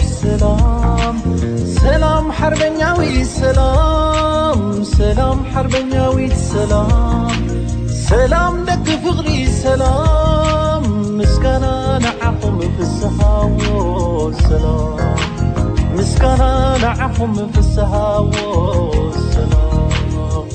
ሰላም ሰላም ሓርበኛዊ ሰላም ሰላም ሓርበኛዊት ሰላም ሰላም ደቂ ፍቕሪ ሰላም ምስጋና ንዓኹም ፍስሃዎ ሰላም ምስጋና ንዓኹም ፍስሃዎ ሰላም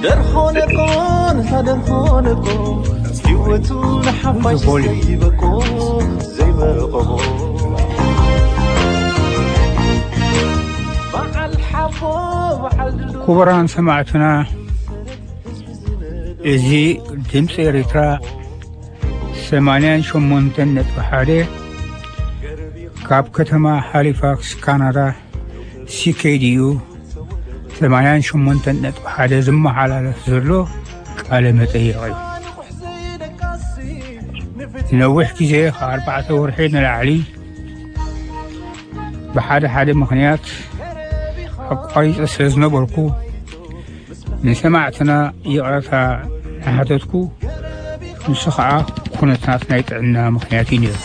ደርሆ ነቆ ንታ ደርሆ ነቆ ህይወቱ ንሓፋሽ ዘይበቆ ዘይበቆ በዓል ሓቦ በዓል ድሉ ክቡራን ሰማዕትና፣ እዚ ድምፂ ኤርትራ ሰማንያን ሸሞንተን ነጥቢ ሓደ ካብ ከተማ ሃሊፋክስ ካናዳ ሲኬዲዩ ሰማንያን ሸሞንተን ነጥቢ ሓደ ዝመሓላለፍ ዘሎ ቃለ መጠይቕ እዩ። ንነዊሕ ግዜ ካብ ኣርባዕተ ወርሒ ንላዕሊ ብሓደ ሓደ ምኽንያት ኣቋሪፀ ስለ ዝነበርኩ ንሰማዕትና ይቕረታ እናሓተትኩ፣ ንሱ ኸዓ ኩነታት ናይ ጥዕና ምኽንያት እዩ ነይሩ።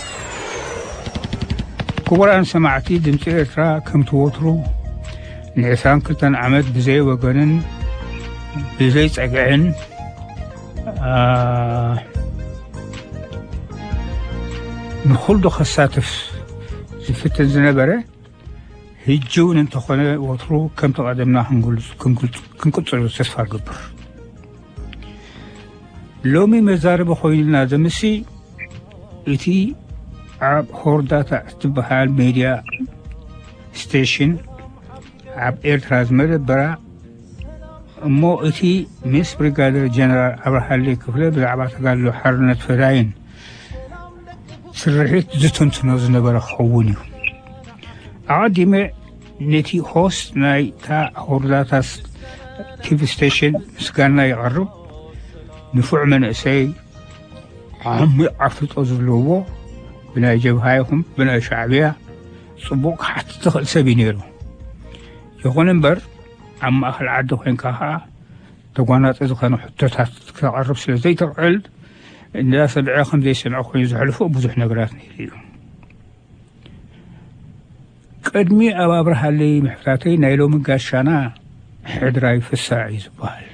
ክቡራን ሰማዕቲ ድምፂ ኤርትራ፣ ከምቲ ወትሩ ንዕስራን ክልተን ዓመት ብዘይ ወገንን ብዘይ ጸግዕን፣ አ፣ ንኹሉ ከሳትፍ ዝፍትን ዝነበረ፣ ሕጂ እውን እንተኾነ ወትሩ ከምቲ ቀደምና ክንግልጽ-፣ ክንግልጽ-፣ ክንቅጽሉ ተስፋ እገብር። ሎሚ መዛረቢ ኮይኑልና ዘምሲ እቲ ኣብ ሆርዳታ እትበሃል ሜድያ ስቴሽን ኣብ ኤርትራ ዝመደበራ እሞ እቲ ምስ ብሪጋደር ጀነራል ኣብርሃለይ ክፍለ ብዛዕባ ተጋድሎ ሓርነት ፈዳይን ስርሒት ዝትንትኖ ዝነበረ ክኸውን እዩ። ኣቐዲመ ነቲ ሆስት ናይታ ሆርዳታ ቲቪ ስቴሽን ምስጋና የቐርብ። ንፉዕ መንእሰይ፣ ዓሚቕ ኣፍልጦ ዘለዎ፣ ብናይ ጀብሃ ይኹን ብናይ ሻዕብያ ጽቡቕ ክሓትት ዝኽእል ሰብ እዩ ነይሩ። ይኹን እምበር፣ ኣብ ማእከል ዓዲ ኮይንካ ኸኣ ተጓናጺ ዝኾነ ሕቶታት ክተቕርብ ስለ ዘይትኽእል፣ እንዳሰምዐ ከም ዘይሰምዐ ኮይኑ ዘሕልፎ ብዙሕ ነገራት ነይሩ እዩ። ቅድሚ ኣብ ኣብርሃለይ ምሕታተይ ናይ ሎሚ ጋሻና ሕድራይ ፍስሃ እዩ ዝበሃል።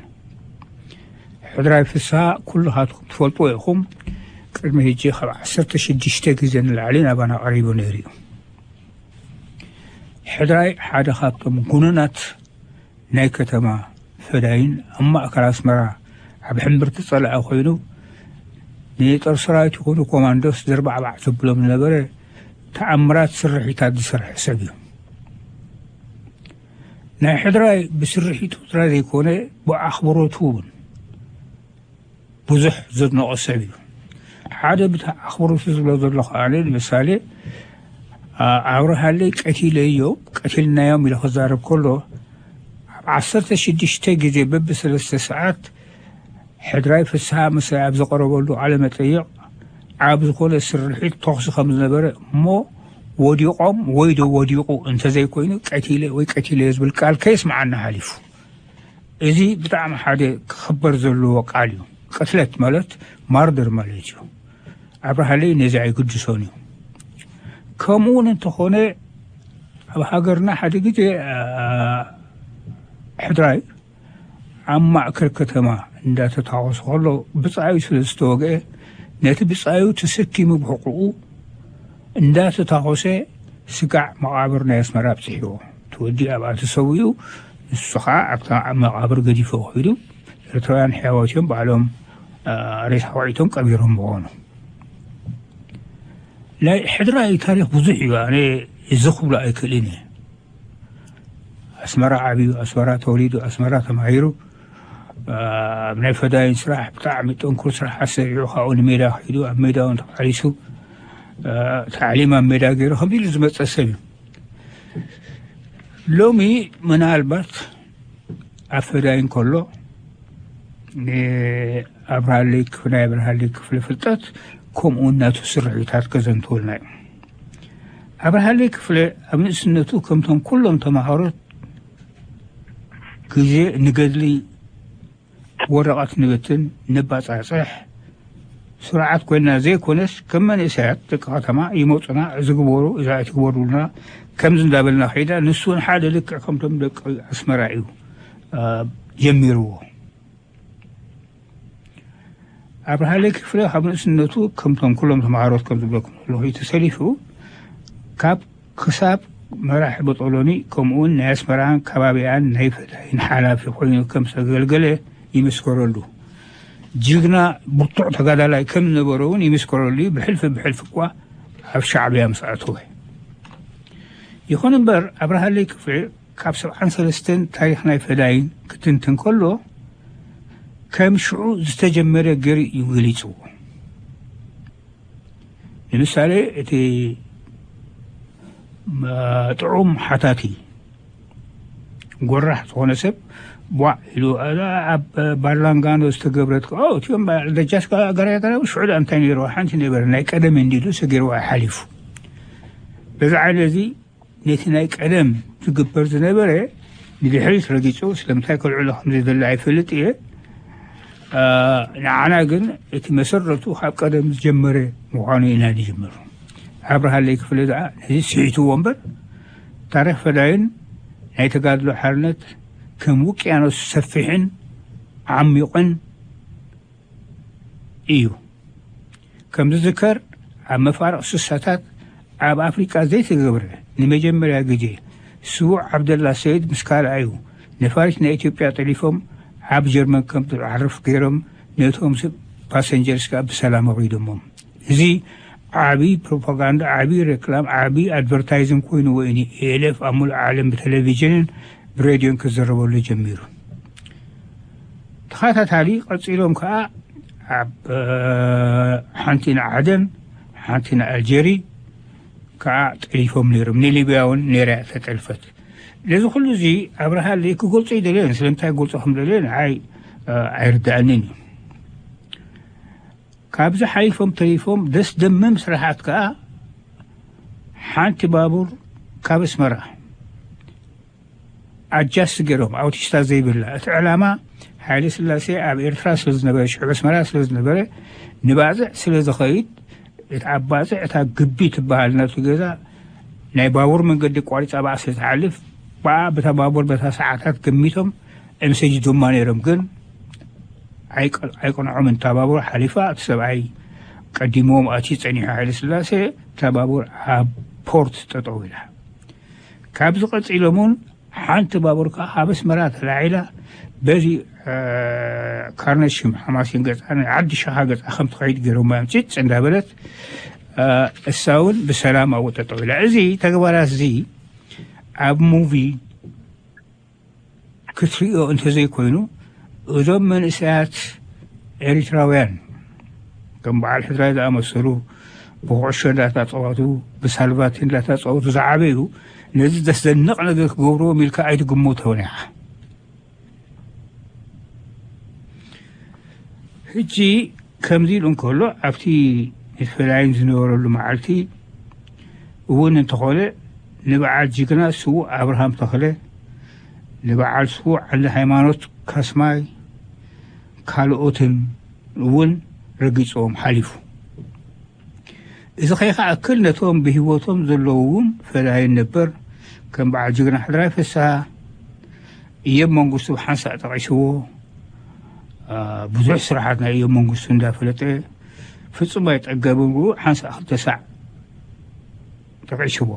ሕድራይ ፍስሃ ኩልኻትኩም ትፈልጥዎ ኢኹም። ቅድሚ ሕጂ ካብ ዓሰርተ ሽዱሽተ ግዜ ንላዕሊ ናባና ቀሪቡ ነይሩ እዩ። ሕድራይ ሓደ ካብቶም ጉኑናት ናይ ከተማ ፈዳይን ኣብ ማእከል ኣስመራ ኣብ ሕምብርቲ ጸላኢ ኮይኑ ንጦር ሰራዊት ይኹኑ ኮማንዶስ ዘርባዕባዕ ዘብሎም ዝነበረ ተኣምራት ስርሒታት ዝሰርሐ ሰብ እዩ። ናይ ሕድራይ ብስርሒቱ ጥራይ ዘይኮነ ብኣኽብሮቱ እውን ብዙሕ ዘድነቖ ሰብ እዩ። ሓደ ብታ ኣኽብሮቱ ዝብሎ ዘሎ ከኣ ንምሳሌ፣ ኣ-፣ ኣብርሃለይ ቀቲለዮ፣ ቀቲልናዮም ኢሉ ክዛረብ ከሎ፣ ኣብ ዓሰርተ ሽዱሽተ ግዜ በብሰለስተ ሰዓት ሕድራይ ፍስሃ ምሳይ ኣብ ዘቐረበሉ ቃለ መጠይቕ፣ ኣብ ዝኾነ ስርሒት ተኹሲ ከም ዝነበረ እሞ፣ ወዲቖም ወይ ዶ ወዲቑ እንተዘይኮይኑ፣ ቀቲለ ወይ ቀቲለዮ ዝብል ቃል ከየስምዓና ሓሊፉ። እዚ ብጣዕሚ ሓደ ክኽበር ዘለዎ ቃል እዩ። ቅትለት ማለት ማርደር ማለት እዩ። ኣብርሃለይ ነዚ ኣይግድሶን እዩ። ከምኡ እውን እንተኾነ፣ ኣብ ሃገርና ሓደ ግዜ፣ ኣ፣ ሕድራይ ኣብ ማእከል ከተማ እንዳተታኾሰ ከሎ፣ ብጻዩ ስለ ዝተወግአ፣ ነቲ ብጻዩ ተሰኪሙ ብሕቑኡ እንዳተታኾሰ፣ ስጋዕ መቓብር ናይ ኣስመራ ኣብጺሕዎ። እቲ ወዲ ኣብኣ ተሰዊኡ፣ ንሱ ኸዓ ኣብታ መቓብር ገዲፎ ኸይዱ። ኤርትራውያን ሕያዎት እዮም፣ ባዕሎም፣ ኣ፣ ሬሳ ኳዒቶም ቀቢሮም ምኾኑ። ናይ ሕድራይ ታሪኽ ብዙሕ እዩ፣ ኣነ እዚ ክብሎ ኣይክእልን እየ። ኣስመራ ዓብዩ፣ ኣስመራ ተወሊዱ፣ ኣስመራ ተማሂሩ፣ ኣ፣ ኣብ ናይ ፈዳይን ስራሕ ብጣዕሚ ጥንኩር ስራሕ ኣሰሪሑ፣ ካብኡ ንሜዳ ከይዱ፣ ኣብ ሜዳ እውን ተቃሊሱ፣ ኣ፣ ታዕሊም ኣብ ሜዳ ገይሩ፣ ከምዚ ኢሉ ዝመጸ ሰብ እዩ። ሎሚ ምናልባት ኣብ ፈዳይን ከሎ፣ ንኣብርሃለይ ክፍ-፣ ናይ ኣብርሃለይ ክፍለ ፍልጠት፣ ከምኡ እውን ናቱ ስርሒታት ከዘንትወልና እዩ። ኣብርሃለይ ክፍለ ኣብ ንእስነቱ ከምቶም ኩሎም ተማሃሮት ግዜ ንገድሊ፣ ወረቐት ንብትን፣ ንባጻጽሕ፣ ስርዓት ኮይና ዘይኮነስ፣ ከም መንእሰያት ደቂ ከተማ ይመጹና፣ እዚ ግበሩ፣ እዚ ኣይትግበሩልና፣ ከምዚ እንዳበልና ከይዳ፣ ንሱ እውን ሓደ ልክዕ ከምቶም ደቂ ኣስመራ እዩ፣ አ፣ ጀሚርዎ። ኣብርሃለይ ክፍለ ካብ ንእስነቱ ከምቶም ኩሎም ተምሃሮት ከም ዝብለኩም ዘለኹ እዩ ተሰሊፉ። ካብ ክሳብ መራሒ ቦጦሎኒ ከምኡውን ናይ ኣስመራን ከባቢኣን ናይ ፈዳይን ሓላፊ ኮይኑ ከም ዝተገልገለ ይምስከረሉ። ጅግና ብርቱዕ ተጋዳላይ ከም ዝነበረ እውን ይምስከረሉ እዩ። ብሕልፊ ብሕልፊ እኳ ኣብ ሻዕብያ ምስ ኣተወ። ይኹን እምበር ኣብርሃለይ ክፍለ ካብ ሰብዓን ሰለስተን ታሪኽ ናይ ፈዳይን ክትንትን ከሎ ከም ሽዑ ዝተጀመረ ገይሩ እዩ ገሊጽዎ። ንምሳሌ እቲ መ-፣ ጥዑም ሓታቲ ጎራሕ ዝኾነ ሰብ ቧዕ ኢሉ፣ "ኣዛ ኣብ ባርላንጋኖ ዝተገብረት ከ-፣ ኦ፣ እቲኦም ባ-፣ ደጃስ ጋ-፣ ጋርያታ ሽዑ ደኣ እንታይ ነይርዋ? ሓንቲ ነበረ፣ ናይ ቀደም እንዲሉ ሰጊርዋ ሓሊፉ." በዚ ዓይነት እዚ ነቲ ናይ ቀደም ዝግበር ዝነበረ ንድሕሪት ረጊጹ፣ ስለምንታይ ከልዕሎ ከም ዘይደሊ ኣይፈልጥ እየ። አ፣ ንዓና ግን እቲ መሰረቱ ካብ ቀደም ዝጀመረ ምዃኑ ኢና ንጅምር። ኣብርሃለይ ክፍለ ደኣ ነዚ ስሒትዎ እምበር፣ ታሪኽ ፈዳይን ናይ ተጋድሎ ሓርነት ከም ውቅያኖስ ሰፊሕን ዓሚቑን እዩ። ከም ዝዝከር፣ ኣብ መፋርቕ ስሳታት ኣብ ኣፍሪቃ ዘይተገብረ ንመጀመርያ ግዜ ስዉእ ዓብደላ ሰይድ ምስ ካልኣዩ ነፋሪት ናይ ኢትዮጵያ ጠሊፎም ኣብ ጀርመን ከም ዝዓርፍ ገይሮም ነቶም ስ-፣ ፓሰንጀርስ ከኣ ብሰላም ኣውሪዶሞም። እዚ ዓቢ ፕሮፓጋንዳ፣ ዓቢ ሬክላም፣ ዓቢ ኣድቨርታይዝን ኮይንዎ እዩ። ኤ ኤል ኤፍ ኣብ ሙሉእ ዓለም ብቴሌቪዥንን ብሬድዮን ክዝረበሉ ጀሚሩ። ተኸታታሊ ቀጺሎም ከኣ ኣብ፣ እ፣ ሓንቲ ንዓደን ሓንቲ ንኣልጀሪ ከኣ ጠሊፎም ነይሮም። ንሊብያ እውን ነይራ እያ ተጠልፈት። ነዚ ኩሉ እዚ ኣብርሃለይ ክገልጾ ይደልየን፣ ስለምንታይ ክገልጾ ከም ደልየ ንዓይ፣ እ፣ ኣይርድኣንን እዩ። ካብዚ ሓሊፎም ተሪፎም ደስ ደምም ስራሓት ከኣ ሓንቲ ባቡር ካብ ኣስመራ ኣጃስት ገይሮም፣ ኣውቲስታ ዘይብላ። እቲ ዕላማ፣ ሃይለ ስላሴ ኣብ ኤርትራ ስለ ዝነበረ፣ ሽዑ ኣስመራ ስለ ዝነበረ፣ ንባጽዕ ስለ ዝኸይድ፣ እቲ ኣብ ባጽዕ እታ ግቢ ትበሃል ናቱ ገዛ፣ ናይ ባቡር መንገዲ ኣቋሪጻ ብኣ ስለ ትሓልፍ፣ ብኣ፣ በታ ባቡር፣ በታ ሰዓታት ገሚቶም፣ ኤምሰጅ ድማ ነይሮም። ግን ኣይቀ-፣ ኣይቀንዖምን። እታ ባቡር ሓሊፋ፣ እቲ ሰብኣይ ቀዲምዎም ኣትዩ ጸኒሑ፣ ሃይለ ስላሴ፣ እታ ባቡር ኣብ ፖርት ጠጠው ኢላ። ካብዚ ቀጺሎም እውን ሓንቲ ባቡር ከኣ ካብ ኣስመራ ተላዒላ በዚ፣ እ፣ ካርነሽም ሓማሴን ገጻ ንዓዲ ሸኻ ገጻ ከም ትኸይድ ገይሮማ እዮም። ጭጭ እንዳበለት፣ እ፣ እሳ እውን ብሰላም ኣብኡ ጠጠው ኢላ። እዚ ተግባራት እዚ ኣብ ሙቪ ክትሪኦ እንተዘይኮይኑ፣ እዞም መንእሰያት ኤሪትራውያን ከም በዓል ሕድራይ ዝኣመሰሉ ብኩዕሾ እንዳተጻወቱ፣ ብሳልቫቲ እንዳተጻወቱ ዝዓበዩ፣ ነዚ ዘስደንቕ ነገር ክገብርዎም ኢልካ ኣይትግምቶን ኢኻ። ሕጂ ከምዚ ኢሉ እንከሎ፣ ኣብቲ ንፈላይን ዝነበረሉ መዓልቲ እውን እንተኾነ፣ ንበዓል ጅግና ስዉእ ኣብርሃም ተኽለ፣ ንበዓል ስዉእ ዓንደ ሃይማኖት ካስማይ፣ ካልኦትን እውን ረጊጽዎም ሓሊፉ። እዚ ከይከኣክል ነቶም ብህይወቶም ዘለዉ እውን ፈዳይን ነበር፣ ከም በዓል ጅግና ሕድራይ ፍስሃ፣ እየም መንግስቱ ብሓንሳእ ጠቒስዎ። አ፣ ብዙሕ ስራሓት ናይ እየም መንግስቱ እንዳፈለጠ ፍጹም ኣይጠገብን፣ ብኡ ሓንሳእ ክልተ ሳዕ ጠቒስዎ።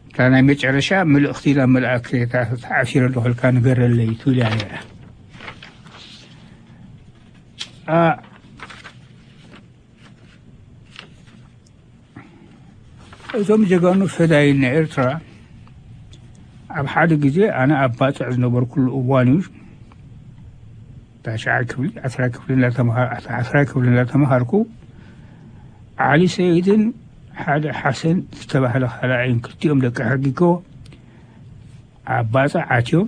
እታ ናይ መጨረሻ ምልእኽቲ ናብ መልኣክ እታ ተዓሲረ ኣለኹ ኢልካ ንገረለይ ትብል እያ ነይራ። አ፣ እዞም ጀጋኑ ፈዳይን ናይ ኤርትራ ኣብ ሓደ ግዜ ኣነ ኣብ ባጽዕ ዝነበርኩሉ እዋን እዩ። ታሽዓይ ክፍሊ፣ ዓስራይ ክፍሊ እንዳተምሃ-፣ ዓስራይ ክፍሊ እንዳተምሃርኩ ዓሊ ሰይድን ሓደ ሓሰን ዝተባህለ ካልኣይን ክልቲኦም ደቂ ሕጊጎ ኣብ ባጽዕ ኣትዮም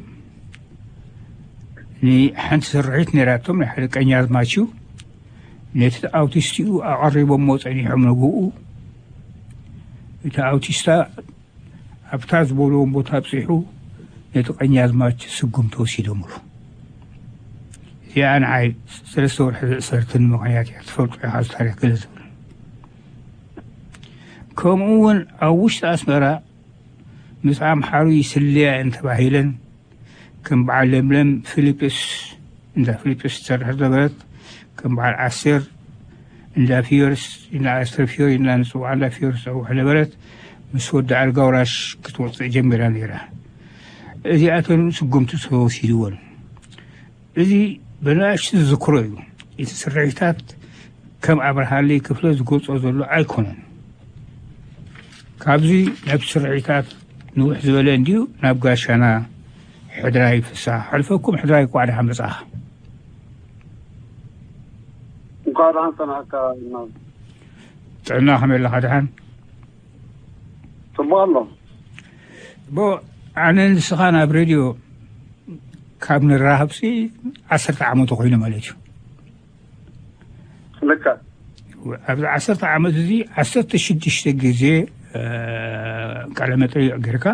ንሓንቲ ስርሒት ነይራቶም ናይ ሓደ ቀኛዝማች እዩ። ነቲ ኣውቲስቲኡ ኣቐሪቦሞ ጸኒሖም ንግኡ። እቲ ኣውቲስታ ኣብታ ዝበልዎም ቦታ ኣብጺሑ ነቲ ቀኛዝማች ስጉምቲ ወሲዶምሉ። እዚኣ ንዓይ ሰለስተ ወርሒ ዝእሰርትን ምኽንያት እያ፣ ትፈልጦ ኢኻ፣ እዚ ታሪኽ ገለ ዝብል። ከምኡ እውን ኣብ ውሽጢ ኣስመራ ምስ ኣምሓሩ ይስለያ እየን ተባሂለን፣ ከም በዓል ለምለም ፊሊፕስ፣ እንዳ ፊሊፕስ ትሰርሕ ዝነበረት፣ ከም በዓል ዓሴር፣ እንዳ ፊዮርስ፣ እንዳ ኣስተር ፊዮሪ፣ እንዳ ንጽውዓ እንዳ ፊዮርስ ትጸውሕ ነበረት። ምስ ወዲ ኣልጋ ወራሽ ክትወጽእ ጀሚራ ነይራ። እዚኣተን ስጉምቲ ተወሲድወን። እዚ ብንኣሽቱ ዝዝክሮ እዩ። እቲ ስርሒታት ከም ኣብርሃለይ ክፍለ ዝገልጾ ዘሎ ኣይኮነን። ካብዚ ናብቲ ስርሒታት ንውሕ ዝበለ እንድዩ፣ ናብ ጋሻና ሕድራይ ፍስሃ። ሕልፈኩም ሕድራይ፣ ኳዕ ደሓን መጻኻ። እንኳዕ ደሓን ጸናሕካ። ጥዕና ከመይ ኣለኻ? ደሓን? ጽቡቕ ኣሎ። ቦ፣ ኣነ ንስኻ ናብ ሬድዮ ካብ ንራኸብሲ ዓሰርተ ዓመቱ ኮይኑ ማለት እዩ። ልክዕ። ኣብዚ ዓሰርተ ዓመት እዚ ዓሰርተ ሽዱሽተ ግዜ፣ እ፣ ቃለ መጠይቕ ጌርካ፣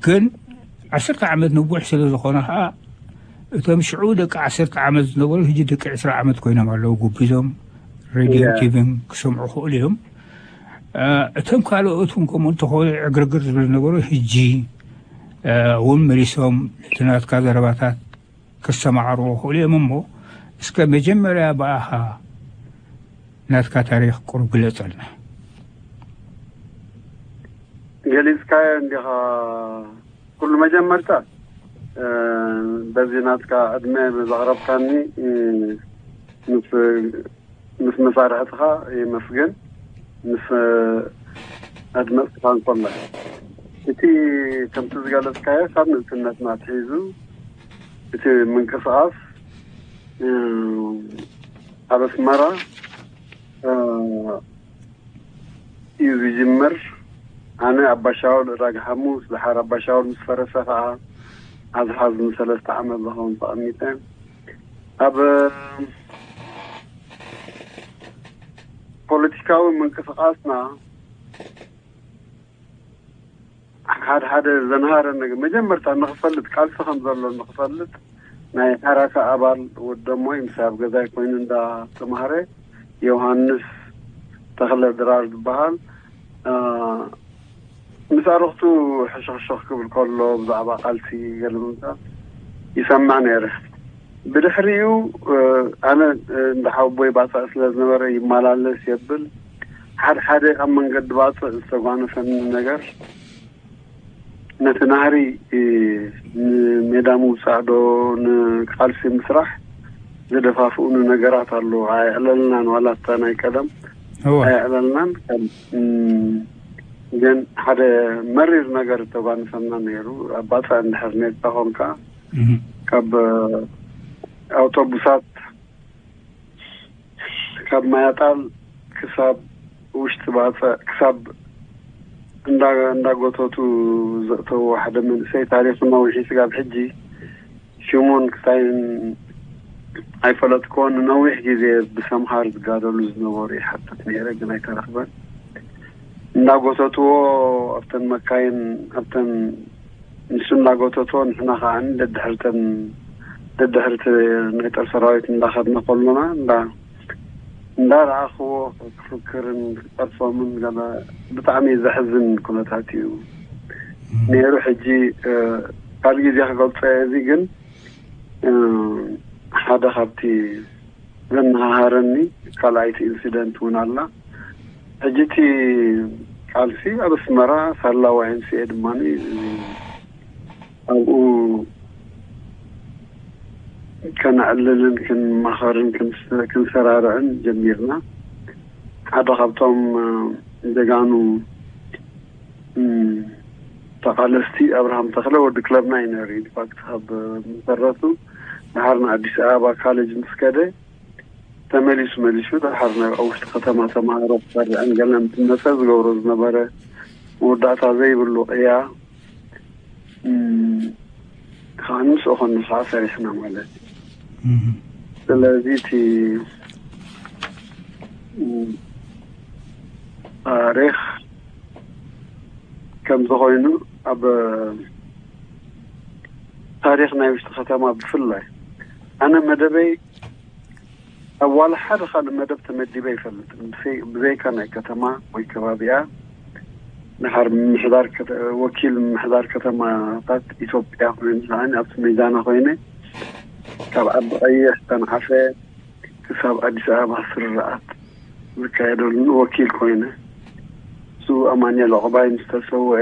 ግን ዓሰርተ ዓመት ንቡሕ ስለ ዝኾነ ኸዓ፣ እቶም ሽዑ ደቂ ዓሰርተ ዓመት ዝነበሩ፣ ሕጂ ደቂ ዕስራ ዓመት ኮይኖም ኣለዉ። ጉቢዞም ሬድዮን ያ። ቲቪን ክሰምዑ ክእሉ እዮም። እ፣ እቶም ካልኦት እውን ከምኡ እንተኾነ ዕግርግር ዝብል ዝነበሩ፣ ሕጂ፣ እ፣ እውን መሊሶም ነቲ ናትካ ዘረባታት ክሰማዕርዎ ክእሉ እዮም። እሞ እስከ መጀመርያ ብኣኻ ናትካ ታሪኽ ቁሩብ ግለጸልና። ገሊጽካዮ እንዲኻ ኩሉ መጀመርታ፣ እ፣ በዚ ናትካ ዕድመ ዘቕረብካኒ፣ እ፣ ምስ፣ ምስ መሳርሕትኻ የመስግን። ምስ ኣድመጽትኻ እንከሎ፣ እቲ ከምቲ ዝገለጽካዮ ካብ ንእስነትና ኣትሒዙ እቲ ምንቅስቓስ፣ እ፣ ኣብ ኣስመራ፣ እ፣ እዩ ዝጅምር። ኣነ ኣባሻውል ዕዳጋ ሓሙስ፣ ድሓር ኣባሻውል ምስ ፈረሰ ኸዓ፣ ኣብዚ ሓዚ ንሰለስተ ዓመት ዝኸውን ተቐሚጠ። ኣብ ፖለቲካዊ ምንቅስቓስና ሓደ ሓደ ዘንሃረ ነገር፣ መጀመርታ ንኽፈልጥ፣ ቃልሲ ከም ዘሎ ንኽፈልጥ፣ ናይ ሓራካ ኣባል ወደሞይ ምስ ኣብ ገዛይ ኮይኑ እንዳተማህረ፣ ዮሃንስ ተኽለ ድራር ዝበሃል፣ እ፣ ምስ ኣረኽቱ ሕሸኽሸኽ ክብል ከሎ፣ ብዛዕባ ቃልሲ ገለ ምምጻእ ይሰምዕ ነይረ። ብድሕሪኡ፣ እ፣ ኣነ፣ እ፣ እንዳ ሓወቦይ ባጽዕ ስለ ዝነበረ ይመላለስ የብል። ሓደ ሓደ ኣብ መንገዲ ባጽዕ ዝተጓነፈኒ ነገር፣ ነቲ ናህሪ፣ እ፣ ንሜዳ ምውጻእ ዶ ንቃልሲ ምስራሕ ዘደፋፍኡኒ ነገራት ኣለዉ። ኣየዕለልናን ዋላ እታ ናይ ቀደም እወ። ኣየዕለልናን። ከም፣ እም፣ ግን ሓደ መሪር ነገር እተጓንፈና ነይሩ። ኣብ ባጽዕ እንድሕር ኔርካ ኾንካ፣ እህ። ካብ ኣውቶቡሳት፣ ካብ ማያጣል ክሳብ ውሽጢ ባጽዕ፣ ክሳብ እንዳ-፣ እንዳጎተቱ ዘእተዎ ሓደ መንእሰይ፣ ታሪኹ ነዊሕ እዩ። ስጋብ ሕጂ ሽሙን ክታይን ኣይፈለጥክዎን። ንነዊሕ ግዜ ብሰምሃር ዝጋደሉ ዝነበሩ ይሓትት ነይረ፣ ግን ኣይተረኽበን። እንዳጎተትዎ ኣብተን መካይን፣ ኣብተን ንሱ እናጎተቶ፣ ንሕና ኸዓ ደድሕርተን፣ ደድሕርቲ ናይ ጦር ሰራዊት እንዳኸድና ከሎና፣ እንዳ-፣ እንዳረኣኽዎ ክፍክርን ክጸርፎምን ገለ ብጣዕሚ ዘሕዝን ኩነታት እዩ ነይሩ። ሕጂ፣ እ፣ ካልእ ግዜ ክገልጾ እየ። እዚ ግን፣ እ፣ ሓደ ካብቲ ዘነሃሃረኒ ካልኣይቲ ኢንሲደንት እውን ኣላ። ሕጂ እቲ ቃልሲ ኣብ ኣስመራ ሳላ ዋይ ኤም ሲ ኤ ድማ ኣብኡ ከነዕልልን ክንማኸርን ክንስ-፣ ክንሰራርዕን ጀሚርና። ሓደ ካብቶም፣ እ፣ ጀጋኑ፣ እ፣ ተቓለስቲ ኣብርሃም ተኽለ ወዲ ክለብና እዩ ነይሩ። ኢንፋክት ካብ መሰረቱ ድሓር ንኣዲስ ኣበባ ካሌጅ ምስ ከደ ተመሊሱ መሊሱ ድሓር ናብ ኣብ ውሽጢ ከተማ ተማሃሮ ክሰርዕን ገለን እንትመጸ ዝገብሮ ዝነበረ መወዳእታ ዘይብሉ ቅያ፣ እም፣ ከዓ ምስኡ ኮን ከዓ ሰሪሕና ማለት እዩ። እህ። ስለዚ እቲ፣ እም፣ ታሪኽ ከምዚ ኮይኑ ኣብ ታሪኽ ናይ ውሽጢ ከተማ ብፍላይ ኣነ መደበይ ኣብ ዋላ ሓደ ካልእ መደብ ተመዲበ ኣይፈልጥን። ብዘይ-፣ ብዘይካ ናይ ከተማ ወይ ከባቢኣ ድሓር ምምሕዳር ከተ-፣ ወኪል ምምሕዳር ከተማታት ኢትዮጵያ ኮይኑ ንዓኒ ኣብቲ ሚዛና ኮይነ ካብ ዓዲ ቀይሕ ተንዓፈ ክሳብ ኣዲስ ኣበባ ስርርዓት ዝካየደሉ ወኪል ኮይነ፣ ስዉእ ኣማኑኤል ዑቕባይ ምስ ተሰውአ፣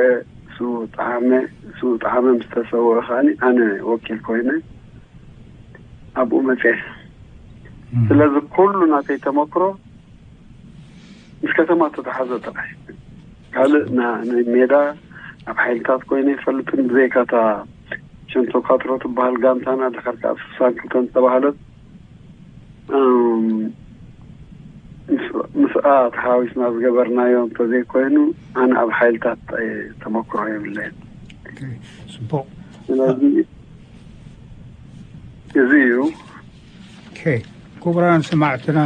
ስዉእ ጠዓመ፣ ስዉእ ጠዓመ ምስ ተሰውአ ከዓኒ ኣነ ወኪል ኮይነ ኣብኡ መፅየ። ስለዚ ኩሉ ናተይ ተመክሮ ምስ ከተማ ተተሓዘ ጥራሕ። ካልእ ና-፣ ናይ ሜዳ ኣብ ሓይልታት ኮይነ ይፈልጥን፣ ብዘይካታ ሸንቶ ካትሮ ትበሃል ጋንታና፣ ድሕር ከዓ ስሳን ክልተን ዝተባህለት፣ እም፣ ምስ-፣ ምስኣ ተሓዋዊስና ዝገበርናዮ እንተዘይኮይኑ፣ ኣነ ኣብ ሓይልታት፣ እ፣ ተመክሮ የብለይን። ኦኬ፣ ጽቡቕ። ስለዚ እዚ እዩ። ኦኬ፣ ክቡራን ሰማዕትና፣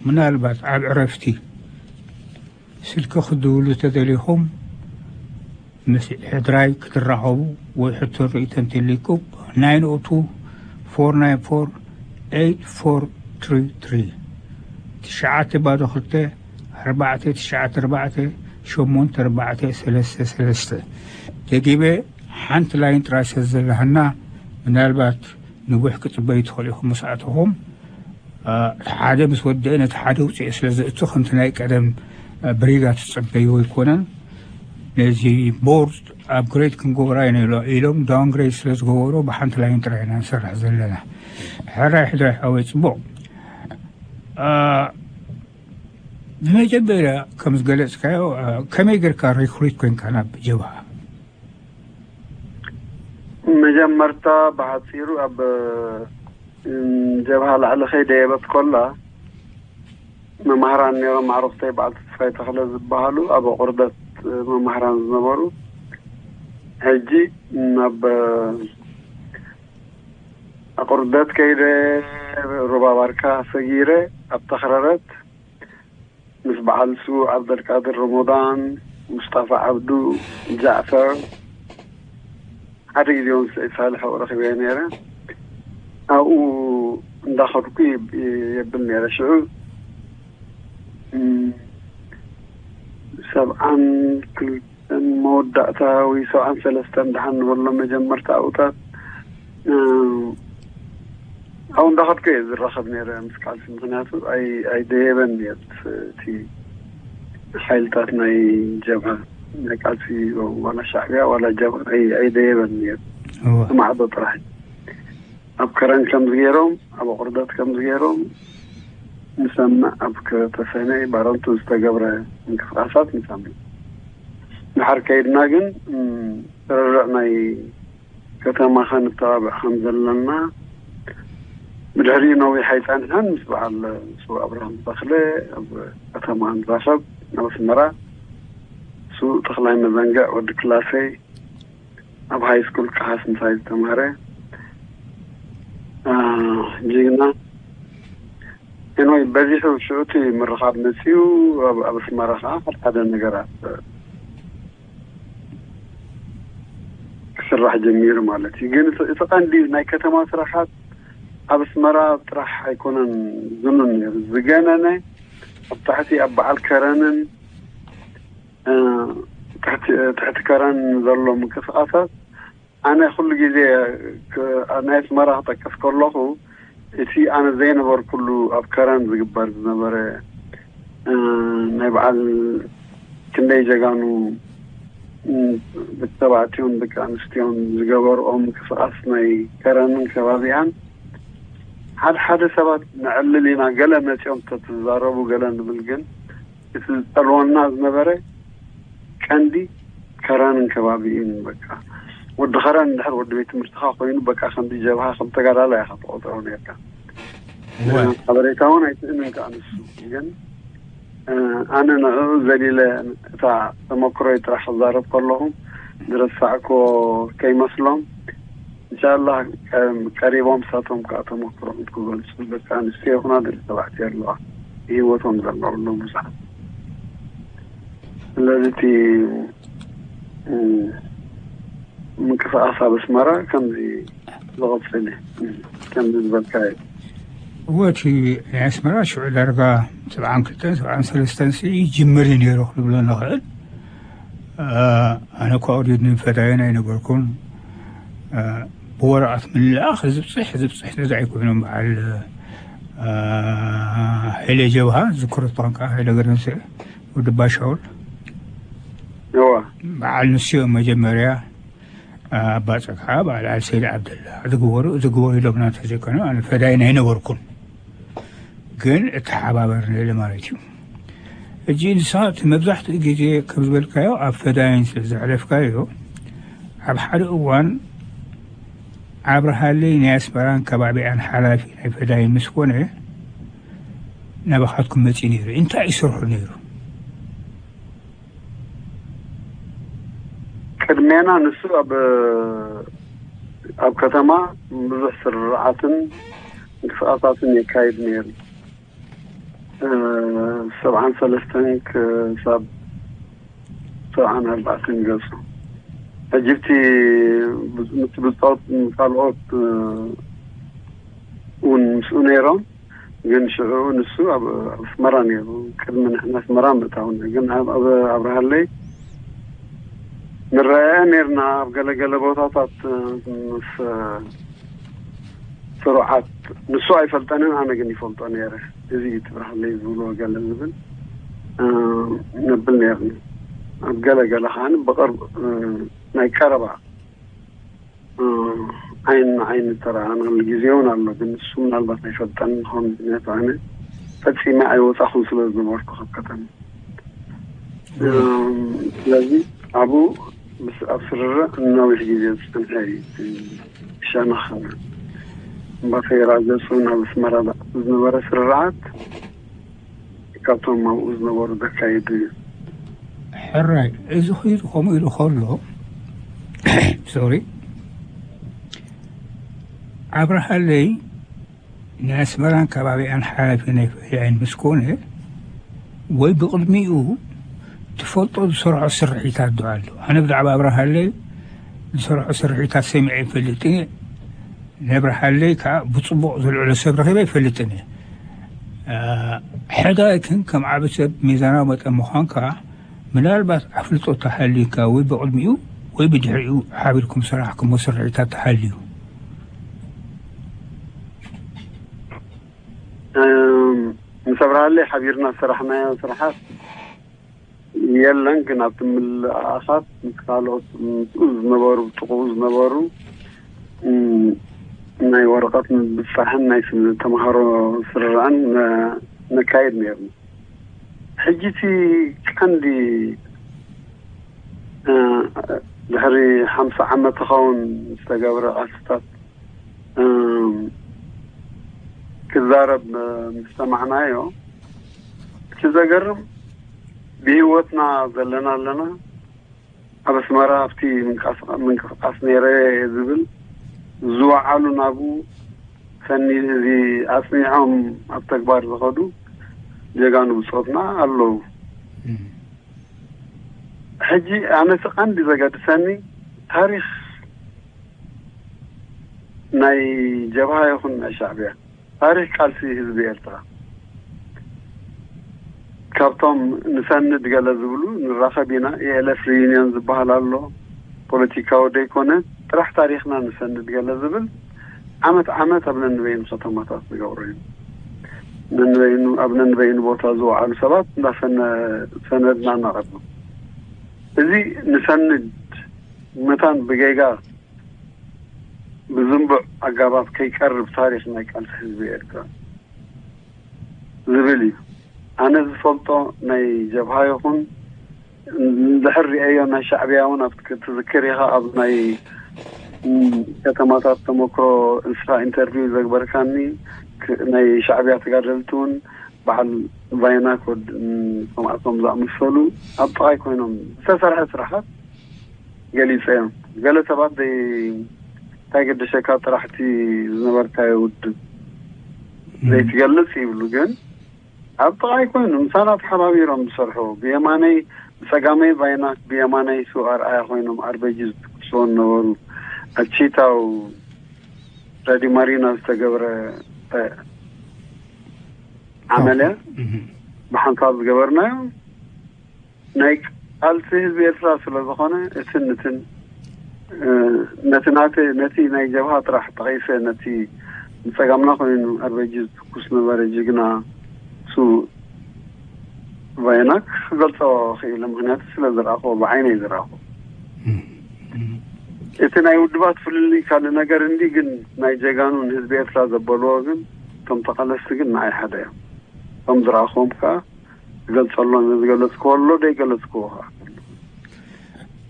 ምናልባት ኣብ ዕረፍቲ ስልኪ ክትድውሉ ተደሊኹም፣ ምስ ሕድራይ ክትራኸቡ ወይ ሕቶ ርእይቶ እንተልይኩም፣ ናይን ኦ ቱ፣ ፎር ናይን ፎር፣ ኤይት ፎር ትሪ ትሪ፣ ትሽዓተ ባዶ ክልተ፣ ኣርባዕተ ትሽዓተ ኣርባዕተ፣ ሸሞንተ ኣርባዕተ ሰለስተ ሰለስተ። ደጊመ፣ ሓንቲ ላይን ጥራይ ስለ ዘለሃና፣ ምናልባት ንዊሕ ክጽበዩ ትኽእሉ ኢኹም ምስ ኣተኹም። እ፣ እቲ ሓደ ምስ ወደአ ነቲ ሓደ ውፅእ ስለ ዘእቱ ከምቲ ናይ ቀደም፣ እ፣ ብሪጋ ትጸበይዎ ኣይኮነን። ነዚ ቦርድ ኣፕግሬድ ክንገብራ ኢና ኢሎ-፣ ኢሎም ዳውንግሬድ ስለ ዝገበሩ ብሓንቲ ላይን ጥራይ ኢና ንሰርሕ ዘለና። ሕራይ ሕድራይ ሓወይ ጽቡቕ። እ፣ ብመጀመርያ ከም ዝገለጽካዮ፣ እ፣ ከመይ ጌርካ ሪክሩት ኮንካ ናብ ጀብሃ? መጀመርታ ብሓጺሩ ኣብ፣ እም፣ ጀብሃ ላዕሊ ከይደየበት ኮላ መማህራን ነይሮም። ኣዕሩኽተይ በዓል ተስፋይ ተኽለ ዝበሃሉ ኣብ ኣቑርደት መማህራን ዝነበሩ። ሕጂ ናብ ኣቑርደት ከይደ ሩባ ባርካ ሰጊረ ኣብ ተኽረረት ምስ በዓል ስዉእ ዓብደልቃድር ረሞዳን፣ ሙስጣፋ ዓብዱ፣ ጃዕፈር፣ ሓደ ግዜ እውን ስዒድ ሳልሕ ኣብኡ ረኺበዮ ነይረ። ኣብኡ እንዳኸድኩ የብ-፣ የብል ነይረ። ሽዑ፣ እም፣ ሰብዓን ክልተን መወዳእታ ወይ ሰብዓን ሰለስተን ደሓን ንበሎ መጀመርታ ኣብኡታት፣ እም፣ ኣብኡ እንዳኸድኩ እየ ዝራኸብ ነይረ ምስ ቃልሲ። ምኽንያቱ ኣይ-፣ ኣይደየበን እየ እቲ ሓይልታት ናይ ጀብሃ፣ ናይ ቃልሲ፣ ዋላ ሻዕብያ ዋላ ጀብሃ ኣይ-፣ ኣይደየበን እየ። እወ። ማዕዶ ጥራሕ ኣብ ከረን ከምዚ ገይሮም፣ ኣብ ኣቑርደት ከምዚ ገይሮም ንሰምዕ፣ ኣብ ከተሰነይ ባረንቱ ዝተገብረ ምንቅስቃሳት ንሰምዕ። ድሓር ከይድና ግን፣ እም፣ ስርርዕ ናይ ከተማ ከነተባብዕ ከም ዘለና፣ ብድሕሪኡ ነዊሕ ኣይጸንሐን፣ ምስ በዓል ስዉእ ኣብርሃም ተኽለ ኣብ ከተማ ንራኸብ፣ ኣብ ኣስመራ። ስዉእ ተኽላይ መዘንግዕ፣ ወዲ ክላሰይ፣ ኣብ ሃይ ስኩል ከሓስ ምሳይ ዝተማሃረ፣ አ፣ ጅግና። ኤንወይ፣ በዚሑ ሽዑ እቲ ምርኻብ መጺኡ፣ ኣብ፣ ኣብ ኣስመራ ከኣ ሓደ ሓደ ነገራት ክስራሕ ጀሚሩ ማለት እዩ። ግን እቲ፣ እቲ ቀንዲ ናይ ከተማ ስራሓት ኣብ ኣስመራ ጥራሕ ኣይኮነን ዝኑን ነይሩ። ዝገነነ ኣብ ታሕቲ ኣብ በዓል ከረንን፣ እ፣ ትሕቲ፣ ትሕቲ ከረን ዘሎ ምንቅስቃሳት ኣነ ኩሉ ግዜ ክ-፣ ናይ ኣስመራ ክጠቅስ ከለኹ፣ እቲ ኣነ ዘይነበርኩሉ ኣብ ከረን ዝግበር ዝነበረ፣ እ፣ ናይ በዓል ክንደይ ጀጋኑ፣ እ፣ ደቂ ተባዕትዮን ደቂ ኣንስትዮን ዝገበርኦ ምንቅስቃስ ናይ ከረንን ከባቢኣን፣ ሓደ ሓደ ሰባት ነዕልል ኢና፣ ገለ መጺኦም ተትዛረቡ ገለ ንብል፣ ግን እቲ ዝጸልወና ዝነበረ ቀንዲ ከረንን ከባቢኡን። በቃ ወዲ ከረን እንድሕር ወዲ ቤት ትምህርትኻ ኮይኑ፣ በቃ ከምዚ ጀብሃ ከም ተጋዳላይ ኢኻ ትቆጽሮ ነርካ። እወ። ሓበሬታ እውን ኣይስእንን ከኣ ንሱ። ግን፣ እ፣ ኣነ ንዕኡ ዘሊለ እታ ተመክሮይ ጥራሕ ክዛረብ ከለኹ ዝረሳዕኮ ከይመስሎም። እንሻላህ፣ ቀ-፣ ቀሪቦም ንሳቶም ከኣ ተመክሮኦም ክገልጹ፣ ደቂ ኣንስትዮ ይኹና ደቂ ተባዕትዮ ኣለዋ፣ ብህይወቶም ዘለዉ ኣለዉ ብዙሓት። ስለዚ እቲ፣ እ፣ ምንቅስቃስ ኣብ ኣስመራ ከምዚ ዝቐፅል እዩ። ከምዚ ዝበልካዮ። እወ እቲ ናይ ኣስመራ ሽዑ ዳርጋ ሰብዓን ክልተን ሰብዓን ሰለስተን ሲ ይጅምር እዩ ነይሩ ክንብሎ ንኽእል። ኣነ እኳ ኦዲድኒ ፈዳይን ኣይነበርኩን። ብወረቐት ምልኣኽ ዝብፅሕ ዝብፅሕ ነዚ ኣይኮይኖም በዓል ሄሌ ጀብሃ ዝክሮ ተኾንካ ሄለ ገረንስዕ ወዲ ባሻውል እዋ በዓል ንስኦም መጀመርያ ኣባፀግዓ በዓል ኣልሰይድ ዓብደላ ዝግበሩ ዝግበሩ ኢሎምና እንተዘይኮነ ኣነ ፈዳይን ኣይነበርኩን። ግን እተሓባበርኒ ኢለ ማለት እዩ። እጂ ንስኻ እቲ መብዛሕትኡ ግዜ ከም ዝበልካዮ ኣብ ፈዳይን ስለ ዘሕለፍካዮ ኣብ ሓደ እዋን ኣብርሃለይ ናይ ኣስመራን ከባቢኣን ሓላፊ ናይ ፈዳይን ምስ ኮነ ናባኻትኩም መፂኡ ነይሩ እንታይ ይሰርሑ ነይሩ? ቅድሜና ንሱ ኣብ ኣብ ከተማ ብዙሕ ስርርዓትን እንቅስቃሳትን የካይድ ነይሩ። ሰብዓን ሰለስተን ክሳብ ሰብዓን ኣርባዕተን ገፁ ሕጂ እቲ ምስ ብፃውት ካልኦት እውን ምስኡ ነይሮም። ግን ሽዑ ንሱ ኣብ ኣስመራ ነይሩ። ቅድሚ ንሕና ኣስመራ ምእታውና ግን ኣብርሃለይ ንረኣያ ነርና ኣብ ገለገለ ቦታታት ምስ ስሩዓት ንሱ ኣይፈልጠንን ኣነ ግን ይፈልጦ ነይረ። እዚ ትብርሃለይ ዝብልዎ ገለ ዝብል ነብል ነርና። ኣብ ገለገለ ከዓኒ ብቕርብ ናይ ቀረባ ዓይን ንዓይኒ ዝተረኣናሉ ግዜ እውን ኣሎ። ግን ንሱ ምናልባት ኣይፈልጠን ንኸውን ምክንያቱ ኣነ ፈፂመ ኣይወፃኹን ስለ ዝነበርኩ ካብ ከተማ። ስለዚ ኣብኡ ምስ ኣብ ስርርዕ ነዊሕ ግዜ ዝፀንሐ እዩ። ሸነኽ እምባሰይራ ገፁ ናብ ኣስመራ ዝነበረ ስርርዓት ካብቶም ኣብኡ ዝነበሩ ዘካይዱ እዩ። ሕራይ እዚ ኹይዱ ከምኡ ኢሉ ከሎ ሶሪ ኣብርሃለይ ናይ ኣስመራን ከባቢኣን ሓላፊ ናይ ፍሕያይን ምስ ኮነ ወይ ብቕድሚኡ ትፈልጦ ዝሰርሖ ስርሒታት ዶ ኣሎ? ኣነ ብዛዕባ ኣብርሃለይ ዝሰርሖ ስርሒታት ሰሚዐ ይፈልጥን እየ። ናይ ኣብርሃለይ ከዓ ብፅቡቕ ዘልዕሎ ሰብ ረኺበ ይፈልጥን እየ። ሕዳይ ግን ከም ዓቢ ሰብ ሚዛናዊ መጠን ምዃንካ ምናልባት ኣፍልጦ ተሃልዩካ ወይ ብቕድሚኡ ወይ ብድሕሪኡ ሓቢርኩም ዝሰራሕኩሞ ስርሒታት ተሃልዩ ምስ ኣብርሃለይ ሓቢርና ዝሰራሕናዮ ስራሓት የለን። ግን ኣብቲ ምልኣኻት ምስ ካልኦት ምስኡ ዝነበሩ ብጥቕኡ ዝነበሩ ናይ ወረቐት ምብፃሕን ናይ ተምሃሮ ስርርዕን ነካይድ ነርና። ሕጂ እቲ ቀንዲ ድሕሪ ሓምሳ ዓመት ክኸውን ዝተገብረ ቃልስታት ክዛረብ ምስ ሰማዕናዮ እቲ ዘገርም ብህይወትና ዘለና ኣለና ኣብ ኣስመራ ኣብቲ ምንቅስቃስ ነይረ ዝብል ዝወዓሉ ናብኡ ሰኒ እዚ ኣፅኒዖም ኣብ ተግባር ዝኸዱ ጀጋኑ ብፆትና ኣለዉ። ሕጂ ኣነቲ ቀንዲ ዘገድሰኒ ታሪኽ ናይ ጀብሃ ይኹን ናይ ሻዕብያ ታሪኽ ቃልሲ ህዝቢ ኤርትራ ካብቶም ንሰንድ ገለ ዝብሉ ንራኸብ ኢና። የኤልኤፍ ሪዩኒዮን ዝበሃል ኣሎ፣ ፖለቲካዊ ደይኮነ ጥራሕ ታሪኽና ንሰንድ ገለ ዝብል ዓመት ዓመት ኣብ ነንበይኑ ከተማታት ዝገብሮ እዩ። ነንበይኑ ኣብ ነንበይኑ ቦታ ዝወዓሉ ሰባት እንዳሰነድና እናቐርቡ እዚ ንሰንድ መታን ብጌጋ ብዝንቡዕ ኣጋባብ ከይቀርብ ታሪኽ ናይ ቃልሲ ህዝቢ ኤርትራ ዝብል እዩ። ኣነ ዝፈልጦ ናይ ጀብሃ ይኹን እንድሕር ሪአዮ ናይ ሻዕብያ እውን ኣብ ትዝክር ኢኻ ኣብ ናይ ከተማታት ተመክሮ እስኻ ኢንተርቪው ዘግበርካኒ ናይ ሻዕብያ ተጋደልቲ እውን በዓል ቫይናክ ከምኣቶም ዝኣመሰሉ ኣብ ጥቓይ ኮይኖም ዝተሰርሐ ስራሓት ገሊፀ እዮም። ገለ ሰባት እንታይ ገደሸካ ጥራሕቲ ዝነበርካዮ ውድብ ዘይትገልፅ ይብሉ። ግን ኣብ ጥቓይ ኮይኑ ምሳና ተሓባቢሮም ዝሰርሑ ብየማነይ ብፀጋመይ ቫይናክ ብየማነይ ስው ኣርኣያ ኮይኖም ኣርበጂ ዝትኩሱ ነበሩ። ኣብ ቺታው ራዲዮ ማሪና ዝተገብረ ዓመልያ ብሓንሳብ ዝገበርናዮ ናይ ቃልሲ ህዝቢ ኤርትራ ስለ ዝኾነ፣ እትን እትን ነቲ ናተ ነቲ ናይ ጀብሃ ጥራሕ ጠቒሰ፣ ነቲ ንጸጋምና ኮይኑ ኣርበጂ ዝትኩስ ነበረ ጅግና ሱ ቫይናክ ክገልጾ ክኢለ። ምክንያቱ ስለ ዝረኣኹዎ፣ ብዓይነይ ዝረኣኹዎ። እቲ ናይ ውድባት ፍልልይ ካልእ ነገር እንዲ፣ ግን ናይ ጀጋኑ ንህዝቢ ኤርትራ ዘበልዎ ግን፣ እቶም ተቓለስቲ ግን ንዓይ ሓደ እዮም። እቶም ዝረኣኹዎም ከኣ ዝገልጸሎም ዝገለጽክዎ ኣሎ፣ ዘይገለጽክዎ ከኣ ኣሎ።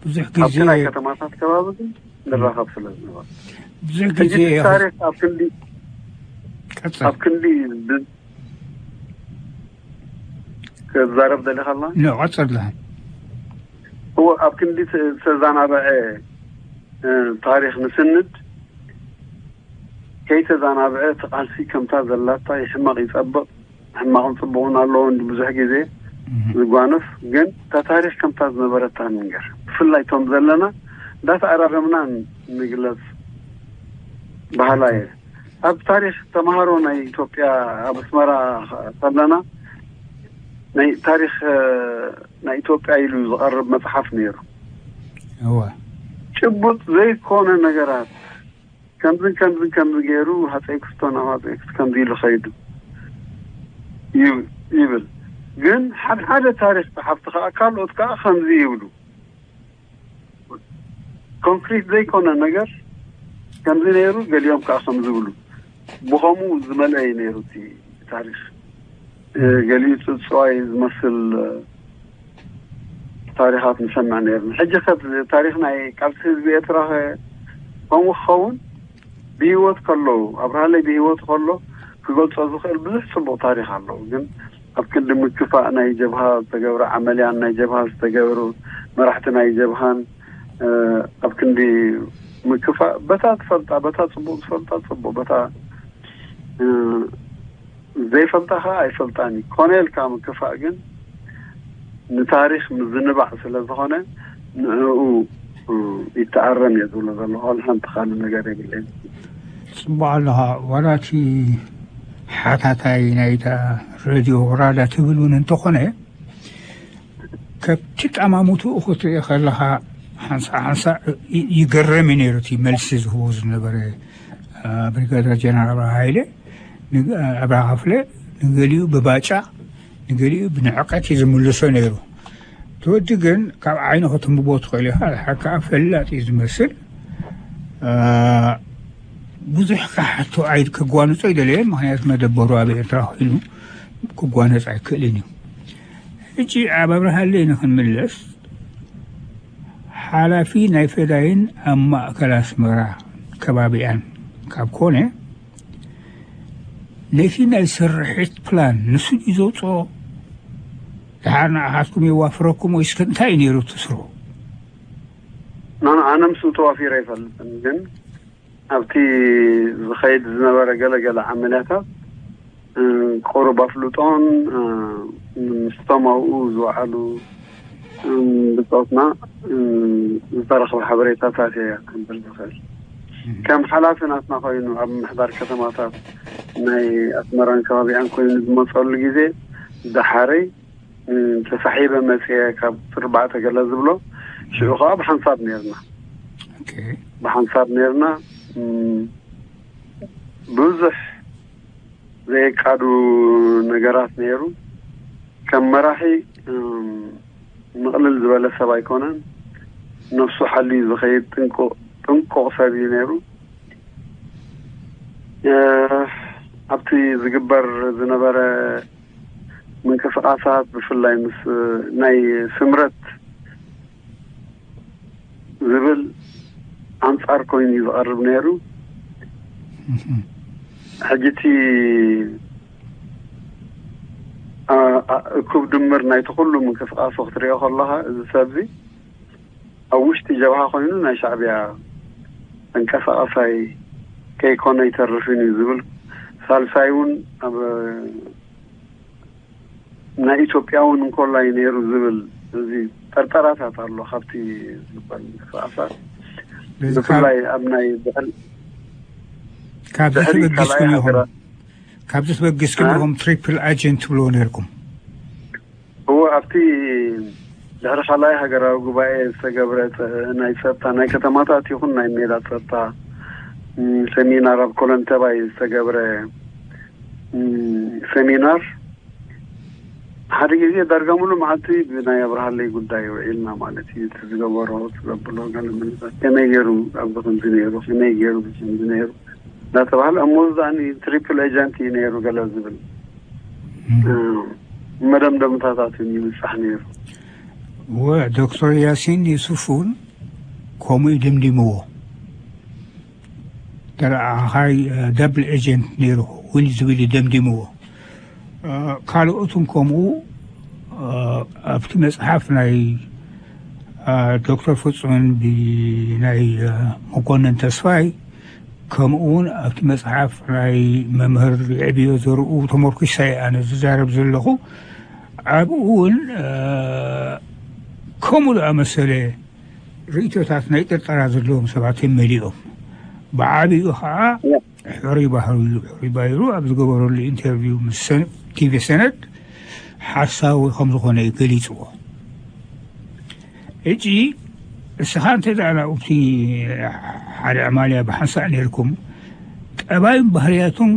ብዙሕ ኣብቲ ግዜ ናይ ከተማታት ከባቢ ግን ንራኸብ ስለ ዝነበረ፣ ብዙሕ ሕጂ ግዜ እቲ ታሪኽ ኣብ ክንዲ ቀጽል ኣብ ክንዲ ብ- ክዛረብ ደሊኻ ኣላ ኖ ቀጽል ኣለኻ እዎ፣ ኣብ ክንዲ ተ- ተዛናብዐ እ፣ ታሪኽ ንስንድ፣ ከይተዛናብዐ እቲ ቃልሲ ከምታ ዘላታ ይሕመቕ ይጸብቕ፣ ሕማቕን ጽቡቕን ኣለዎ። እንዲ ብዙሕ ግዜ ዝጓነፍ፣ ግን እታ ታሪኽ ከምታ ዝነበረታ ንንገር። ብፍላይ እቶም ዘለና እንዳተኣራረምና ንግለጽ ባህላ እየ። ኣብ ታሪኽ ተምሃሮ ናይ ኢትዮጵያ ኣብ ኣስመራ ከለና ናይ ታሪኽ እ፣ ናይ ኢትዮጵያ ኢሉ ዝቐርብ መጽሓፍ ነይሩ። እወ ጭቡጥ ዘይኮነ ነገራት ከምዝን ከምዝን ከምዚ ገይሩ ሃፀይ ክስቶ ናብ ሃፀይ ክስቶ ከምዚ ኢሉ ኸይዱ ይብ- ይብል። ግን ሓደ ሓደ ታሪኽ ጸሓፍቲ ከዓ ካልኦት ከዓ ከምዚ ይብሉ። ኮንክሪት ዘይኮነ ነገር ከምዚ ነይሩ፣ ገሊኦም ከዓ ከምዚ ይብሉ። ብኸምኡ ዝመልአ እዩ ነይሩ እቲ ታሪኽ። እ፣ ገሊኡ ጽጽዋይ ዝመስል እ፣ ታሪኻት ንሰምዕ ነይርና። ሕጂ ከ ታሪኽ ናይ ቃልሲ ህዝቢ ኤርትራ ከ ከምኡ ክኸውን ብህይወት ከለዉ ኣብርሃለይ ብህይወት ከሎ ክገልጾ ዝኽእል ብዙሕ ጽቡቕ ታሪኽ ኣለዉ። ግን ኣብ ክንዲ ምክፋእ ናይ ጀብሃ ዝተገብረ ዓመልያን ናይ ጀብሃ ዝተገብሩ መራሕቲ ናይ ጀብሃን እ፣ ኣብ ክንዲ ምክፋእ በታ ትፈልጣ በታ ጽቡቕ ዝፈልጣ ጽቡቕ በታ እ፣ ዘይፈልጣ ከዓ ኣይፈልጣን እዩ። ኮነ ኢልካ ምክፋእ ግን ንታሪኽ ምዝንባዕ ስለ ዝኾነ ንዕኡ እ፣ ይተኣረም እየ ዝብሎ ዘለኹ። ካልእ ሓንቲ ካልእ ነገር የብለይን። ጽቡቕ ኣለኻ። ዋላ እቲ ሓታታይ ናይታ ሬድዮ ራዳ ትብል እውን እንተኾነ ከብቲ ጠማሙትኡ ክትርኢ ከለኻ ሓንሳእ ሓንሳእ ይ- ይገረም እዩ ነይሩ እቲ መልሲ ዝህቦ ዝነበረ እ፣ ብሪጋደር ጀነራል ኣብርሃ ሃይለ ንግ- ኣብርሃ ክፍለ ንገሊኡ ብባጫ ንገሊኡ ብንዕቀት እዩ ዝምልሶ ነይሩ። እቲ ወዲ ግን ካብ ዓይኑ ከተንብቦ ትኽእል ኢኻ። ድሓር ከዓ ፈላጥ እዩ ዝመስል። እ፣ ብዙሕ ክሓቶ ኣይ- ከጓንጾ ኣይደለየን። ምክንያቱ መደበሩ ኣብ ኤርትራ ኮይኑ ክጓነጽ ኣይክእልን እዩ። ሕጂ ኣብ ኣብርሃለይ ንክንምለስ ሓላፊ ናይ ፈዳይን ኣብ ማእከል ኣስመራ ከባቢኣን ካብ ኮነ ነቲ ናይ ስርሒት ፕላን ንሱ ድዩ ዘውፅኦ? ድሓር ንዓኻትኩም የዋፍረኩም ወይስ ከ እንታይ እዩ ነይሩ እቲ ስርሑ? ኖ፣ ኖ፣ ኣነ ምስኡ ተዋፊረ ኣይፈልጥን፣ ግን ኣብቲ ዝኸይድ ዝነበረ ገለ ገለ ዓመልያታት እ፣ ቁሩብ ኣፍልጦን እ፣ ምስቶም ኣብኡ ዝወዓሉ እ፣ ብጾትና እ፣ ዝተረኽበ ሓበሬታታት እየ ከንብል ዝኽእል። ከም ሓላፊ ናትና ኮይኑ ኣብ ምምሕዳር ከተማታት ናይ ኣስመራን ከባቢኣን ኮይኑ ዝመፀሉ ግዜ ደሓረይ እ፣ ተሳሒበ መፅየ ካብ ትርባዕተ ገለ ዝብሎ ሽዑ ከዓ ብሓንሳብ ነርና ኦኬ። ብሓንሳብ ነርና እ፣ ብዙሕ ዘየቃዱ ነገራት ነይሩ። ከም መራሒ እ፣ ምቕልል ዝበለ ሰብ ኣይኮነን። ነፍሱ ሓልዩ ዝኸይድ ጥንቁቕ ጥንቁቕ ሰብ እዩ ነይሩ። እ፣ ኣብቲ ዝግበር ዝነበረ ምንቅስቃሳት ብፍላይ ምስ ናይ ስምረት ዝብል ኣንጻር ኮይኑ እዩ ዝቐርብ ነይሩ። ሕጂ እቲ እ፣ እ፣ እኩብ ድምር ናይቲ ኩሉ ምንቅስቃሱ ክትሪኦ ከለኻ እዚ ሰብ እዚ ኣብ ውሽጢ ጀብሃ ኮይኑ ናይ ሻዕብያ ተንቀሳቃሳይ ከይኮነ ይተርፍን እዩ ዝብል። ሳልሳይ እውን ኣብ ናይ ኢትዮጵያ እውን እንኮላይ ነይሩ ዝብል እዚ ጠርጠራታት ኣሎ። ካብቲ ዝግበር ምንቅስቃሳት ስለዚ ካብ- ብፍላይ ኣብ ናይ ድሕሪ ካብዚ ድሕሪ ተበጊስኩም ካልኣይ ኢኹም ሃገራት ካብዚ ተበጊስኩም እ? ኢኹም ትሪፕል ኣጀንት ትብልዎ ነርኩም። እዎ፣ ኣብቲ ድሕሪ ካልኣይ ሃገራዊ ጉባኤ ዝተገብረ ጸ- ናይ ጸጥታ፣ ናይ ከተማታት ይኹን ናይ ሜዳ ጸጥታ፣ ም፣ ሰሚናር፣ ኣብ ኮሎን ተባይ ዝተገብረ፣ ም፣ ሰሚናር፣ ሓደ ግዜ ዳርጋ ሙሉ መዓልቲ ብናይ ኣብርሃለይ ጉዳይ ውዒልና ማለት እዩ። እቲ ዝገበሮ፣ እቲ ዘብሎ፣ ገለ ምንታት ከመይ ገይሩ ኣብዚ ከምዚ ነይሩ፣ ከመይ ገይሩ ከምዚ ነይሩ እናተባህለ፣ ኣብ መወዳእታ ትሪፕል ኤጀንት እዩ ነይሩ ገለ ዝብል፣ እ፣ መደምደምታታት እውን ይብጻሕ ነይሩ። ወ ዶክተር ያሲን ዩሱፍ እውን ከምኡ እዩ ደምዲምዎ። ተለኣኻይ ደብል ኤጀንት ነይሩ እውን ዝብል እዩ ደምዲምዎ። እ፣ ካልኦትን ከምኡ፣ እ፣ ኣብቲ መጽሓፍ ናይ፣ እ፣ ዶክተር ፍጹምን ብናይ፣ እ፣ መኮንን ተስፋይ፣ ከምኡ እውን ኣብቲ መጽሓፍ ናይ መምህር የዕብዮ ዘርኡ ተመርኩሰ እየ ኣነ ዝዛረብ ዘለኹ። ኣብኡ እውን፣ እ፣ ከምኡ ዝኣመሰለ ርእይቶታት ናይ ጥርጠራ ዘለዎም ሰባት እዮም መሊኦም። ብዓቢኡ ኸዓ ሕሩይ ባህሩ እዩ። ሕሩይ ባይሩ ኣብ ዝገበረሉ ኢንተርቪው ምስ ሰን-፣ ቲቪ ሰነድ ሓሳዊ ከም ዝኾነ እዩ ገሊጽዎ። ሕጂ እስኻ እንተ ደኣ ናብቲ ሓደ ዕማልያ ብሓንሳእ ነይርኩም፣ ጠባዩን ባህርያቱን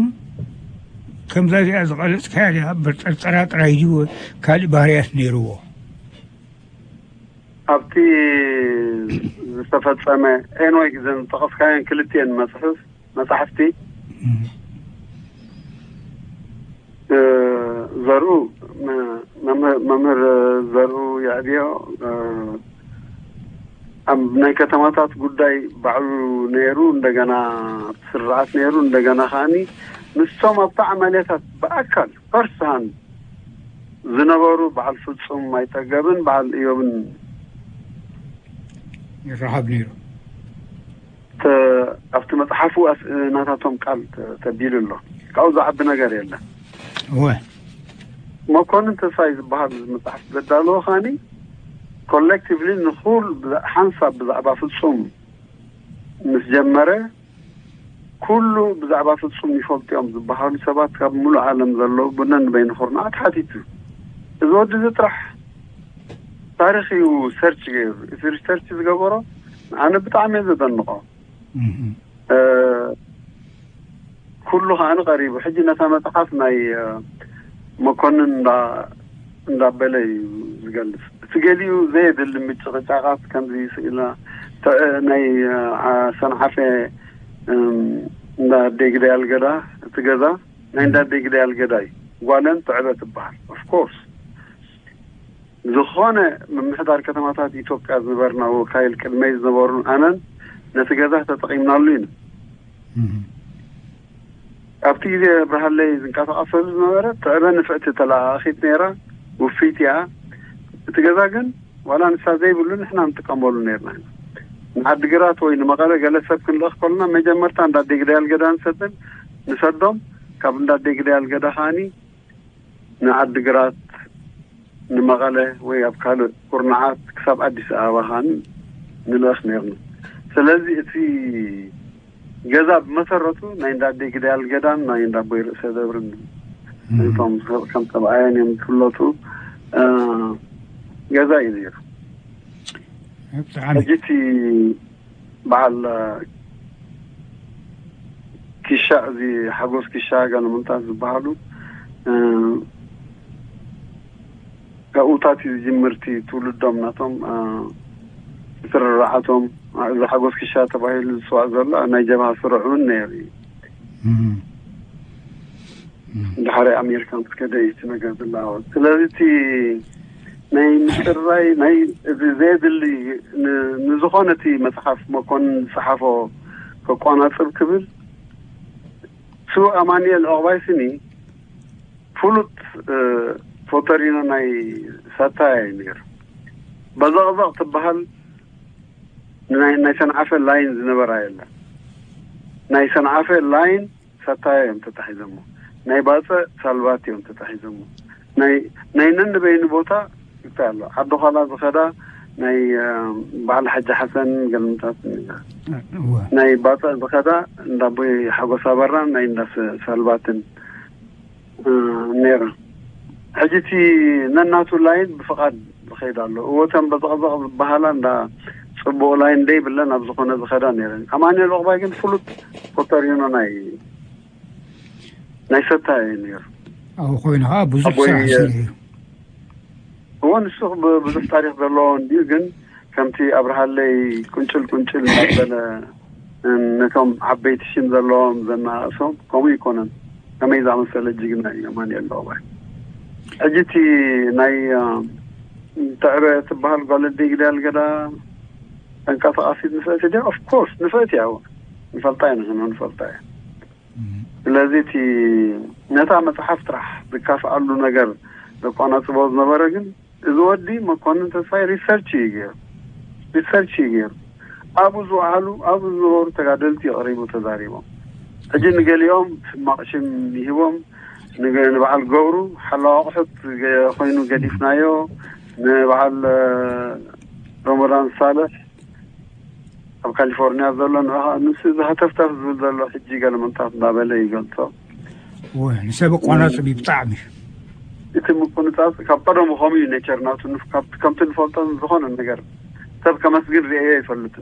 ከምዛ እዚኣ ዝቐለጽካያ ድያ? እምበር ጥርጠራ ጥራይ ድዩ ካልእ ባህርያት ነይርዎ? ኣብቲ ዝተፈጸመ፣ ኤንወይ፣ ግዘን ዝጠቐስካየን ክልቲኤን መጽሕፍ-፣ መጻሕፍቲ፣ እም። እ፣ ዘርኡ፣ መ-፣ መምህር፣ መምህር ዘርኡ የዕብዮ፣ እ፣ ኣብ ናይ ከተማታት ጉዳይ ባዕሉ ነይሩ፣ እንደገና ኣብቲ ስርዓት ነይሩ፣ እንደገና ከኣኒ ምስቶም ኣብቲ ዓመልያታት ብኣካል ፈርስት ሃንድ ዝነበሩ በዓል ፍጹም ኣይጠገብን በዓል እዮብን ይረኸብ ነይሩ። ተ-፣ ኣብቲ መጽሓፉ ኣስ-፣ ናታቶም ቃል ተ-፣ ተቢሉ ኣሎ። ካብኡ ዝዓቢ ነገር የለን። እወ። መኮንን ተስፋይ ዝበሃል መጽሓፍ ዘዳለዎ ከኣኒ ኮሌክቲቭሊ ንኹል ብዛ-፣ ሓንሳብ ብዛዕባ ፍጹም ምስ ጀመረ፣ ኩሉ ብዛዕባ ፍጹም ይፈልጡ እዮም ዝበሃሉ ሰባት ካብ ሙሉእ ዓለም ዘለዉ ብነንበይኑ ኩርናዓት ሓቲቱ። እዚ ወዲ እዚ ጥራሕ ታሪኽ እዩ ሰርች ገይሩ። እቲ ሪሰርች ዝገበሮ ኣነ ብጣዕሚ እየ ዘደንቖ። እህ። እ፣ ኩሉ ከኣ ቀሪቡ። ሕጂ ነታ መጽሓፍ ናይ፣ እ፣ መኮንን እንዳ-፣ እንዳበለ እዩ ዝገልጽ። እቲ ገሊኡ ዘየድሊ ምጭቕጫቓት ከምዚ ስኢላ፣ ተ-፣ ናይ፣ እ፣ ዓ-፣ ሰንዓፈ፣ እም፣ እንዳ ኣደይ ግዳይ ኣልገዳ፣ እቲ ገዛ ናይ እንዳ ኣደይ ግዳይ ኣልገዳ እዩ። ጓለን ትዕበ ትበሃል። ኦፍ ኮርስ። ዝኾነ ምምሕዳር ከተማታት ኢትዮጵያ ዝነበርና ወካይል ቅድመይ ዝነበሩን ኣነን ነቲ ገዛ ተጠቒምናሉ ኢና። እህ። ኣብቲ ግዜ ብርሃለይ ዝንቀሳቐሰሉ ዝነበረ ትዕበ ንፍዕቲ ተለኣኣኺት ነይራ፣ ውፍይቲ እያ። እቲ ገዛ ግን ዋላ ንሳ ዘይብሉ ንሕና ንጥቀመሉ ነይርና ኢና። ንዓዲግራት ወይ ንመቐለ ገለ ሰብ ክንልእኽ ከለና መጀመርታ እንዳ ኣደይ ግዳይ ኣልገዳ ንሰድን፣ ንሰዶም፣ ካብ እንዳ ኣደይ ግዳይ ኣልገዳ ከኣኒ ንዓዲግራት፣ ንመቐለ ወይ ኣብ ካልእ ኩርናዓት ክሳብ ኣዲስ ኣበባ ከኣኒ ንልእኽ ነይርና። ስለዚ እቲ ገዛ ብመሰረቱ ናይ እንዳ ኣደይ ግዳይ ኣልገዳን ናይ እንዳ ኣቦይ ርእሰ ደብርን እም። እቶም ሰብ-፣ ከም ሰብኣያን እዮም ዝፍለጡ፣ እ፣ ገዛ እዩ ነይሩ። ብጣዕሚ። ሕጂ እቲ በዓል ኪሻ፣ እዚ ሓጎስ ኪሻ፣ ገለመንታት ዝበሃሉ፣ እ፣ ካብኡታት እዩ ዝጅምር እቲ ትውልዶም ናቶም፣ እ፣ ስርርዓቶም። እዚ ሓጎስ ኪሻ ተባሂሉ ዝፅዋዕ ዘሎ ኣብ ናይ ጀብሃ ስሩዕ እውን ነይሩ እዩ። እም። እም። ድሕሪ ኣሜሪካ ምስ ከደ እዩ እቲ ነገር ዝለዋወጥ። ስለዚ እቲ ናይ ምፅራይ፣ ናይ እዚ ዘየድሊ ን-፣ ንዝኾነ እቲ መፅሓፍ መኮንን ዝፀሓፎ ከቋናፅብ ክብል፣ ስዉእ ኣማኑኤል ዑቕባይ ስኒ ፍሉጥ፣ እ፣ ፎቶሪኖ ናይ ሳታያ እዩ ነይሩ። በዘቕዘቕ ትበሃል ናይ፣ ናይ ሰንዓፈ ላይን ዝነበራ የለን። ናይ ሰንዓፈ ላይን ሳታያ እዮም ተታሒዞሞ። ናይ ባጽዕ ሳልቫቲ እዮም ተታሒዞሞ። ናይ፣ ናይ ነንበይኑ ቦታ እንታይ ኣሎ? ዓዲ ዃላ ዝኸዳ ናይ በዓል ሓጂ ሓሰን ገልምታት ናይ ባፅዕ ዝኸዳ እንዳ ኣቦይ ሓጎስ ኣበራን ናይ እንዳ ሰልባትን ነይረን። ሕጂ እቲ ነናቱ ላይን ብፍቓድ ዝኸይድ ኣሎ። እወተን በዘቕዘቕ ዝበሃላ እንዳ ፅቡቕ ላይን ደይብለን ኣብ ዝኾነ ዝኸዳ ነይረን። ኣማኑኤል ዑቕባይ ግን ፍሉጥ ኮተሪኖ ናይ ናይ ሰታ እዩ ነይሩ። ኣብኡ ኮይኑ ከዓ ብዙሕ ኣቦይ ስራሕ ሰሪሑ እዩ። እዎ ንሱ ብዙሕ ታሪክ ዘለዎ እንድዩ፣ ግን ከምቲ ኣብርሃለይ ቁንጭል ቁንጭል እናበለ ነቶም ዓበይቲ ሽም ዘለዎም ዘናእሶም ከምኡ ይኮነን። ከመይ ዝኣመሰለ ጅግና እዩ ኣማኑኤል ዑቕባይ። ሕጂ እቲ ናይ ትዕበ ትበሃል ጓል ኣደይ ግዳል ገዳ ተንቀሳቃሲት ንፍዕቲ ድያ? ኦፍኮርስ ንፍዕቲ እያ፣ ንፈልጣ ኢና ንፈልጣ እያ። ስለዚ እቲ ነታ መፅሓፍ ጥራሕ ዝካፍኣሉ ነገር ዘቋናፅቦ ዝነበረ ግን እዚ ወዲ መኮንን ተስፋይ ሪሰርች እዩ ገይሩ፣ ሪሰርች እዩ ገይሩ። ኣብኡ ዝወዓሉ ኣብኡ ዝነበሩ ተጋደልቲ እዩ ቀሪቡ ተዛሪቦም። ሕጂ ንገሊኦም ሕማቕ ሽም ይህቦም፣ ንበዓል ገብሩ ሓላዋ ኣቑሑት ኮይኑ ገዲፍናዮ፣ ንበዓል ረመዳን ሳልሕ ኣብ ካሊፎርኒያ ዘሎ ንሱ እዚ ሃተፍተፍ ዝብል ዘሎ ሕጂ ገለ ምንታት እንዳበለ ይገልፆ። ንሰብ ኣቋናፅብ እዩ ብጣዕሚ። እቲ ምቁንፃፅ ካብ ቀደሙ ከምኡ እዩ ኔቸር ናቱ። ከምቲ ንፈልጦ ዝኾነ ነገር ሰብ ከመስግን ርእዮ ይፈልጥ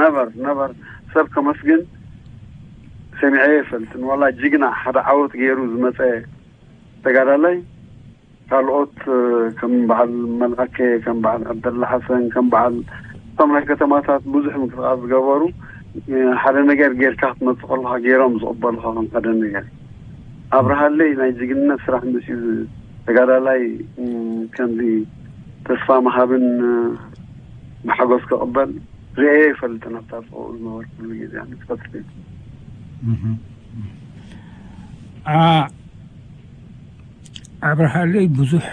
ነበር ነበር ሰብ ከመስግን ሰሚዐዮ ይፈልጥን። ዋላ ጅግና ሓደ ዓወት ገይሩ ዝመፀ ተጋዳላይ ካልኦት ከም በዓል መልኣከ፣ ከም በዓል ዓብደላ ሓሰን፣ ከም በዓል እቶም ናይ ከተማታት ብዙሕ ምንቅስቃስ ዝገበሩ ሓደ ነገር ጌርካ ክትመፅእ ከለካ ገይሮም ዝቕበሉካ ከም ሓደ ነገር ኣብርሃለይ ናይ ጅግንነት ስራሕ ምስ እዩ ተጋዳላይ ከምዚ ተስፋ ምሃብን ብሓጎስ ክቕበል ርእየ ይፈልጥን ኣብታ ዝነበርኩሉ ግዜ ንፈትሪ ኣብርሃለይ ብዙሕ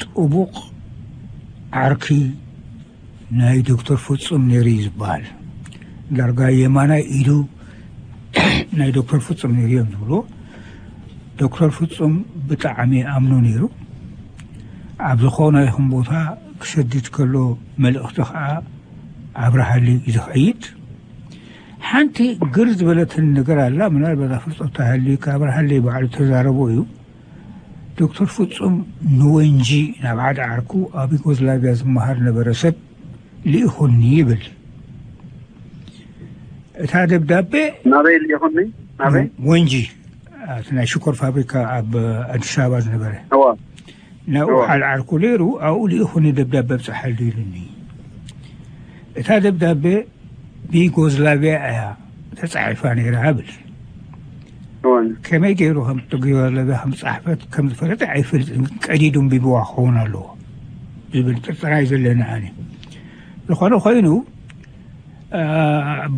ጥቡቕ ዓርኪ ናይ ዶክተር ፍጹም ነይሩ እዩ ዝበሃል። ዳርጋ የማናይ ኢዱ ናይ ዶክተር ፍጹም ነይሩ እዮም ዝብልዎ። ዶክተር ፍጹም ብጣዕሚ ኣምኖ ነይሩ። ኣብ ዝኾነ ይኹን ቦታ ክሰድድ ከሎ መልእኽቲ ከዓ ኣብርሃለይ እዩ ዝኸይድ። ሓንቲ ግር ዝበለትን ነገር ኣላ። ምናልባት ኣፍልጦ ተሃልዩካ ኣብርሃለይ ባዕሉ ተዛረቦ እዩ። ዶክተር ፍጹም ንወንጂ ናብ ሓደ ዓርኩ ኣብ ዩጎዝላቪያ ዝመሃር ነበረ ሰብ ልኢኹኒ ይብል። እታ ደብዳቤ ናበይ ልኢኹኒ? ናበይ? ወንጂ እቲ ናይ ሽኮር ፋብሪካ ኣብ ኣዲስ ኣበባ ዝነበረ ናብኡ ሓደ ዓርኩ ነይሩ። ኣብኡ ልኢኹኒ ደብዳቤ ኣብፅሓሉ ኢሉኒ። እታ ደብዳቤ ብዩጎዝላቪያ እያ ተፃሒፋ ነይራ ብል። ከመይ ገይሩ ከም ዩጎዝላቪያ ከም ዝፃሕፈት ከም ዝፈለጠ ኣይፈልጥን። ቀዲዱ ኣንቢብዋ ክኸውን ኣለዎ ዝብል ጥርጠራ እዩ ዘለኒ ኣነ። ዝኾነ ኮይኑ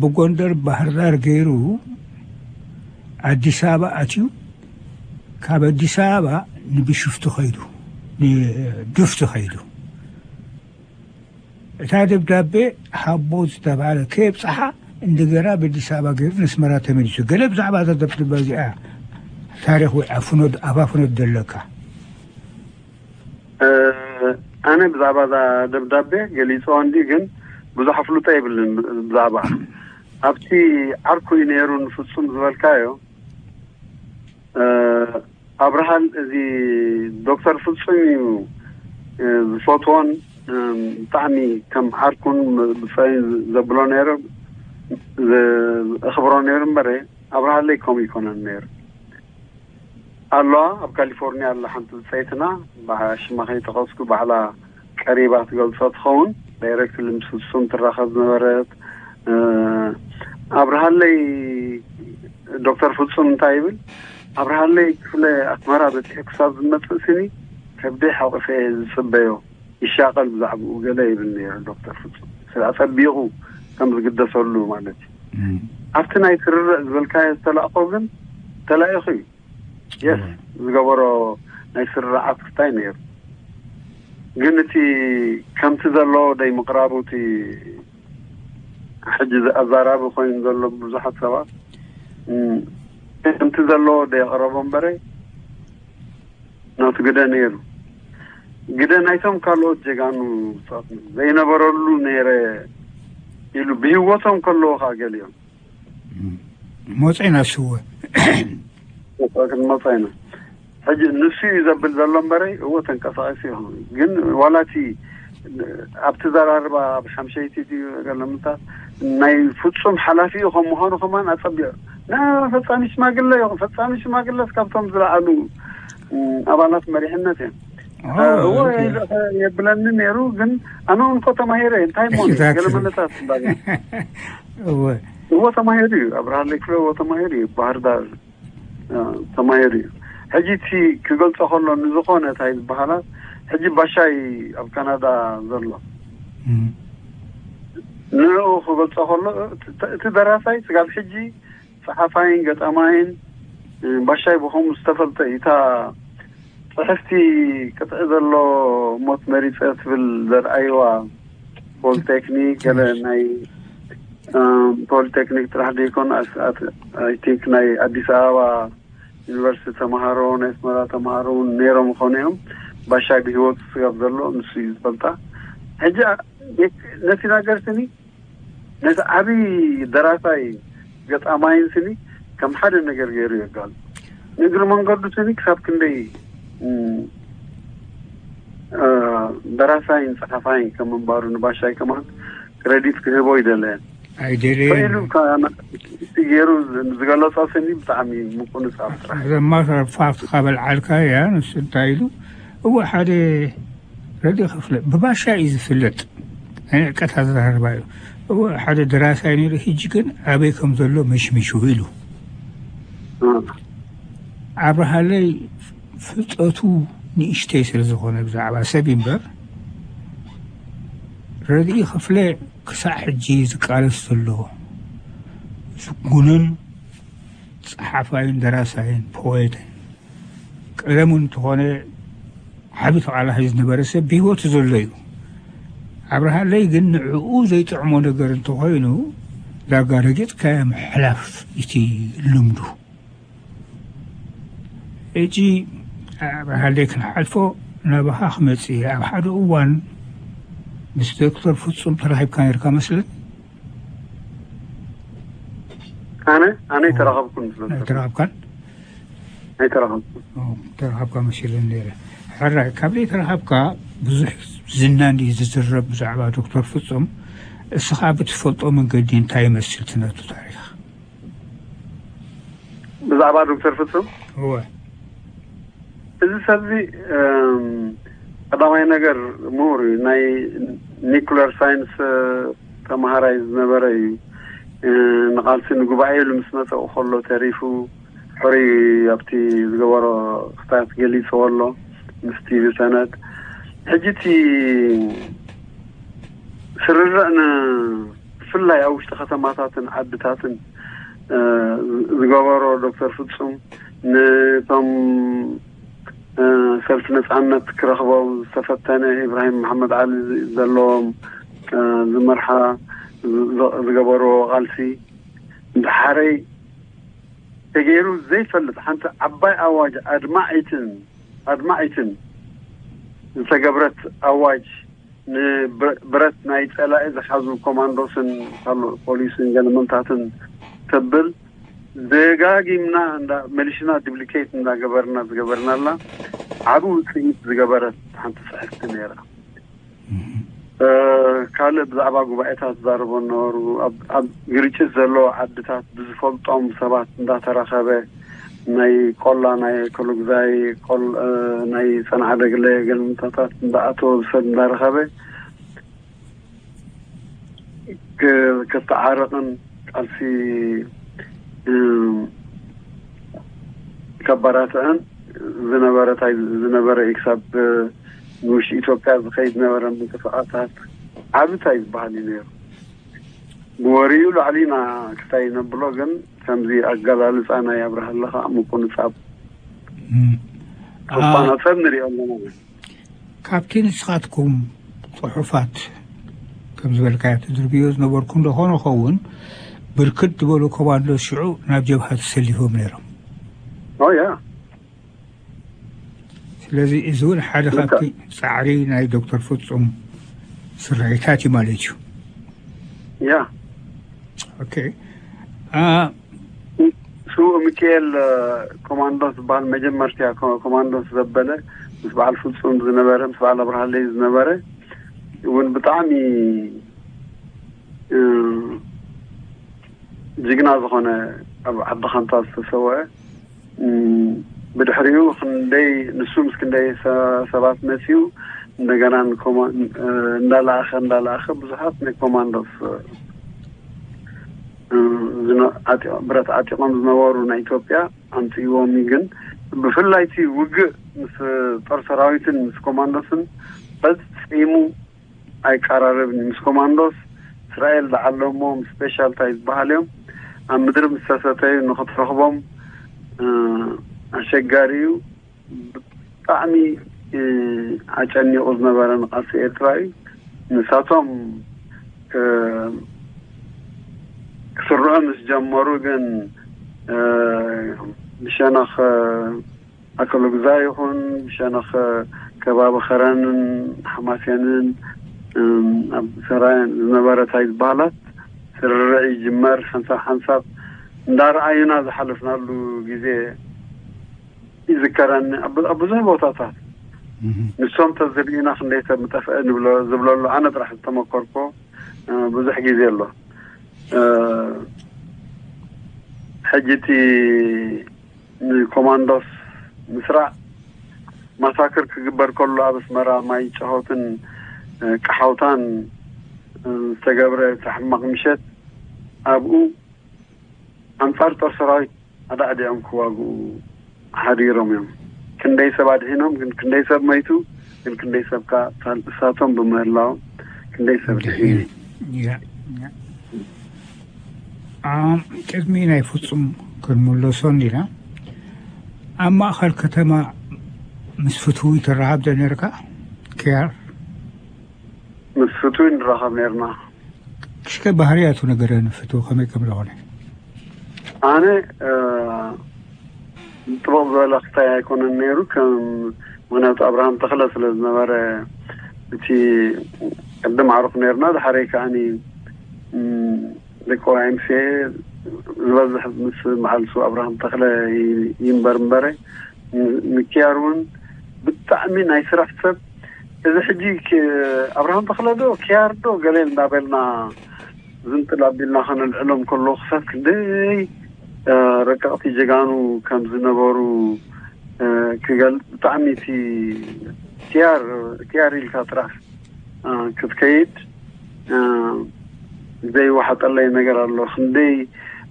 ብጎንደር ባህርዳር ገይሩ ኣዲስ ኣበባ ኣትዩ ካብ ኣዲስ ኣበባ ንቢሾፍቱ ከይዱ ንዱፍቲ ከይዱ እታ ደብዳቤ ሃቦ ዝተባሃለ ከየብፅሓ እንደገና በኣዲስ ኣበባ ገይሩ ንኣስመራ ተመሊሱ። ገለ ብዛዕባ እዛ ደብዳቤ እዚኣ ታሪኽ ወይ ኣፍኖት ኣፋፍኖት ዘለካ? ኣነ ብዛዕባ እዛ ደብዳቤ ገሊፅዋ እንዲ ግን ብዙሕ ኣፍልጦ የብልን ብዛዕባ ኣብቲ ዓርኩ እዩ ነይሩ ንፍፁም ዝበልካዮ ኣብርሃል እዚ ዶክተር ፍፁም እዩ ዝፈትዎን ብጣዕሚ ከም ዓርኩን ብፀይ ዘብሎ ነይሩ ዘኽብሮ ነይሩ እምበረ ኣብርሃለይ ከምኡ ይኮነን ነይሩ ኣለዋ ኣብ ካሊፎርኒያ ኣላ ሓንቲ ዝፀይትና ሽማ ከይጠቐስኩ ባዕላ ቀሪባ ትገልፆ ትኸውን ዳይረክትሊ ምስ ፍፁም ትራኸብ ዝነበረት ኣብርሃለይ ዶክተር ፍፁም እንታይ ይብል ኣብርሃለይ ክፍለ ኣስመራ በፂሑ ክሳብ ዝመፅእ ስኒ ከብደይ ሓቑፈ ዝፅበዮ ይሻቐል ብዛዕባኡ ገለ ይብል ነይሩ ዶክተር ፍፁም ኣፀቢቑ ከም ዝግደሰሉ ማለት እዩ ኣብቲ ናይ ስርርዕ ዝበልካዮ ዝተላእኮ ግን ተላኢኹ እዩ የስ ዝገበሮ ናይ ስርርዓት ክታይ ነይሩ ግን እቲ ከምቲ ዘሎ ደይ ምቕራቡ እቲ ሕጂ ኣዛራቢ ኮይኑ ዘሎ ብዙሓት ሰባት ከምቲ ዘሎ ደይ ኣቕረቦ እምበረ ናቱ ግደ ነይሩ ግደ ናይቶም ካልኦት ጀጋኑ ብጾትና ዘይነበረሉ ነይረ ኢሉ ብህይወቶም ከለዉ ኸኣ ገሊኦም ሞፀና ስወ ክንመጻ ኢና። ሕጂ ንሱ እዩ ዘብል ዘሎ እምበረይ፣ እዎ ተንቀሳቒሱ ይኸውን። ግን ዋላ እቲ ኣብቲ ዘራርባ ኣብ ሓምሸይቲ ድዩ ገለምታ ናይ ፍጹም ሓላፊኡ ከም ምዃኑ ከማን ኣጸቢቑ ና ፈጻሚ ሽማግለ ይኹን ፈጻሚ ሽማግለስ ካብቶም ዝለዓሉ ም፣ ኣባላት መሪሕነት እዮም። እዎ የብለኒ ነይሩ። ግን ኣነ እውን እኮ ተማሂረ እየ። እንታይ እሞ ገለ መለታት እምበር እወ እዎ ተማሂሩ እዩ። ኣብርሃለይ ክፍለ እዎ ተማሂሩ እዩ። ባህር ዳር ተማሂሩ እዩ። ሕጂ እቲ ክገልጾ ከሎ ንዝኾነ እንታይ ዝበሃላ ሕጂ ባሻይ ኣብ ካናዳ ዘሎ ንዕኡ ክገልጾ ከሎ እቲ ደራሳይ ስጋብ ሕጂ ጸሓፋይን ገጣማይን ባሻይ ብኸምኡ ዝተፈልጠ እዩ። እታ ጽሕፍቲ ቅጥዒ ዘሎ ሞት መሪጸ ትብል ዘርኣይዋ ፖሊቴክኒክ ገለ ናይ ፖሊቴክኒክ ጥራሕ ዘይኮነ ኣይ ቲንክ ናይ ኣዲስ ኣበባ ዩኒቨርሲቲ ተምሃሮ ናይ ኣስመራ ተምሃሮ እውን ነይሮም ይኾኑ እዮም። ባሻይ ብህይወቱ ስጋብ ዘሎ ንሱ እዩ ዝፈልጣ። ሕጂ ነቲ ነገር ስኒ ነቲ ዓብዪ ደራሳይ ገጣማይን ስኒ ከም ሓደ ነገር ገይሩ የጋሉ ንእግሪ መንገዱ ስኒ ክሳብ ክንደይ ደራሳይን ጸሓፋይን ከም ምንባሩ ንባሻይ ከማን ክረዲት ክህቦ ይደለየን ኣይደለየን ኢሉ ገይሩ ዝገለጾ ስኒ ብጣዕሚ ምቁንጻብ ጥራሕ ዘማ ፋፍትካ በልዓልካ እያ ንሱ እንታይ ኢሉ እወ ሓደ ረዲ ክፍለ ብባሻ እዩ ዝፍለጥ ናይ ዕቀት ኣዘራርባ እዩ እወ ሓደ ደራሳይ ነይሩ ሕጂ ግን ኣበይ ከም ዘሎ መሽሚሹ ኢሉ ኣብርሃለይ ፍልጠቱ ንእሽተይ ስለ ዝኾነ ብዛዕባ ሰብ እምበር ረድኢ ክፍለ ክሳዕ ሕጂ ዝቃለስ ዘሎ ዝጉንን ጸሓፋይን ደራሳይን ፖኤትን ቀደሙ እንተኾነ ዓቢ ተቓላሳይ ዝነበረ ሰብ ብህይወቱ ዘሎ እዩ ኣብርሃለይ ግን ንዕኡ ዘይጥዕሞ ነገር እንተኾይኑ ዳጋ ረጊጽካዮ ምሕላፍ እቲ ልምዱ ሕጂ ኣብርሃለይ ክንሓልፎ ናባኻ ክመጽእ እየ ኣብ ሓደ እዋን ምስ ዶክተር ፍጹም ተራኺብካ ነርካ መስለኒ ኣነ ኣነ ኣይተራኸብኩን ስለ ኣይተራኸብካን ኣይተራኸብኩን ተራኸብካ መሲሉን ነይረ ሕራይ ካብ ዘይተራኸብካ ብዙሕ ዝና እንዲ ዝዝረብ ብዛዕባ ዶክተር ፍጹም እስኻ ብትፈልጦ መንገዲ እንታይ ይመስል ትነቱ ታሪኽ ብዛዕባ ዶክተር ፍጹም እወ እዚ ሰብዚ ቀዳማይ ነገር ምሁር እዩ ናይ ኒኩለር ሳይንስ ተምሃራይ ዝነበረ እዩ ንቃልሲ ንጉባኤ ኢሉ ምስ መፀኡ ከሎ ተሪፉ ሕሩይ ኣብቲ ዝገበሮ ክስታት ገሊፅዎ ኣሎ ምስ ቲቪ ሰነድ ሕጂ እቲ ስርርዕ ብፍላይ ኣብ ውሽጢ ከተማታትን ዓድታትን ዝገበሮ ዶክተር ፍፁም ነቶም ሰልፊ ነፃነት ክረኽቦም ዝተፈተነ ኢብራሂም መሓመድ ዓሊ ዘለዎም ዝመርሓ ዝገበርዎ ቃልሲ ብሓረይ ተገይሩ ዘይፈልጥ ሓንቲ ዓባይ ኣዋጅ ኣድማዒትን ኣድማዒትን ዝተገብረት ኣዋጅ ንብረት ናይ ፀላኢ ዝሓዙ ኮማንዶስን ካልእ ፖሊስን ገለመንታትን ተብል ደጋጊምና እንዳ መሊሽና ዲፕሊኬት እንዳገበርና ዝገበርናላ ዓቢ ውፅኢት ዝገበረት ሓንቲ ፅሕፍቲ ነይራ። ካልእ ብዛዕባ ጉባኤታት ዝዛረቦ ነበሩ። ኣብ ግርጭት ዘለዎ ዓድታት ብዝፈልጦም ሰባት እንዳተራኸበ ናይ ቆላ ናይ ኮሎግዛይ ናይ ፀንዓ ደግለ ገልምታታት እንዳኣተወ ብሰብ እንዳረኸበ ከተዓርቕን ቃልሲ ከባራትዕን ዝነበረ ዝነበረ እዩ ክሳብ ንውሽጢ ኢትዮጵያ ዝኸይድ ነበረ ምንቅስቃሳት ዓብታይ ዝበሃል እዩ ነይሩ። ብወሪኡ ላዕሊ ኢና ክታይ ነብሎ ግን ከምዚ ኣገላልፃ ናይ ኣብርሃ ኣለኻ ምቁንፃብ ክቋናፀብ ንሪኦ ኣለና። ካብቲ ንስኻትኩም ፅሑፋት ከም ዝበልካዮ ትድርብዮ ዝነበርኩም ዶ ኾነ ኸውን ብርክት ዝበሉ ኮማንዶ ሽዑ ናብ ጀብሃ ተሰሊፎም ነይሮም። ኦያ ስለዚ እዚ እውን ሓደ ካብቲ ጻዕሪ ናይ ዶክተር ፍጹም ስራይታት እዩ ማለት እዩ። ያ ኦኬ። ስውእ ሚካኤል ኮማንዶስ ዝበሃል መጀመርቲያ ኮማንዶስ ዘበለ ምስ በዓል ፍጹም ዝነበረ ምስ በዓል ኣብርሃለይ ዝነበረ እውን ብጣዕሚ ጅግና ዝኾነ ኣብ ዓዲ ኻንታ ዝተሰወአ ብድሕሪኡ ክንደይ ንሱ ምስ ክንደይ ሰባት መፅኡ እንደገና እንዳለኣኸ እንዳለኣኸ ብዙሓት ናይ ኮማንዶስ ብረት ዓጢቖም ዝነበሩ ናይ ኢትዮጵያ ኣምፅእዎም እዩ። ግን ብፍላይ እቲ ውግእ ምስ ጦር ሰራዊትን ምስ ኮማንዶስን ፈፂሙ ኣይቀራረብን እዩ። ምስ ኮማንዶስ እስራኤል ዝዓለሞም ስፔሻል ታይ ዝበሃል እዮም ኣብ ምድሪ ምስ ተሰተዩ ንክትረኽቦም ኣሸጋሪ እዩ። ብጣዕሚ ኣጨኒቑ ዝነበረ ንቃልሲ ኤርትራ እዩ። ንሳቶም ክስርዑ ምስ ጀመሩ ግን ብሸነኽ ኣከለጉዛይ ይኹን ብሸነኽ ከባቢ ኸረንን ሓማሴንን ኣብ ሰራየን ዝነበረ ታይ ዝበሃላት ስርርዕ ይጅመር። ሓንሳብ ሓንሳብ እንዳረኣዩና ዝሓለፍናሉ ግዜ ይዝከረኒ። ኣብ ብዙሕ ቦታታት ንሶም ተዝርእዩና ክንደይ ሰብ ምጠፍአ ዝብለሉ ኣነ ጥራሕ ዝተመከርኮ ብዙሕ ግዜ ኣሎ። ሕጂ እቲ ንኮማንዶስ ምስራዕ ማሳክር ክግበር ከሎ ኣብ ኣስመራ ማይ ጨሆትን ቀሓውታን ዝተገብረ እቲ ሕማቕ ምሸት ኣብኡ ኣንጻር ጦር ሰራዊት ኣዳዕዲዖም ክዋግኡ ሓዲሮም እዮም። ክንደይ ሰብ ኣድሒኖም ግን ክንደይ ሰብ መይቱ ግን ክንደይ ሰብ ከ እሳቶም ብምህላዎም ክንደይ ሰብ ድሒኑ። ቅድሚ ናይ ፍጹም ክንምለሶ እንዲና ኣብ ማእኸል ከተማ ምስ ፍትዊ ትረሃብ ዶ ነርካ? ኪያር ምስ ፍትዊ ንራኸብ ነርና። ክሽከ ባህርያቱ ነገረኒ ፍትዊ ከመይ ከም ዝኾነ። ኣነ ጥቡቕ ዝበለ ክታይ ኣይኮነን ነይሩ ከም ምክንያቱ ኣብርሃም ተኽለ ስለ ዝነበረ እቲ ቅድም ዓሩኽ ነርና ድሓረይ ከዓኒ ደቂ ዋይምሴ ዝበዝሕ ምስ መዓልሱ ኣብርሃም ተኽለ ይንበር እምበረ ንኪያር እውን ብጣዕሚ ናይ ስራሕ ሰብ እዚ ሕጂ ኣብርሃም ተኽለ ዶ ኪያር ዶ ገለ እንዳበልና ዝንጥል ኣቢልና ከነልዕሎም ከሎ ክሳብ ክንደይ ረቀቕቲ ጀጋኑ ከም ዝነበሩ ክገልፅ ብጣዕሚ እቲ ኪያር ኪያር ኢልካ ጥራሕ ክትከይድ ዘይወሓጠለይ ነገር ኣሎ። ክንደይ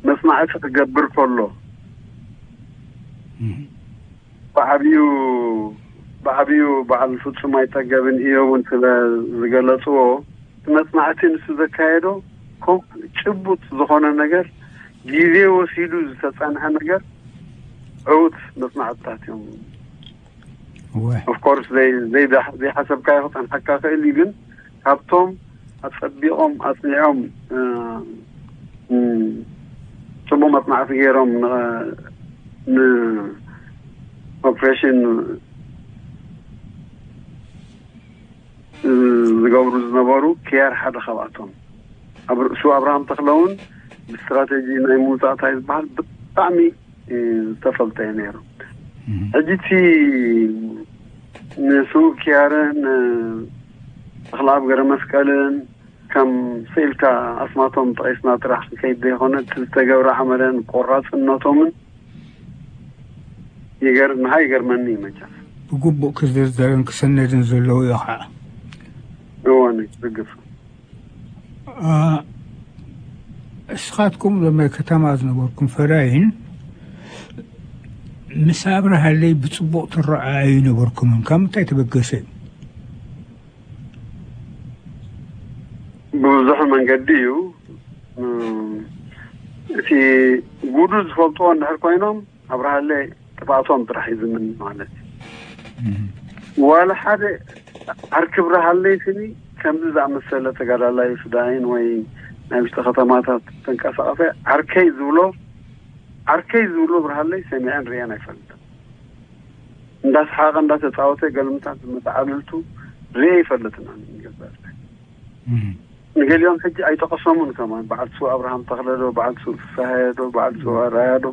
መፅናዕቲ ክገብር ከሎ ብዓብዩ ብዓብዩ በዓል ፍፁም ኣይጠገብን እዮብን ስለ ዝገለፅዎ መፅናዕቲ ንሱ ዘካየዶ ጭቡጥ ዝኾነ ነገር ግዜ ወሲዱ ዝተፀንሐ ነገር ዕውት መፅናዕትታት እዮም። ኦፍኮርስ ዘይሓሰብካዮ ክፀንሐካ ክእል እዩ፣ ግን ካብቶም ኣፀቢቖም ኣፅኒዖም ፅቡቅ መፅናዕቲ ገይሮም ንኦፕሬሽን ዝገብሩ ዝነበሩ ኪያር ሓደ ካብኣቶም ኣብ ርእሱ ኣብርሃም ተኽለ እውን ብስትራቴጂ ናይ ምውፃእ እንታይ ዝበሃል ብጣዕሚ ዝተፈልጠ እዩ ነይሩ። ሕጂ እቲ ንስውእ ኪያርን ተኽለኣብ ገረመስቀልን ከም ስኢልካ ኣስማቶም ጠቒስና ጥራሕ ክንከይድ ዘይኮነ እቲ ዝተገብረ ዓመለን ቆራፅነቶምን ይገር ንሃ ይገርመኒ እዩ መቸስ። ብግቡእ ክዝርዘርን ክሰነድን ዘለዎ እዩ ከዓ። እወ ርግፍ። እስኻትኩም ሎም ከተማ ዝነበርኩም ፈዳይን ምስ ኣብርሃለይ ብፅቡቕ ትረኣዩ ነበርኩምን ካብ ምንታይ ተበገሰ እዩ? ብብዙሕ መንገዲ እዩ። እቲ ጉዱ ዝፈልጥዎ እንድሕር ኮይኖም ኣብርሃለይ ጥፍኣቶም ጥራሕ እዩ ዝምን ማለት እዩ። ዋላ ሓደ ዓርኪ ብርሃለይ ስኒ ከምዚ ዝኣመሰለ ተጋዳላይ ፍዳይን ወይ ናይ ውሽጢ ከተማታት ተንቀሳቐሰ ዓርከይ ዝብሎ ዓርከይ ዝብሎ ብርሃለይ ሰሚዐን ርእየን ኣይፈልጥን። እንዳሰሓቐ እንዳተፃወተ ገልምታት መተዓልልቱ ርኤ ይፈልጥን ኣነ ንገዛእ። ንገሊኦም ሕጂ ኣይጠቐሶምን ከማን፣ በዓል ስው ኣብርሃም ተኽለ ዶ፣ በዓል ስው ፍስሃየ ዶ፣ በዓል ስው ኣርኣያ ዶ፣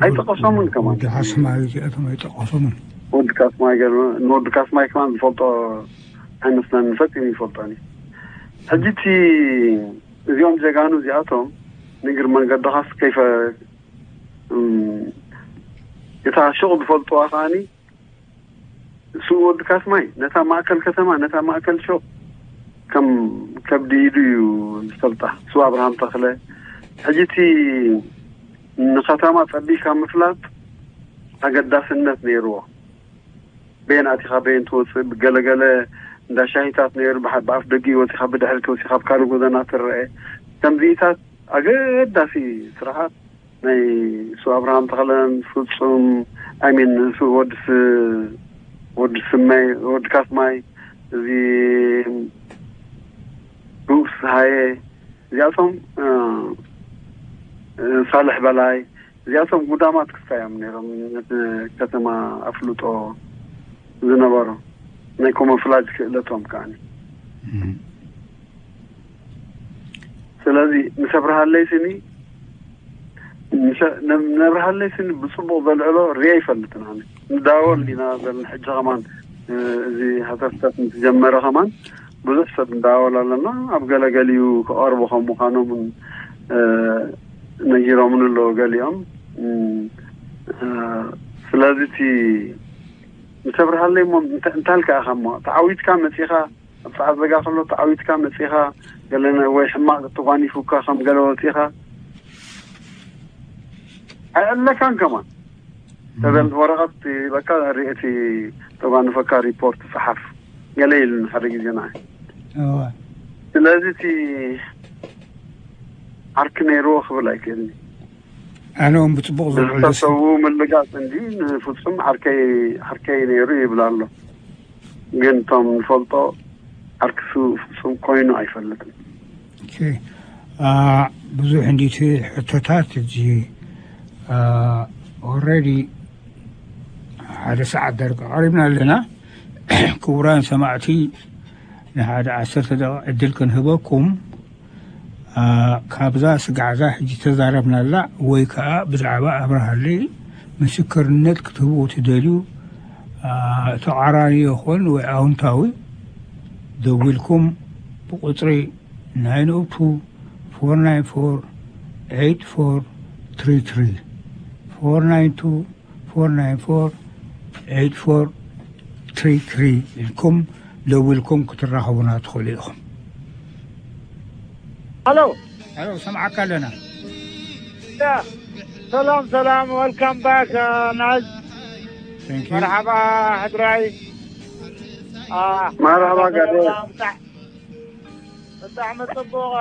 ኣይጠቐሶምን ከማን። ወዲ ካስማይ እዚኣቶም ኣይጠቐሶምን። ወዲ ካስማይ ገለ፣ ንወዲ ካስማይ ከማን ዝፈልጦ ኣይመስለኒ፣ ፈጺሙ ይፈልጦኒ። ሕጂ እቲ እዚኦም ጀጋኑ እዚኣቶም ንእግሪ መንገድኻስ ከይፈ እታ ሽቕ ዝፈልጥዋ ከዓኒ፣ ስው ወዲ ካስማይ ነታ ማእከል ከተማ፣ ነታ ማእከል ሹቕ ከም ከብዲ ኢዱ እዩ ዝፈልጣ። ስው ኣብርሃም ተኽለ፣ ሕጂ እቲ ንከተማ ጸቢካ ምፍላጥ ኣገዳስነት ነይርዎ። በየን ኣቲኻ በየን ትወፅእ፣ ብገለገለ እንዳ ሻሂታት ነይሩ፣ ብሓ- ብኣፍ ደጊ ወፂኻ ብድሕሪ ትወፂኻ ኣብ ካልእ ጎደና ትረአ። ከምዚታት ኣገዳሲ ስራሓት ናይ ሱ ኣብርሃም ተኽለን ፍፁም ኣሚን ሱ ወዲ ስ- ወዲ ስመይ ወዲ ካስማይ፣ እዚ ንኡስ ሃየ፣ እዚኣቶም ሳልሕ በላይ፣ እዚኣቶም ጉዳማት ክስታይ እዮም ነይሮም። ነቲ ከተማ ኣፍልጦ ዝነበሩ ናይ ኮሞፍላጅ ክእለቶም ከዓኒ። ስለዚ ምስ ኣብርሃለይ ስኒ ምስ- ነ- ነብርሃለይ ስኒ ብፅቡቕ ዘልዕሎ ሪኣ ይፈልጥን ኣነ። ንዳወል ኢና ዘለና ሕጂ ከማን፣ እዚ ሃተፍተፍ ምስ ጀመረ ከማን ብዙሕ ሰብ እንዳወል ኣለና። ኣብ ገለገሊኡ ክቐርቡ ከም ምዃኖም ነጊሮምን ኣለዉ ገሊኦም። ስለዚ እቲ ምተብርሃለይ እሞ እንታልካ ኢኻ እሞ ተዓዊትካ መፂኻ ኣብ ፀዓት ዘጋ ከሎ ተዓዊትካ መፂኻ ገለ ወይ ሕማቕ ተጓኒፉካ ከም ገለ ወፂኻ ኣይዕለካን ከማን ተበል ወረቐት ይበካ ርእቲ ተጓንፈካ ሪፖርት ፀሓፍ ገለ ኢሉኒ ሓደ ግዜ ንዓይ። ስለዚ እቲ ዓርኪ ነይርዎ ክብል ኣይክእልኒ። ኣነ እውን ብፅቡቕ ዝውዕል ደስ- ሰቡ ምልጋፅ እንዲ ንፍፁም ዓርከይ ዓርከይ ነይሩ ይብል ኣሎ። ግን እቶም ንፈልጦ ዓርኪ ሱ ፍፁም ኮይኑ ኣይፈልጥን። ኦኬ። አ፣ ብዙሕ እንዲቲ ሕቶታት እዚ ኦረዲ ሓደ ሰዓት ዳርጋ ቀሪብና ኣለና። ክቡራን ሰማዕቲ ንሓደ ዓሰርተ ደቂቕ ዕድል ክንህበኩም። አ፣ ካብዛ ስጋዕዛ ሕጂ ተዛረብናላ ወይ ከዓ ብዛዕባ ኣብርሃለይ ምስክርነት ክትህቡ ትደልዩ፣ አ፣ ተቓራኒ ይኹን ወይ ኣውንታዊ ደዊልኩም ብቁፅሪ nine oh two four nine four eight four three three, four nine two four nine four eight four three three ኢልኩም ደዊልኩም ክትራኸቡና ትኽእሉ ኢኹም። ሄሎ ሄሎ፣ ሰምዓካ ኣለና። ሰላም ሰላም፣ welcome back ናዝ። Thank you። መርሓባ ሕድራይ። መርሓባ ጋዶ። ብጣዕሚ ጽቡቕ፣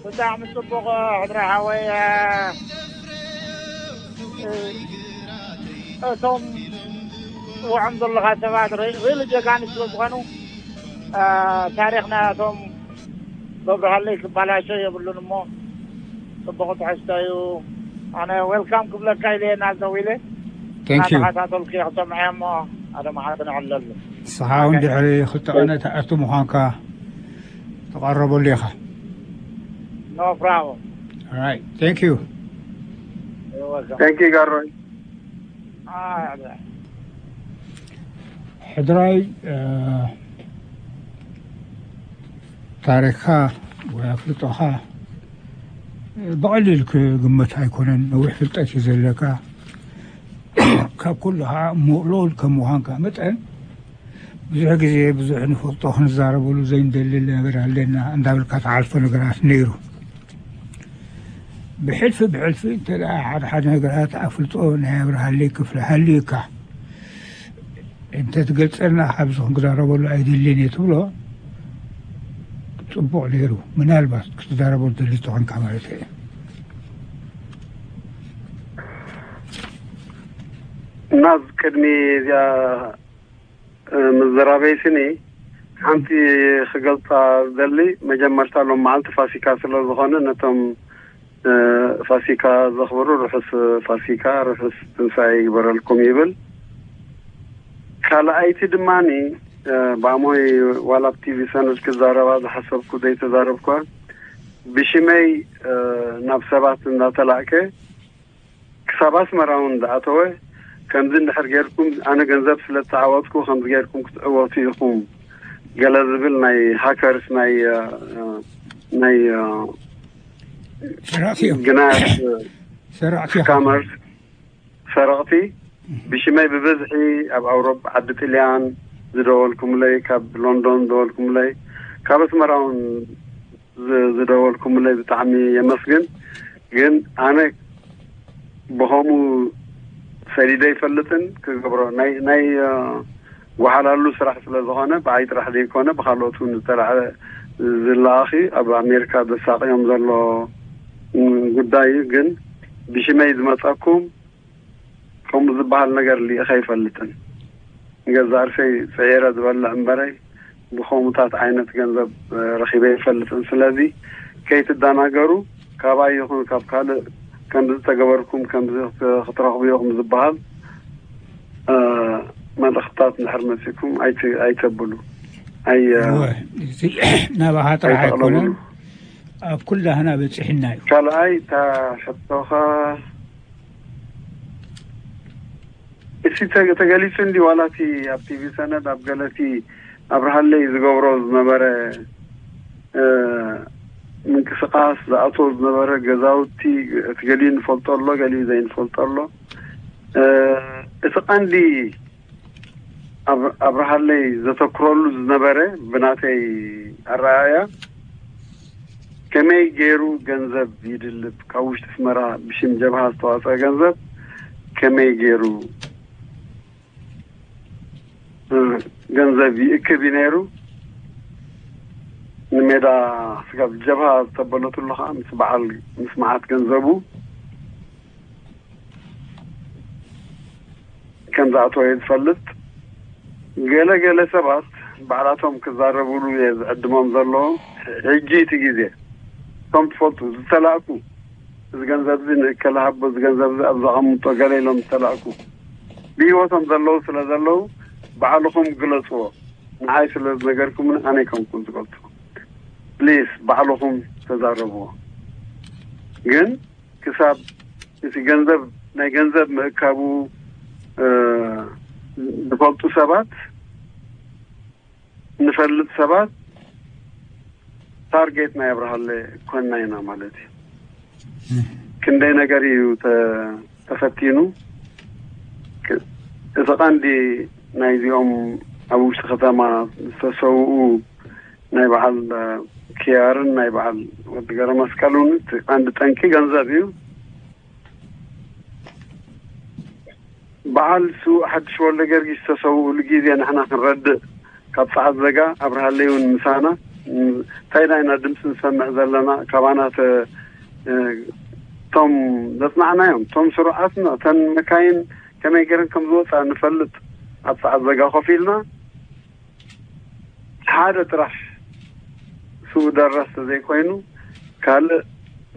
ብጣዕሚ ጽቡቕ ሕድራይ ሓወይ። እቶም ውዖም ዘለኻ ሰባት ሪሊ ጀጋኒ ስለ ዝኾኑ፣ ታሪኽ ናያቶም ገብረሃለይ ክባላሸ የብሉን እሞ ጽቡቕ ትሕዝቶ እዩ። ኣነ ዌልካም ክብለካ ኢለ ናዝ ደዊለ Thank you። እናተኸታተልኩ እየ ክሰምዐ እሞ ሓደ መዓልቲ ንዕለሉ። ንስኻ እውን ድሕሪ ክልተ ቀነ ትኣቱ ምዃንካ ትቐረበሉ ኢኻ። No problem። Alright, thank you። You're welcome። Thank you ጋሮይ። ኣይ፣ ሕድራይ እ፣ ታሪኽካ ወይ ኣፍልጦኻ ብቐሊል ክግመት ኣይኮነን። ነዊሕ ፍልጠት እዩ ዘለካ። ካብ ኩሉ ከዓ ምቕሉል ከም ምዃንካ መጠን ብዙሕ ግዜ ብዙሕ ንፈልጦ ክንዛረበሉ ዘይንደሊ ነገር ኣለና እንዳበልካ ትሓልፎ ነገራት ነይሩ። ብሕልፊ ብሕልፊ እንተ ደኣ ሓደ ሓደ ነገራት ኣፍልጦ ናይ ኣብርሃለይ ክፍሊ ሃልዩካ እንተ ትገልጸልና ኣብዚ ክንዛረበሉ ኣይደልን እየ ትብሎ ጽቡቕ ነይሩ። ምናልባት ክትዛረበሉ ደሊ ተኾንካ ማለት እየ። ናዝ ቅድሚ እዚኣ ምዝራበይ ስኒ ሓንቲ ክገልፃ ዝደሊ መጀመርታ ሎም መዓልቲ ፋሲካ ስለ ዝኾነ ነቶም ፋሲካ ዘኽብሩ ርሑስ ፋሲካ ርሑስ ትንሳኤ ይግበረልኩም ይብል። ካልኣይቲ ድማኒ፣ እ፣ ብኣሞይ ዋላ ኣብ ቲቪ ሰነድ ክዛረባ ዝሓሰብኩ ዘይተዛረብኳ፣ ብሽመይ፣ እ፣ ናብ ሰባት እንዳተላእከ ክሳብ ኣስመራ እውን ዝኣተወ፣ ከምዚ እንድሕር ጌርኩም፣ ኣነ ገንዘብ ስለ እተዓወትኩ ከምዚ ጌርኩም ክትዕወቱ ኢኹም፣ ገለ ዝብል ናይ ሃከርስ፣ ናይ፣ እ፣ ናይ፣ እ፣ ሰራእቲ እዮም። ግናያት፣ ሰራእቲ እዮም። ስካመርስ፣ ሰረቕቲ፣ ብሽመይ ብብዝሒ ኣብ ኣውሮፓ፣ ዓዲ ጥልያን ዝደወልኩምለይ፣ ካብ ሎንዶን ዝደወልኩምለይ፣ ካብ ኣስመራ እውን ዝ-፣ ዝደወልኩምለይ ብጣዕሚ የመስግን። ግን ኣነ ብኸምኡ ሰዲደ ይፈልጥን ክገብሮ ናይ፣ ናይ፣ እ፣ ጓሓላሉ ስራሕ ስለ ዝኾነ፣ ብዓይ ጥራሕ ዘይኮነ ብካልኦት እውን ዝተላዕለ ዝለኣኺ ኣብ ኣሜሪካ ዘሳቕዮም ዘሎ፣ እ፣ ጉዳይ እዩ። ግን ብሽመይ ዝመፀኩም ከምኡ ዝበሃል ነገር ልኢኸ ኣይፈልጥን። ንገዛእ ርእሰይ ፅዒረ ዝበልዕ እምበረይ ብኸምኡታት ዓይነት ገንዘብ፣ እ፣ ረኺበ ኣይፈልጥን። ስለዚ ከይትደናገሩ፣ ካባይ ይኹን ካብ ካልእ ከምዚ ተገበርኩም፣ ከምዚ ክት-፣ ክትረኽቡ ኢኹም ዝበሃል፣ እ፣ መልእኽትታት እንድሕር መፂኩም ኣይት-፣ ኣይተብሉ። ኣይ-፣ እ፣ እወ፣ እዚ ናባኻ ጥራሕ ኣይተቕለብሉ። ኣይኮነን፣ ኣብ ኩላህና በፂሕና እዩ። ካልኣይ፣ እታ ሕቶኻ፣ እቲ ተ-፣ ተገሊጹ እንዲ ዋላ እቲ ኣብ ቲቪ ሰነድ ኣብ ገለቲ ኣብርሃለይ ዝገብሮ ዝነበረ፣ እ፣ ምንቅስቃስ ዝኣቶ ዝነበረ ገዛውቲ፣ እቲ ገሊኡ ንፈልጦ ኣሎ፣ ገሊኡ ዘይንፈልጦ ኣሎ። እ፣ እቲ ቀንዲ ኣብ-፣ ኣብርሃለይ ዘተኩረሉ ዝነበረ ብናተይ ኣረኣእያ ከመይ ገይሩ ገንዘብ ይድልብ፣ ካብ ውሽጢ ኣስመራ ብሽም ጀብሃ ዝተዋፀአ ገንዘብ ከመይ ገይሩ፣ እ፣ ገንዘብ ይእክብ እዩ ነይሩ። ንሜዳ ስጋብ ጀብሃ ዝተበለትሉ ከዓ ምስ በዓል፣ ምስ መዓት ገንዘቡ ከም ዝኣተወ እየ ዝፈልጥ። ገለ ገለ ሰባት ባዕላቶም ክዛረብሉ እየ ዝዕድሞም ዘለዉ። ሕጂ እቲ ግዜ፣ እቶም ትፈልጡ ዝተላእኩ፣ እዚ ገንዘብ እዚ ንእከለ ሃቦ፣ እዚ ገንዘብ እዚ ኣብ ዘቐምጦ ገለ ኢሎም ዝተላእኩ፣ ብህይወቶም ዘለዉ ስለ ዘለዉ፣ ባዕልኹም ግለጽዎ። ንዓይ ስለ ዝነገርኩምኒ ኣነ ኣይኮንኩን ዝገልጾ። ፕሊስ፣ ባዕልኹም ተዛረብዎ። ግን ክሳብ እቲ ገንዘብ፣ ናይ ገንዘብ ምእካቡ፣ እ፣ ዝፈልጡ ሰባት፣ ንፈልጥ ሰባት ታርጌት ናይ ኣብርሃለ ኮንና ኢና ማለት እዩ። ክንደይ ነገር እዩ ተ-፣ ተፈቲኑ። ክ-፣ እቲ ቀንዲ ናይዚኦም ኣብ ውሽጢ ከተማ ዝተሰውኡ ናይ በዓል፣ እ፣ ኪያርን ናይ በዓል ወዲ ገረ መስቀልን እቲ ቀንዲ ጠንቂ ገንዘብ እዩ። በዓል ስዉእ ሓድሽ ወልደ ገርጊስ ዝተሰውኡሉ ግዜ ንሕና ክንረድእ፣ ካብ ጸዓት ዘጋ ኣብርሃለይ እውን ምሳና፣ ም-፣ እንታይ ኢና ኢና ድምፂ ንሰምዕ ዘለና፣ ካባና ተ-፣ እ፣ እቶም ዘጽናዕናዮም፣ እቶም ስሩዓትና፣ እተን መካይን ከመይ ገይረን ከም ዝወፃ ንፈልጥ፣ ኣብ ጸዓት ዘጋ ኮፍ ኢልና፣ ሓደ ጥራሕ ስዉእ ደራሲ ተዘይኮይኑ፣ ካልእ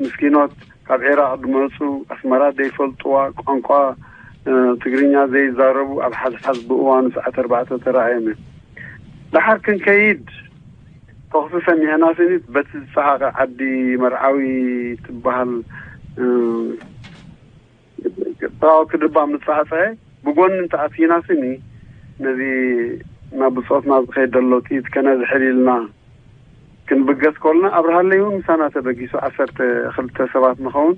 ምስኪኖት ካብ ዒራቕ ዝመጹ፣ ኣስመራ ዘይፈልጥዋ፣ ቋንቋ፣ እ፣ ትግርኛ ዘይዛረቡ፣ ኣብ ሓዝሓዝ ብእዋኑ ሰዓት ኣርባዕተ ተራእዮም እዮም። ደሓር ክንከይድ፣ ተኹሲ ሰሚዕና ስኒት፣ በቲ ዝጸዓቐ ዓዲ መርዓዊ ትበሃል፣ እ፣ ጥራው ክድባ ምጻዕጸዐ፣ ብጎኒ እንተኣቲና ስኒ፣ ነዚ ናብ ብጾትና ዝኸይድ ዘሎ ጥይት ከነዝሕል ኢልና ክንብገስ ከሎና፣ ኣብርሃለይ እውን ምሳና ተበጊሱ፣ ዓሰርተ ክልተ ሰባት ንኸውን።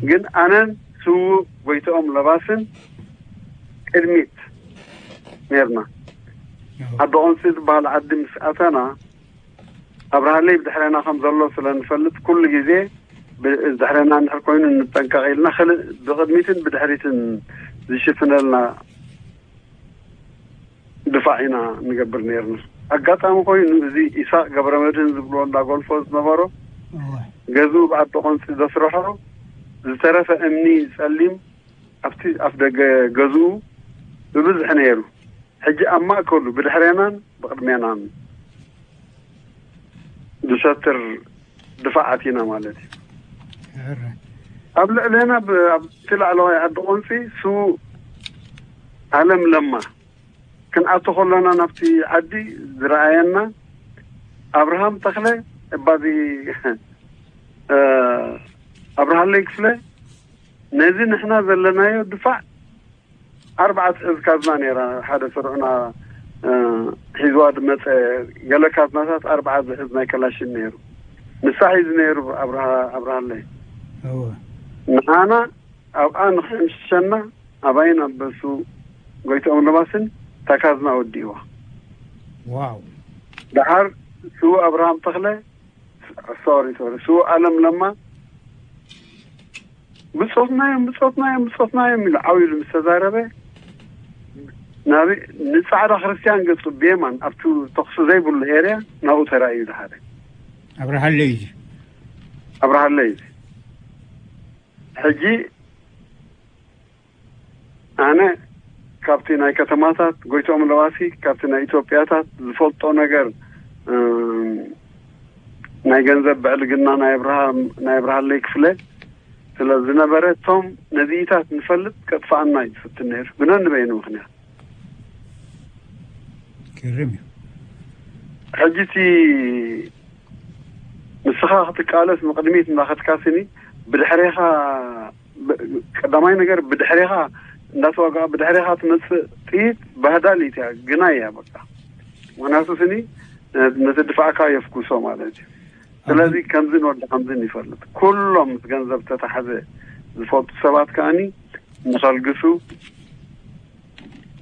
ግን ኣነን ስዉእ ጎይትኦም ለባስን ቅድሚት ነርና። ዓዲ ቆንጺ ዝበሃል ዓዲ ምስ ኣተና፣ ኣብርሃለይ ብድሕሬና ከም ዘሎ ስለ ንፈልጥ፣ ኩሉ ግዜ ብ-፣ ድሕሬና እንድሕር ኮይኑ ንጠንቀቕ ኢልና፣ ክልእ ብቕድሚትን ብድሕሪትን ዝሽፍነልና ድፋዕ ኢና ንገብር ነርና። ኣጋጣሚ ኮይኑ፣ እዚ ኢሳቕ ገብረመድህን ዝብልዎ እንዳ ጎልፎ ዝነበሮ፣ እወ። ገዝኡ ብዓዲ ቆንጺ ዘስርሖ፣ ዝተረፈ እምኒ ጸሊም ኣብቲ ኣፍ ደገ ገዝኡ ብብዝሒ ነይሩ። ሕጂ ኣብ ማእከሉ ብድሕሬናን ብቕድሜናን ዝሰትር ድፋዕ ኣቲና ማለት እዩ። ሕረ። ኣብ ልዕሌና ብ-፣ ኣብቲ ላዕለዋይ ዓዲ ቆንጺ ስዉእ ኣለም ለማ ክንኣቱ ከለና ናብቲ ዓዲ ዝረኣየና ኣብርሃም ተኽለ እባዚ ኣብርሃለይ ክፍለ ነዚ ንሕና ዘለናዮ ድፋዕ ኣርባዓ ትሕዝ ካዝና ነይራ። ሓደ ስርዑና ሒዝዋ ዝመፀ ገለ ካዝናታት ኣርባዓ ዝሕዝ ናይ ከላሽን ነይሩ። ንሳ ሒዙ ነይሩ ኣብርሃለይ። ንሓና ኣብኣ ንክሕምሽሸና ኣባይን ኣበሱ ጎይትኦም ለባስን ታካዝና ወዲእዋ። ዋው ደሓር ስዉ ኣብርሃም ተኽለ ሶሪ ሶሪ ስዉ ኣለም ለማ ብፆትናዮም ብፆትናዮም ብፆትናዮም ኢሉ ዓው ኢሉ ምስ ተዛረበ ናብ ንፃዕዳ ክርስቲያን ገፁ ብየማን ኣብቲ ተኽሲ ዘይብሉ ኤርያ ናብኡ ተራእዩ ዝሓደ ኣብርሃለይ እዚ ኣብርሃለይ እዚ ሕጂ ኣነ ካብቲ ናይ ከተማታት ጎይትኦም ለዋሲ ካብቲ ናይ ኢትዮጵያታት ዝፈልጦ ነገር ናይ ገንዘብ ብዕልግና ናይ ኣብርሃለይ ክፍለ ስለ ዝነበረ እቶም ነዚኢታት ንፈልጥ ከጥፋኣና እዩ ዝፍትን ነይሩ ብነንበይኑ ምክንያት ገርም እዩ ሕጂ እቲ ንስኻ ክትቃለስ ንቅድሚት እንዳኸድካ ስኒ ብድሕሬኻ ቀዳማይ ነገር ብድሕሬኻ እንዳተዋጋ ብድሕሬኻ ትመፅእ ጥይት ባህዳሊት እያ ግና እያ በቃ ምክንያቱ ስኒ ነቲ ድፋዕካ የፍኩሶ ማለት እዩ ስለዚ ከምዚ ንወዲ ከምዚ ይፈልጥ ኩሎም ምስ ገንዘብ ተታሓዘ ዝፈልጡ ሰባት ከዓኒ ንኸልግሱ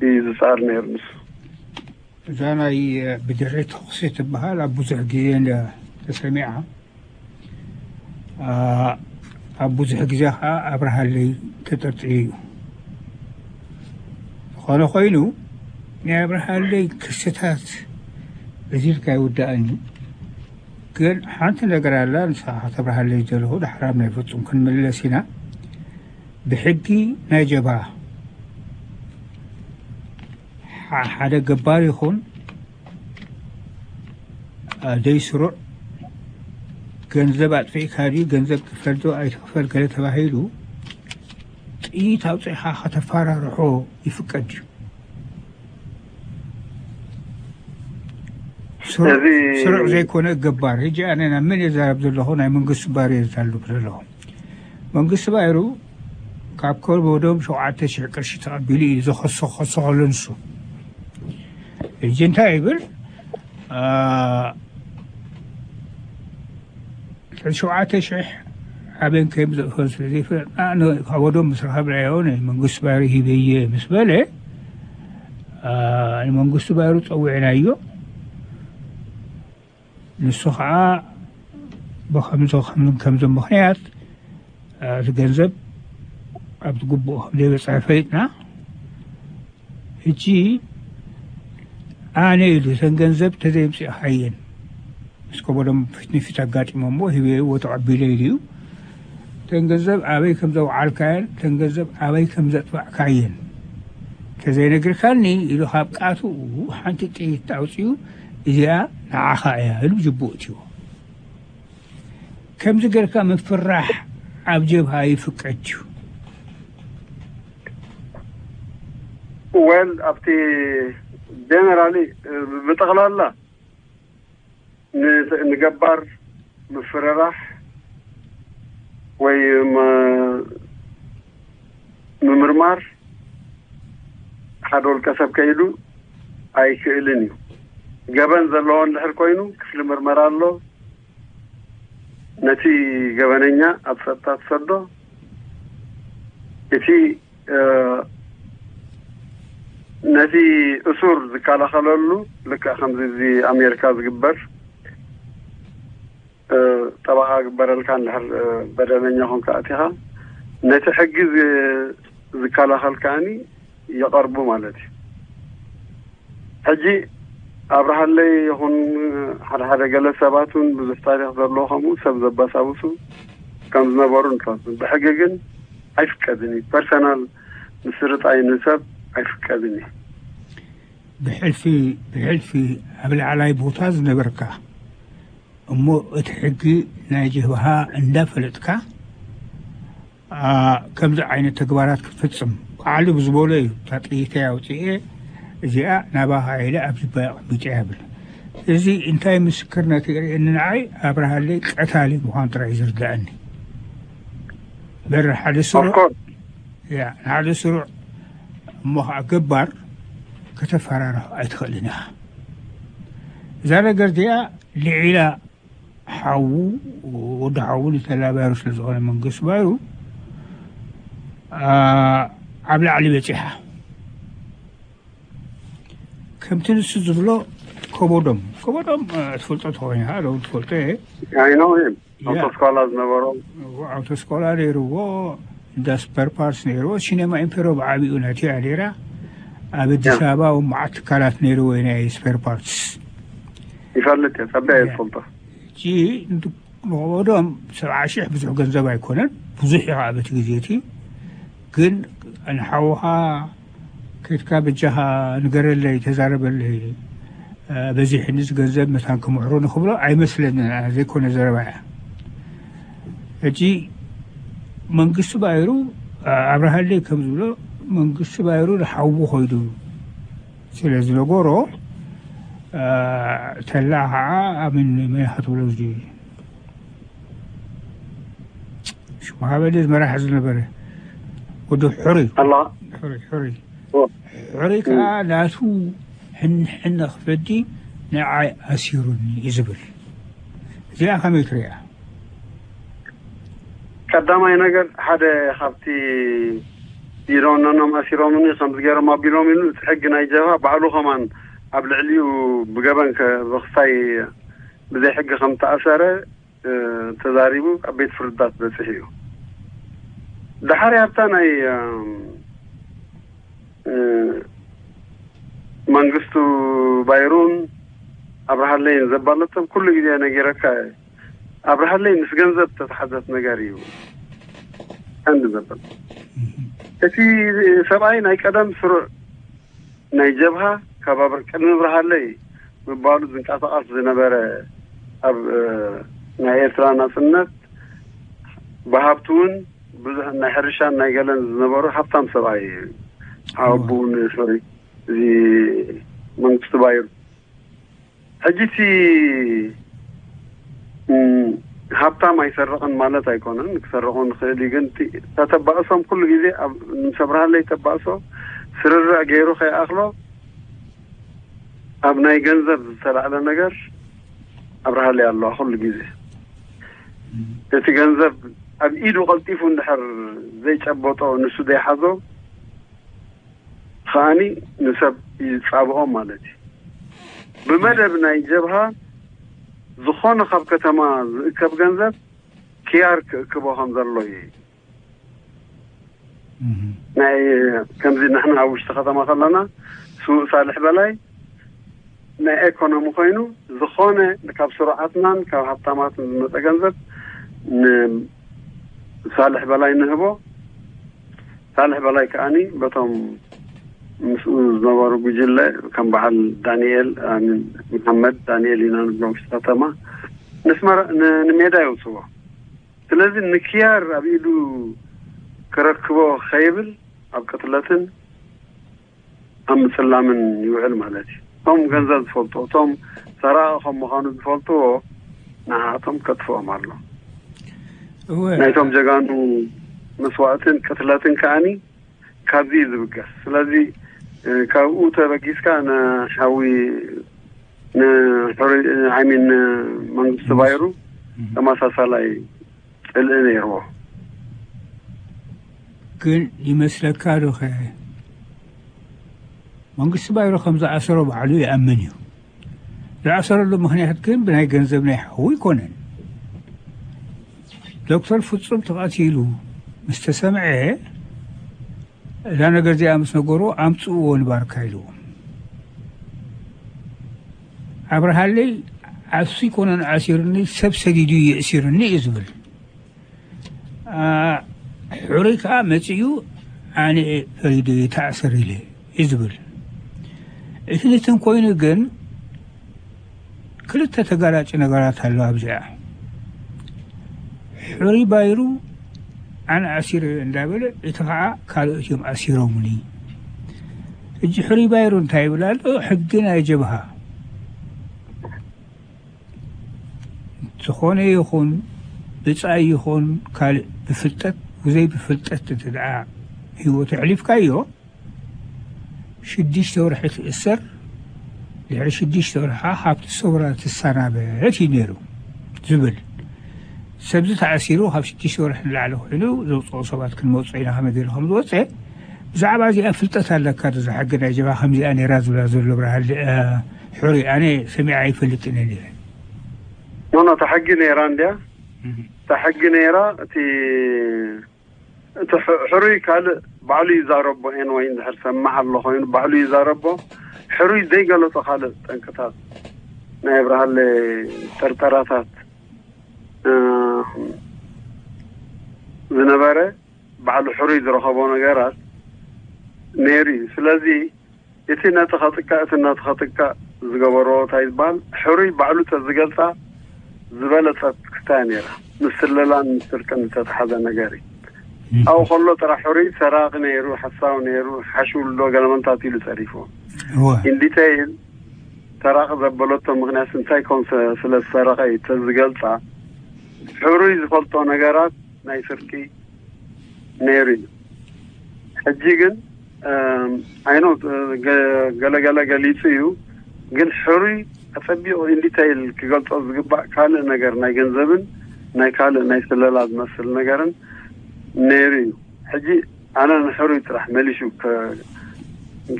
እዩ ዝፃር ነይሩ ንሱ እዛ ናይ ብድሕሪ ተኹሲ ትበሃል ኣብ ብዙሕ ግዜ ተሰሚዓ ኣብ ብዙሕ ግዜ ከዓ ኣብርሃለይ ተጠርጢሩ እዩ ዝኾነ ኮይኑ ናይ ኣብርሃለይ ክስታት እዚ ኢልካ ይውዳእን እዩ ግን ሓንቲ ነገር ኣላ ንስኻ ከተብርሃለይ ዘለኹ ዳሕራብ ናይ ፍጹም ክንምለስ ኢና ብሕጊ ናይ ጀብሃ ሓደ ገባር ይኹን ደይ ስሩዕ ገንዘብ ኣጥፊእካ ድዩ ገንዘብ ክፈል ዶ ኣይትክፈል ገለ ተባሂሉ ጥይት ኣውፅእኻ ከተፈራርሖ ይፍቀድ እዩ ስሩዕ ዘይኮነ ገባር ሕጂ ኣነ ናብ መን የዛረብ ዘለኹ ናይ መንግስቲ ባር የዛልብ ዘለኹ መንግስቲ ባይሩ ካብ ከርቦዶም ሸውዓተ ሽሕ ቅርሺ ተቐቢሉ እዩ ዝኸሶ ከሶ ከሎ ንሱ ሕጂ እንታይ ይብል ሸውዓተ ሽሕ ኣበን ከም ዘእፈር ስለ ዘይፈለጥና ከርቦዶም ምስ ረኸብናዮ ናይ መንግስቲ ባይሩ ሂበየ ምስ በለ ንመንግስቲ ባይሩ ፀዊዕናዮ ንሱ ከዓ ብከምዚ ከምዚ ከምዚ ምክንያት እቲ ገንዘብ ኣብ ዝግብኦ ከም ዘይበፅሐ ፈሊጥና ሕጂ ኣነ ኢሉ እተን ገንዘብ ተዘይምፅእካየን ምስ ከበዶም ፊት ንፊት ኣጋጢሞሞ ሂበይዎ ተቐቢለ ኢሉ እዩ እተን ገንዘብ ኣበይ ከም ዘውዓልካየን እተን ገንዘብ ኣበይ ከም ዘጥፋዕካየን ተዘይነግርካኒ ኢሉ ካብ ቃቱ ሓንቲ ጥይት ኣውፅኡ እዚኣ ንዓኻ እያ ኢሉ ጅቡእ እትዎ ከምዚ ጌርካ ምፍራሕ ኣብ ጀብሃ ይፍቀድ እዩ ወል ኣብቲ ጀነራሊ ብጠቕላላ ንገባር ምፍርራሕ ወይ ምምርማር ሓደ ውልቀ ሰብ ከይዱ ኣይክእልን እዩ። ገበን ዘለዎ እንድሕር ኮይኑ ክፍሊ ምርመራ ኣሎ። ነቲ ገበነኛ ኣብ ጸጥታ ትሰዶ። እቲ ነቲ እሱር ዝከላኸለሉ ልክዕ ከምዚ እዚ ኣሜሪካ ዝግበር ጠበቓ ግበረልካ እንድሕር በደለኛ ኮንካ ኣቲኻ ነቲ ሕጊ ዝከላኸል ከዓኒ ይቐርቡ ማለት እዩ። ሕጂ ኣብርሃለይ ይኹን ሓደ ሓደ ገለ ሰባት እውን ብዙሕ ታሪኽ ዘለዎ ከምኡ ሰብ ዘባሳብሱ ከም ዝነበሩ ንፈልጥ። ብሕጊ ግን ኣይፍቀድን እዩ። ፐርሰናል ምስርጣይ ንሰብ ኣይፍቀድን እዩ። ብሕልፊ ብሕልፊ ኣብ ላዕላይ ቦታ ዝነበርካ እሞ እቲ ሕጊ ናይ ጀብሃ እንዳፈለጥካ ከምዚ ዓይነት ተግባራት ክትፍፅም ባዕሉ ብዝበሎ እዩ እታ ጥይተይ ኣውፅኤ እዚኣ ናባኻ ኢለ ኣብ ልባ ኣቐሚጠ ይብል። እዚ እንታይ ምስክርነት የርእየኒ ንዓይ? ኣብርሃለይ ቀታሊ ምዃን ጥራይ ዝርድኣኒ። በረ ሓደ ስሩዕ፣ ያ፣ ሓደ ስሩዕ እሞ ኸዓ ገባር ከተፈራርሖ ኣይትኽእልን ኢኻ። እዛ ነገር እዚኣ ልዒላ ሓዉ፣ ወዲ ሓዉ ንተላ ባይሩ ስለ ዝኾነ መንግስቲ ባይሩ፣ ኣ፣ ኣብ ላዕሊ በጺሓ። ከምቲ ንሱ ዝብሎ ከበዶም፣ ከበዶም፣ እ፣ ትፈልጦ ተኾይንካ፣ ዶ ትፈልጦ እየ። ኣይ ኖ ሂም። ያ። ኣውቶስኳላ ዝነበሮ። ኣውቶስኳላ ነይርዎ፣ እንዳ ስፐር ፓርትስ ነይርዎ። ሲኔማ ኢምፔሮ ብዓቢኡ ናትያ ነይራ። ኣብ ኣዲስ ያ። ኣበባ እውን መዓት ትካላት ነይርዎ ናይ ስፐር ፓርትስ። ይፈልጥ እየ፣ ጸበ እየ ያ። ዝፈልጦ። ሕጂ ንድ-፣ ንኸበዶም ሰብዓ ሽሕ ብዙሕ ገንዘብ ኣይኮነን፣ ብዙሕ እዩ ከዓ በቲ ግዜ እቲ። ግን ንሓውኻ ከድካ በጃኻ ንገረለይ፣ ተዛረበለይ፣ እ፣ በዚሕኒ እዚ ገንዘብ መታን ክምሕሮ ንኽብሎ ኣይመስለንን፣ ኣነ ዘይኮነ ዘረባ እያ። ሕጂ መንግስቲ ባይሩ፣ እ፣ ኣብርሃለይ ከም ዝብሎ መንግስቲ ባይሩ ንሓዉ ኮይዱ ስለ ዝነገሮ፣ እ፣ ተላ ከዓ ኣምን መን ክትብሎ እዚ ሽሙ ሃበለ መራሕ ዝነበረ ወዲ ሕሩይ። ኣላ። ሕሩይ፣ ሕሩይ። ኦ። ሕሩይ ከዓ እም። ናቱ ሕንሕነ ክፈዲ ንዓይ ኣሲሩኒ እዩ ዝብል። እዚኣ ከመይ ትሪኣ? ቀዳማይ ነገር ሓደ ካብቲ ኢዶም ነኖም ኣሲሮምኒ ከምዚ ገይሮም ኣቢሎም ኢሉ እቲ ሕጊ ናይ ጀብሃ ባዕሉ ከማን ኣብ ልዕሊኡ ብገበን ከ-፣ ብኽሳይ ብዘይ ሕጊ ከም ተኣሰረ፣ እ፣ ተዛሪቡ ኣብ ቤት ፍርድታት በፂሑ እዩ። ደሓር ኣብታ ናይ፣ እም፣ እ፣ መንግስቱ ባይሩን ኣብርሃለይን ዘባለቶም ኩሉ ግዜ ነጊረካ እየ። ኣብርሃለይ ምስ ገንዘብ ተተሓዘት ነገር እዩ ቀንዲ ዘበል። እቲ ሰብኣይ ናይ ቀደም ስሩዕ ናይ ጀብሃ ከባቢ ቅድሚ ብርሃለይ ምባሉ ዝንቀሳቐስ ዝነበረ ኣብ፣ እ፣ ናይ ኤርትራ ናጽነት ብሃብቲ እውን ብዙሕ ናይ ሕርሻን ናይ ገለን ዝነበሩ ሃብታም ሰብኣይ እዩ። ኣቦኡ ንሶሪ እዚ መንግስቱ ባይሩ። ሕጂ እቲ፣ እም፣ ሃብታም ኣይሰርቕን ማለት ኣይኮነን፣ ክሰርቑ ንኽእል እዩ። ግን እቲ ተተባእሶም ኩሉ ግዜ ኣብ፣ ምስ ኣብርሃለይ ተባእሶ ስርርዕ ገይሩ ከይኣኽሎ ኣብ ናይ ገንዘብ ዝተላዕለ ነገር ኣብርሃለይ ኣለዋ ኩሉ ግዜ። እቲ ገንዘብ ኣብ ኢዱ ቀልጢፉ እንድሕር ዘይጨበጦ፣ ንሱ ዘይሓዞ ከኣኒ ንሰብ ይጻብኦ ማለት እዩ። ብመደብ ናይ ጀብሃ ዝኾነ ካብ ከተማ ዝእከብ ገንዘብ ክያር ክእክቦ ከም ዘሎ እዩ። እህ። ናይ ከምዚ ንሕና ኣብ ውሽጢ ከተማ ከለና ስዉእ ሳልሕ በላይ ናይ ኤኮኖሚ ኮይኑ ዝኾነ ካብ ስሩዓትናን ካብ ሃብታማትን ዝመጸ ገንዘብ ንሳልሕ በላይ ንህቦ። ሳልሕ በላይ ከኣኒ በቶም ምስኡ ዝነበሩ ጉጅለ ከም በዓል ዳንኤል፣ ኣሚን መሓመድ፣ ዳንኤል ኢና ንብሎም፣ ውሽጢ ከተማ ንስመረ-፣ ን-፣ ንሜዳ የውፅዎ። ስለዚ ንክያር ኣብ ኢዱ ክረክቦ ከይብል ኣብ ቅትለትን ኣብ ምጽላምን ይውዕል ማለት እዩ። እቶም ገንዘብ ዝፈልጡ፣ እቶም ሰራቒ ከም ምዃኑ ዝፈልጥዎ ንዓኣቶም ከጥፍኦም ኣሎ። እወ። ናይቶም ጀጋኑ መስዋእትን ቅትለትን ከኣኒ ካብዚ እዩ ዝብገስ። ስለዚ፣ እ፣ ካብኡ ተበጊስካ ንሓዊ፣ ንሕሩይ፣ I mean፣ ንመንግስቲ ባይሩ እም። ተመሳሳላይ ጽልኢ ነይርዎ። ግን ይመስለካ ዶ ኸ መንግስቲ ባይሩ ከም ዝኣሰሮ ባዕሉ ይኣምን እዩ። ዝኣሰረሉ ምኽንያት ግን ብናይ ገንዘብ ናይ ሓዉ ኣይኮነን። ዶክተር ፍጹም ተቐቲሉ ምስ ተሰምዐ፣ እዛ ነገር እዚኣ ምስ ነገርዎ፣ "ኣምጽእዎ ንባርካ" ኢልዎ። ኣብርሃለይ ዓሱ ኣይኮነን ኣሲሩኒ፣ ሰብ ሰዲዱ እዩ የእሲሩኒ እዩ ዝብል። ኣ፣ ሕሩይ ከኣ መጺኡ፣ "ኣነ እየ ፈሪደ፣ ተኣሰር" ኢለ እዩ ዝብል። እቲ ንትን ኮይኑ ግን ክልተ ተጋላጭ ነገራት ኣለዋ ኣብዚኣ። ሕሩይ ባይሩ ኣነ ኣሲረ እንዳበለ፣ እቲ ኸዓ ካልኦት እዮም ኣሲሮምኒ። ሕጂ ሕሩይ ባይሩ እንታይ ይብል ኣሎ? ሕጊ ናይ ጀብሃ ዝኾነ ይኹን ብጻይ ይኹን ካልእ ብፍልጠት ብዘይ ብፍልጠት እንተ ደኣ ህይወቱ ኣሕሊፍካዮ ሽዱሽተ ወርሒ ትእሰር፣ ድሕሪ ሽዱሽተ ወርሒ ከዓ ካብቲ ሰውራ ትሰናበት እዩ ነይሩ ዝብል ሰብዚ ተኣሲሩ ካብ ሽዱሽተ ወርሒ ንላዕሊ ኮይኑ ዘውፅኦ ሰባት ክንመፁ ኢና ከመይ ገይሩ ከም ዝወፀ ብዛዕባ እዚኣ ፍልጠት ኣለካ ዶ? እዛ ሕጊ ናይ ጀብሃ ከምዚኣ ነይራ ዝብላ ዘሎ ብርሃን ሕሩይ ኣነ ሰሚዐ ኣይፈልጥን እየ ነይረ። ኖ ኖ፣ እታ ሕጊ ነይራ እንድያ። እታ ሕጊ ነይራ። እቲ እቲ ሕ- ሕሩይ ካልእ ባዕሉ ይዛረቦ። ኤን ወይ እንድሕር ሰማዕ ኣሎ ኮይኑ ባዕሉ ይዛረቦ። ሕሩይ ዘይገለጾ ካልእ ጠንቅታት ናይ ብርሃለ ጥርጠራታት እ፣ ዝነበረ ባዕሉ ሕሩይ ዝረኸቦ ነገራት ነይሩ እዩ። ስለዚ እቲ ነቲ ከጥቃእ እቲ ነቲ ከጥቃእ ዝገበሮ እንታይ ዝበሃል ሕሩይ ባዕሉ ተዝገልጻ ዝበለጸት ክስታይ ነይራ። ምስ ስለላን ምስ ስርቅን ዝተተሓዘ ነገር እዩ። ኣብኡ ከሎ ጥራሕ ሕሩይ ሰራቂ ነይሩ፣ ሓሳዊ ነይሩ፣ ሓሽውልዶ ገለመንታት ኢሉ ጸሪፉ። እወ ኢንዲተይል ሰራቂ ዘበለቶ ምክንያት እንታይ ኮን ስለ ዝሰረቀ እዩ ተዝገልጻ ሕሩይ ዝፈልጦ ነገራት ናይ ስርቂ ነይሩ እዩ። ሕጂ ግን ኣይኖ ገለገለ ገሊጹ እዩ። ግን ሕሩይ ኣጸቢቑ ኢንዲተይል ክገልጾ ዝግባእ ካልእ ነገር ናይ ገንዘብን ናይ ካልእ ናይ ስለላ ዝመስል ነገርን ነይሩ እዩ። ሕጂ ኣነ ንሕሩይ ጥራሕ መሊሹ ከ-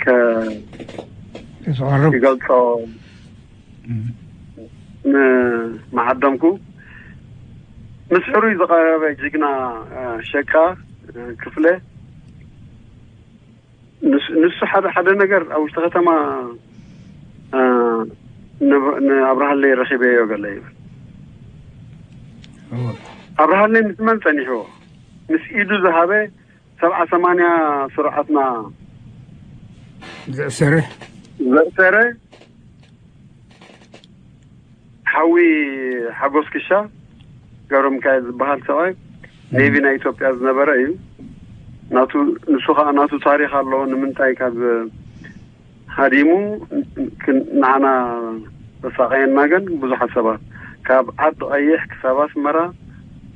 ከ- ተዘቐርብ ክገልጾ ን- መዓደምኩ። ምስ ሕሩይ ዝቐረበ ጅግና እ፣ ሸቃ እ፣ ክፍለ ንስ- ንሱ ሓደ ሓደ ነገር ኣብ ውሽጢ ከተማ እ፣ ንብ- ንኣብርሃለይ ረኺበዮ ገለ ይብል። ኣብርሃለይ ምስ መን ጸኒሕዎ? ምስ ኢዱ ዝሃበ ሰብዓ ሰማንያ ስርዓትና ዘእሰረ ዘእሰረ ሓዊ ሓጎስ ክሻ ገብረ ሚካኤል ዝበሃል ሰብኣይ ኔቪ ናይ ኢትዮጵያ ዝነበረ እዩ። ናቱ ንሱ ከዓ ናቱ ታሪክ ኣለዎ። ንምንታይ ካብ ሃዲሙ ክ- ንዓና ዘሳቀየና ግን ብዙሓት ሰባት ካብ ዓዲ ቀይሕ ክሳብ ኣስመራ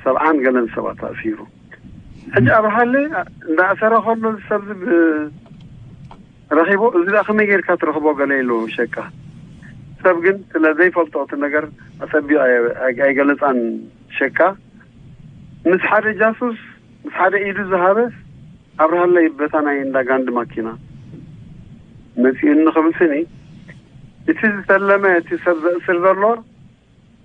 ሰብዓን ገለን ሰባት ኣእሲሩ። ሕጂ ኣብርሃለ እንዳእሰረ ከሎ እዚ ሰብ እዚ ብ- ረኺቦ እዚ ደኣ ከመይ ጌርካ ትረኽቦ ገለ ኢሉ ሸቃ። ሰብ ግን ስለ ዘይፈልጦ እቲ ነገር ኣጸቢቑ ኣየ- ኣይ- ኣይገለጻን። ሸቃ ምስ ሓደ ጃሱስ ምስ ሓደ ኢዱ ዝሃበስ ኣብርሃለይ በታ ናይ እንዳ ጋንዲ ማኪና መጺኡኒ ክብል ስኒ እቲ ዝሰለመ እቲ ሰብ ዘእስር ዘሎ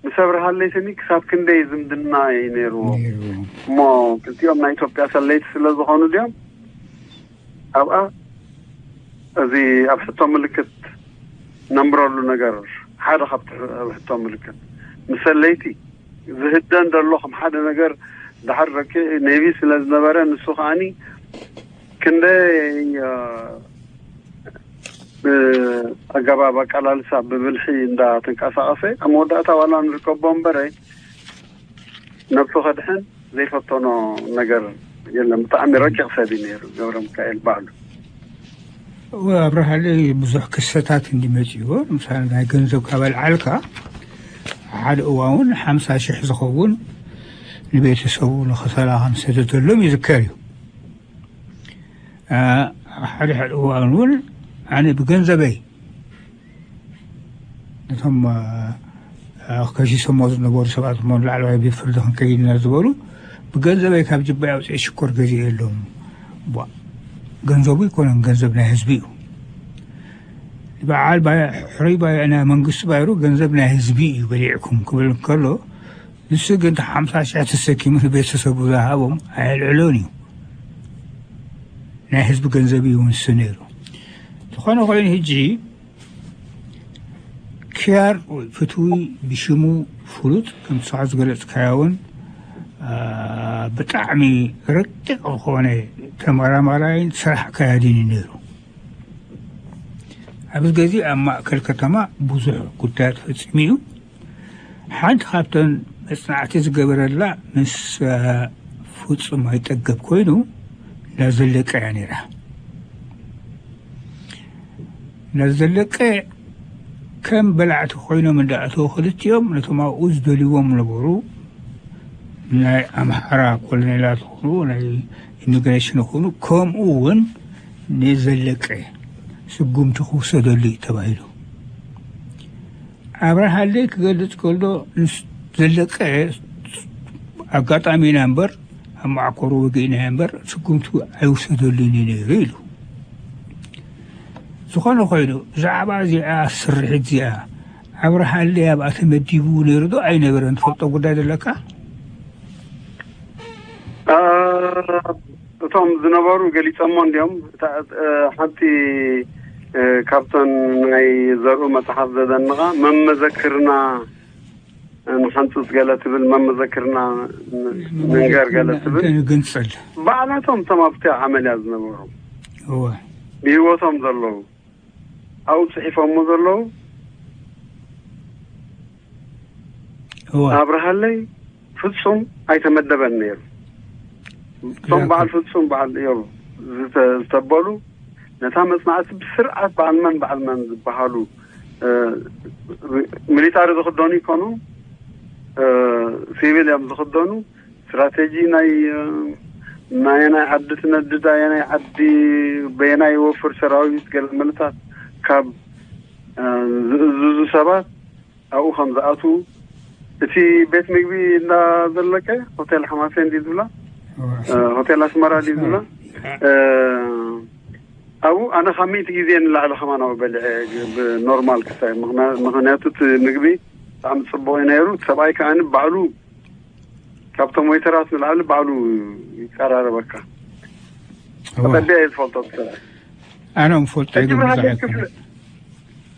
ምስ ኣብርሃለይ ስኒ ክሳብ ክንደይ ዝምድና እዩ ነይርዎ። ነይሩ እሞ ክልቲኦም ናይ ኢትዮጵያ ሰለይቲ ስለ ዝኾኑ ድዮም ኣብኣ እዚ ኣብ ሕቶ ምልክት ነንብረሉ ነገር ሓደ ካብቲ ኣብ ሕቶ ምልክት ምስ ሰለይቲ ዝህደን ዘሎ ከም ሓደ ነገር ድሓር ደቂ ኔቪ ስለ ዝነበረ ንሱ ከዓኒ ክንደይ እ፣ ብኣገባብ ኣቀላልሳ ብብልሒ እንዳተንቀሳቐሰ ኣብ መወዳእታ ዋላ ንርከቦ እምበረ ነብሱ ከድሕን ዘይፈተኖ ነገር የለን። ብጣዕሚ ረቂቕ ሰብ እዩ ነይሩ ገብረ ሚካኤል ባዕሉ። ኣብርሃለይ ብዙሕ ክሰታት እንዲመፅዎ ምሳሌ ናይ ገንዘብ ካብ ኣልዓልካ ሓደ እዋን እውን ሓምሳ ሽሕ ዝኸውን ንቤተሰቡ ንኸሰላ ከም ሰደደሎም ይዝከር እዩ። አ፣ ሓደ ሓደ እዋን እውን ኣነ ብገንዘበይ ነቶም አ፣ ከሲሶሞ ዝነበሩ ሰባት እሞ ንላዕለዋይ ቤት ፍርዲ ክንከይድ ኢና ዝበሉ ብገንዘበይ ካብ ጅባይ ኣውፅኤ ሽኮር ገዚኤሎም። ቧ፣ ገንዘቡ ኣይኮነን፣ ገንዘብ ናይ ህዝቢ እዩ። በዓል ባይ- ሕሩይ ባይ ናይ መንግስቲ ባይሩ ገንዘብ ናይ ህዝቢ እዩ በሊዕኩም ክብል እንከሎ ንሱ ግን ሓምሳ ሽሕ ተሰኪሙ ንቤተሰቡ ዝሃቦም ኣየልዕሎን እዩ። ናይ ህዝቢ ገንዘብ እዩ ንሱ ነይሩ። ዝኾነ ኮይኑ ሕጂ ኪያር ወይ ፍትዊ ብሽሙ ፍሉጥ ከም ንስኻ ዝገለጽካዮ እውን አ፣ ብጣዕሚ ረቂቕ ዝኾነ ተመራማራይን ስራሕ ኣካያዲን እዩ ነይሩ። ኣብዚ ግዜ ኣብ ማእከል ከተማ ብዙሕ ጉዳያት ፈጺሙ እዩ። ሓንቲ ካብተን መጽናዕቲ ዝገበረላ ምስ አ፣ ፍጹም ኣይጠገብ ኮይኑ እንዳዘለቀ እያ ነይራ። ነዘለቀ ከም በላዕቲ ኮይኖም እንዳኣተው ክልቲኦም ነቶም ኣብኡ ዝደልይዎም ነበሩ። ናይ ኣምሓራ ኮሎኔላት ይኹኑ ናይ ኢሚግሬሽን ይኹኑ፣ ከምኡ እውን ንዘለቀ ስጉምቲ ክውሰደሉ እዩ ተባሂሉ። ኣብርሃለይ ክገልጽ ከሎ፣ ምስ ዘለቀ ኣጋጣሚ ኢና እምበር፣ ኣብ መዓኮሩ ወጊእና እምበር፣ ስጉምቲ ኣይውሰደሉን እዩ ነይሩ ኢሉ። ዝኾነ ኮይኑ፣ ብዛዕባ እዚኣ ስርሒት እዚኣ ኣብርሃለይ ኣብኣ ተመዲቡ ነይሩ ዶ ኣይነበረን? ትፈልጦ ጉዳይ ዘለካ? አ፣ እቶም ዝነበሩ ገሊጾሞ እንዲዮም። እታ፣ እ፣ ሓንቲ፣ እ፣ ካብተን ናይ ዘርኡ መጽሓፍ ዘደንቓ መመዘክርና ንሓንጽጽ ገለ ትብል፣ መመዘክርና ን-፣ ንንገር ገለ ትብል። ንግንጽል። ባዕላቶም እቶም ኣብቲ ዓመልያ ዝነበሩ እወ። ብህይወቶም ዘለዉ ኣብኡ ጽሒፎሞ ዘለዉ እወ። ኣብርሃለይ ፍጹም ኣይተመደበን ነይሩ። እቶም በዓል ፍጹም በዓል እዮም ዝተ-፣ ዝተበሉ ነታ መጽናዕቲ ብስርዓት በዓል መን በዓል መን ዝበሃሉ፣ እ፣ ሚሊታሪ ዝኽደኑ ይኮኑ፣ እ፣ ሲቪል እዮም ዝኽደኑ። ስትራቴጂ ናይ፣ እ፣ ናየናይ ዓዲ ትነድድ፣ ኣየናይ ዓዲ በየናይ ይወፍር ሰራዊት፣ ገለ መልታት ካብ፣ እ፣ ዝእዝዙ ሰባት ኣብኡ ከም ዝኣትዉ፣ እቲ ቤት ምግቢ እንዳ ዘለቀ፣ ሆቴል ሓማሴን ድዩ ዝብላ? እ፣ ሆቴል ኣስመራ ድዩ ዝብላ? እ፣ ኣብኡ ኣነ ካብ ሚእቲ ግዜ ንላዕሊ ከማን ኣብኡ በሊዐ፣ ብኖርማል ክሳይ። ምኽንያ-፣ ምኽንያቱ እቲ ምግቢ ብጣዕሚ ጽቡቕ እዩ ነይሩ። ሰብኣይ ከኣ ባዕሉ ካብቶም ዌይተራት ንላዕሊ ባዕሉ ይቀራረበካ። እወ። ተጸቢዐ እየ ዝፈልጦ እቲ ሰብኣይ። ኣነ ምፈልጦ ሕጂ ይግብዛ ብርሃን ኣይኮነን። ክፍለ-፣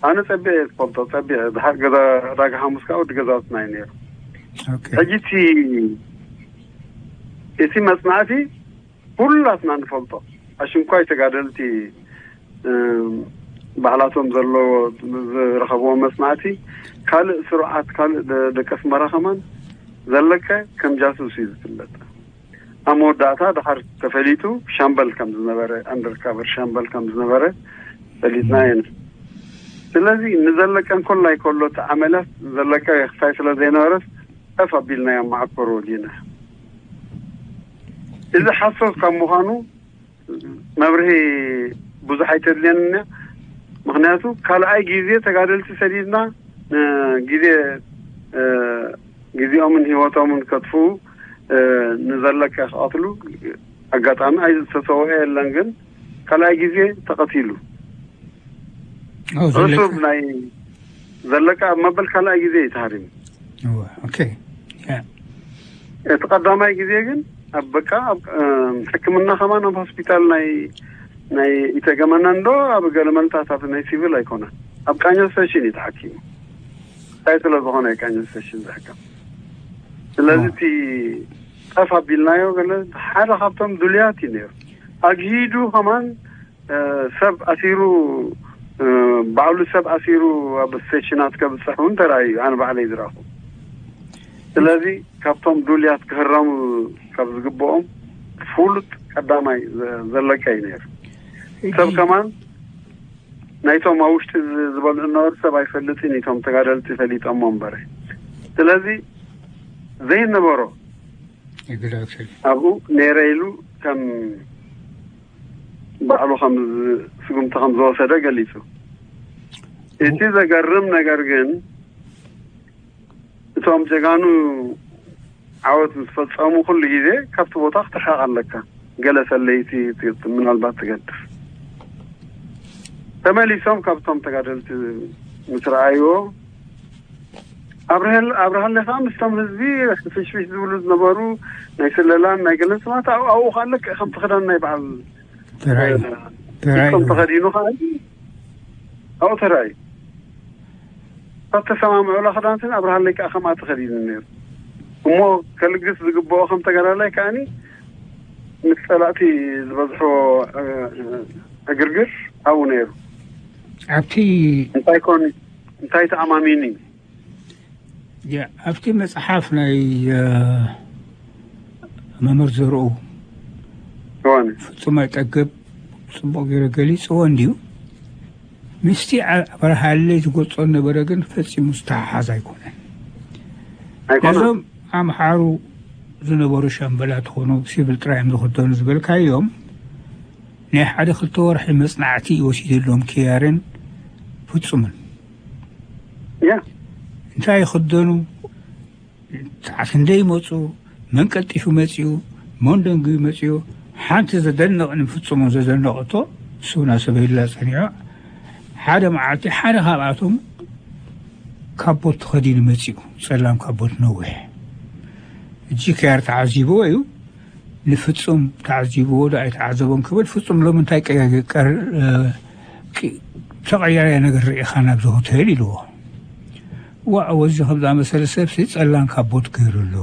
ኣነ ጸቢዐ እየ ዝፈልጦ፣ ጸቢዐ። ድሓር ገዛ ዕዳጋ ሓሙስ ከዓ ወዲ ገዛውትና እዩ ነይሩ። ኦኬ። ሕጂ እቲ፣ እቲ መጽናዕቲ ኩላትና ንፈልጦ። ኣሽንኳይ ተጋደልቲ፣ እም፣ ባዕላቶም ዘለዎ ዝረኸብዎ መጽናዕቲ፣ ካልእ ስርዓት፣ ካልእ ደ-፣ ደቂ ኣስመራ ከማን ዘለቀ ከም ጃሱስ እዩ ዝፍለጥ። ኣብ መወዳእታ ድሓር ተፈሊጡ ሻምበል ከም ዝነበረ፣ ኣንደርካቨር ሻምበል ከም ዝነበረ ፈሊጥና ኢና። ስለዚ ንዘለቀ እንኮላይ ከሎ እቲ ዓመላት ዘለቀ ክሳይ ስለ ዘይነበረስ ጠፍ ኣቢልናዮ መዓኮር ወዲና። እዚ ሓሶት ካብ ምዃኑ መብርሂ ብዙሕ ኣይተድልየንን እያ። ምኽንያቱ ካልኣይ ግዜ ተጋደልቲ ሰዲድና፣ እ፣ ግዜ፣ እ፣ ግዜኦምን ህይወቶምን ከጥፍኡ፣ እ፣ ንዘለቀ ክቐትሉ ኣጋጣሚ ኣይ-፣ ዝተሰውአ የለን፣ ግን ካልኣይ ግዜ ተቐቲሉ። ኦ፣ ዘለቀ። ዕሱብ ናይ ዘለቀ ኣብ መበል ካልኣይ ግዜ እዩ ተሃሪሙ። እወ፣ ኦኬ። ያ። እቲ ቀዳማይ ግዜ ግን ኣብ በቃ ኣብ፣ እ፣ ሕክምና ከማን ኣብ ሆስፒታል ናይ፣ ናይ ኢተገመነን ዶ ኣብ ገለ መልታት ኣብ ናይ ሲቪል ኣይኮነን። ኣብ ቃኘው ስቴሽን እዩ ተሓኪሙ። እንታይ ስለ ዝኾነ እዩ ቃኘው ስቴሽን ዝሕከም። ስለዚ ኦ። እቲ ጠፍ ኣቢልናዮ ገለ ሓደ ካብቶም ድሉያት እዩ ነይሩ። ኣግሂዱ ከማን፣ እ፣ ሰብ ኣሲሩ፣ እ፣ ባዕሉ ሰብ ኣሲሩ ኣብ ስቴሽናት ከብጽሕ እውን ተራእዩ፣ ኣነ ባዕለይ ዝረኣኹ። ስለዚ ካብቶም ድሉያት ክህረሙ ካብ ዝግብኦም ፍሉጥ ቀዳማይ ዘ-፣ ዘለቀ እዩ ነይሩ። ሰብ ከማን ናይቶም ኣብ ውሽጢ ዝ-፣ ዝበልዑ ነበሩ ሰብ ኣይፈልጥን፣ እቶም ተጋደልቲ ፈሊጦሞ እምበር። ስለዚ ዘይነበሮ Exactly። ኣብኡ ነይረ ኢሉ ከም ባዕሉ ከም ዝ-፣ ስጉምቲ ከም ዝወሰደ ገሊጹ። እቲ ዘገርም ነገር ግን እቶም ጀጋኑ ዓወት ምስ ፈጸሙ ኩሉ ግዜ ካብቲ ቦታ ክትርሕቕ ኣለካ። ገለ ሰለይቲ ት-፣ ምናልባት ትገድፍ። ተመሊሶም ካብቶም ተጋደልቲ ምስ ረኣይዎ ኣብርሀል-፣ ኣብርሃለ ከዓ ምስቶም ህዝቢ ፍሽፍሽ ዝብሉ ዝነበሩ ናይ ስለላን ናይ ገለን ሰባት ኣብኡ፣ ኣብኡ ከዓ ልክዕ ከምቲ ክዳን ናይ በዓል ተራእዩ። እ፣ ተራእዩ። ከም ተኸዲኑ ከዓ ኣብኡ ተራእዩ። ካብ ተሰማምዑላ ክዳንትን ኣብርሃለይ ከዓ ከምኣ ተኸዲኑ ነይሩ። እሞ ከልግስ ዝግብኦ ከም ተጋዳላይ ከዓኒ ምስ ጸላእቲ ዝበዝሖ፣ እ፣ ዕግርግር ኣብኡ ነይሩ። ኣብቲ እንታይ ኮን፣ እንታይ ተኣማሚኒ? ያ፣ ኣብቲ መጽሓፍ ናይ፣ እ፣ መምህር ዘርኡ እዋን ፍጹም ኣይጠግብ ጽቡቕ ገይረ ገሊጽዎ እንድዩ። ምስቲ ኣብርሃለይ ዝገልጾ ነበረ ግን ፈጺሙ ዝተሓሓዝ ኣይኮነን። ኣይኮነ እዞም ኣምሓሩ ዝነበሩ ሻምበላት ኾኑ ሲቪል ጥራዮም ዝኽደኑ ዝበልካዮም ናይ ሓደ ክልተ ወርሒ መጽናዕቲ ወሲደሎም ክያርን ፍጹምን ያ እንታይ ይኽደኑ፣ ሰዓት ክንደይ ይመፁ፣ መን ቀልጢፉ መፅኡ፣ መን ደንጉዩ መፅኡ። ሓንቲ ዘደንቕ ንፍፁም ዘደነቐቶ እሱ ናሰበይላ ፀኒዑ ሓደ መዓልቲ ሓደ ካብኣቶም ካቦት ተኸዲኑ መፅኡ፣ ፀላም ካቦት ነዊሕ። እጂ ከያር ተዓዚብዎ እዩ። ንፍፁም ተዓዚብዎ ዶ ኣይተዓዘቦን ክብል፣ ፍፁም ሎሚ እንታይ ቀ- ቀር- እ፣ ቂ- ተቐያርያ ነገር ርኢኻ ናብዚ ሆቴል ኢልዎ። ዋእ ወዚ ከም ዝኣመሰለ ሰብሲ ጸላም ካቦት ገይሩ ኣሎ።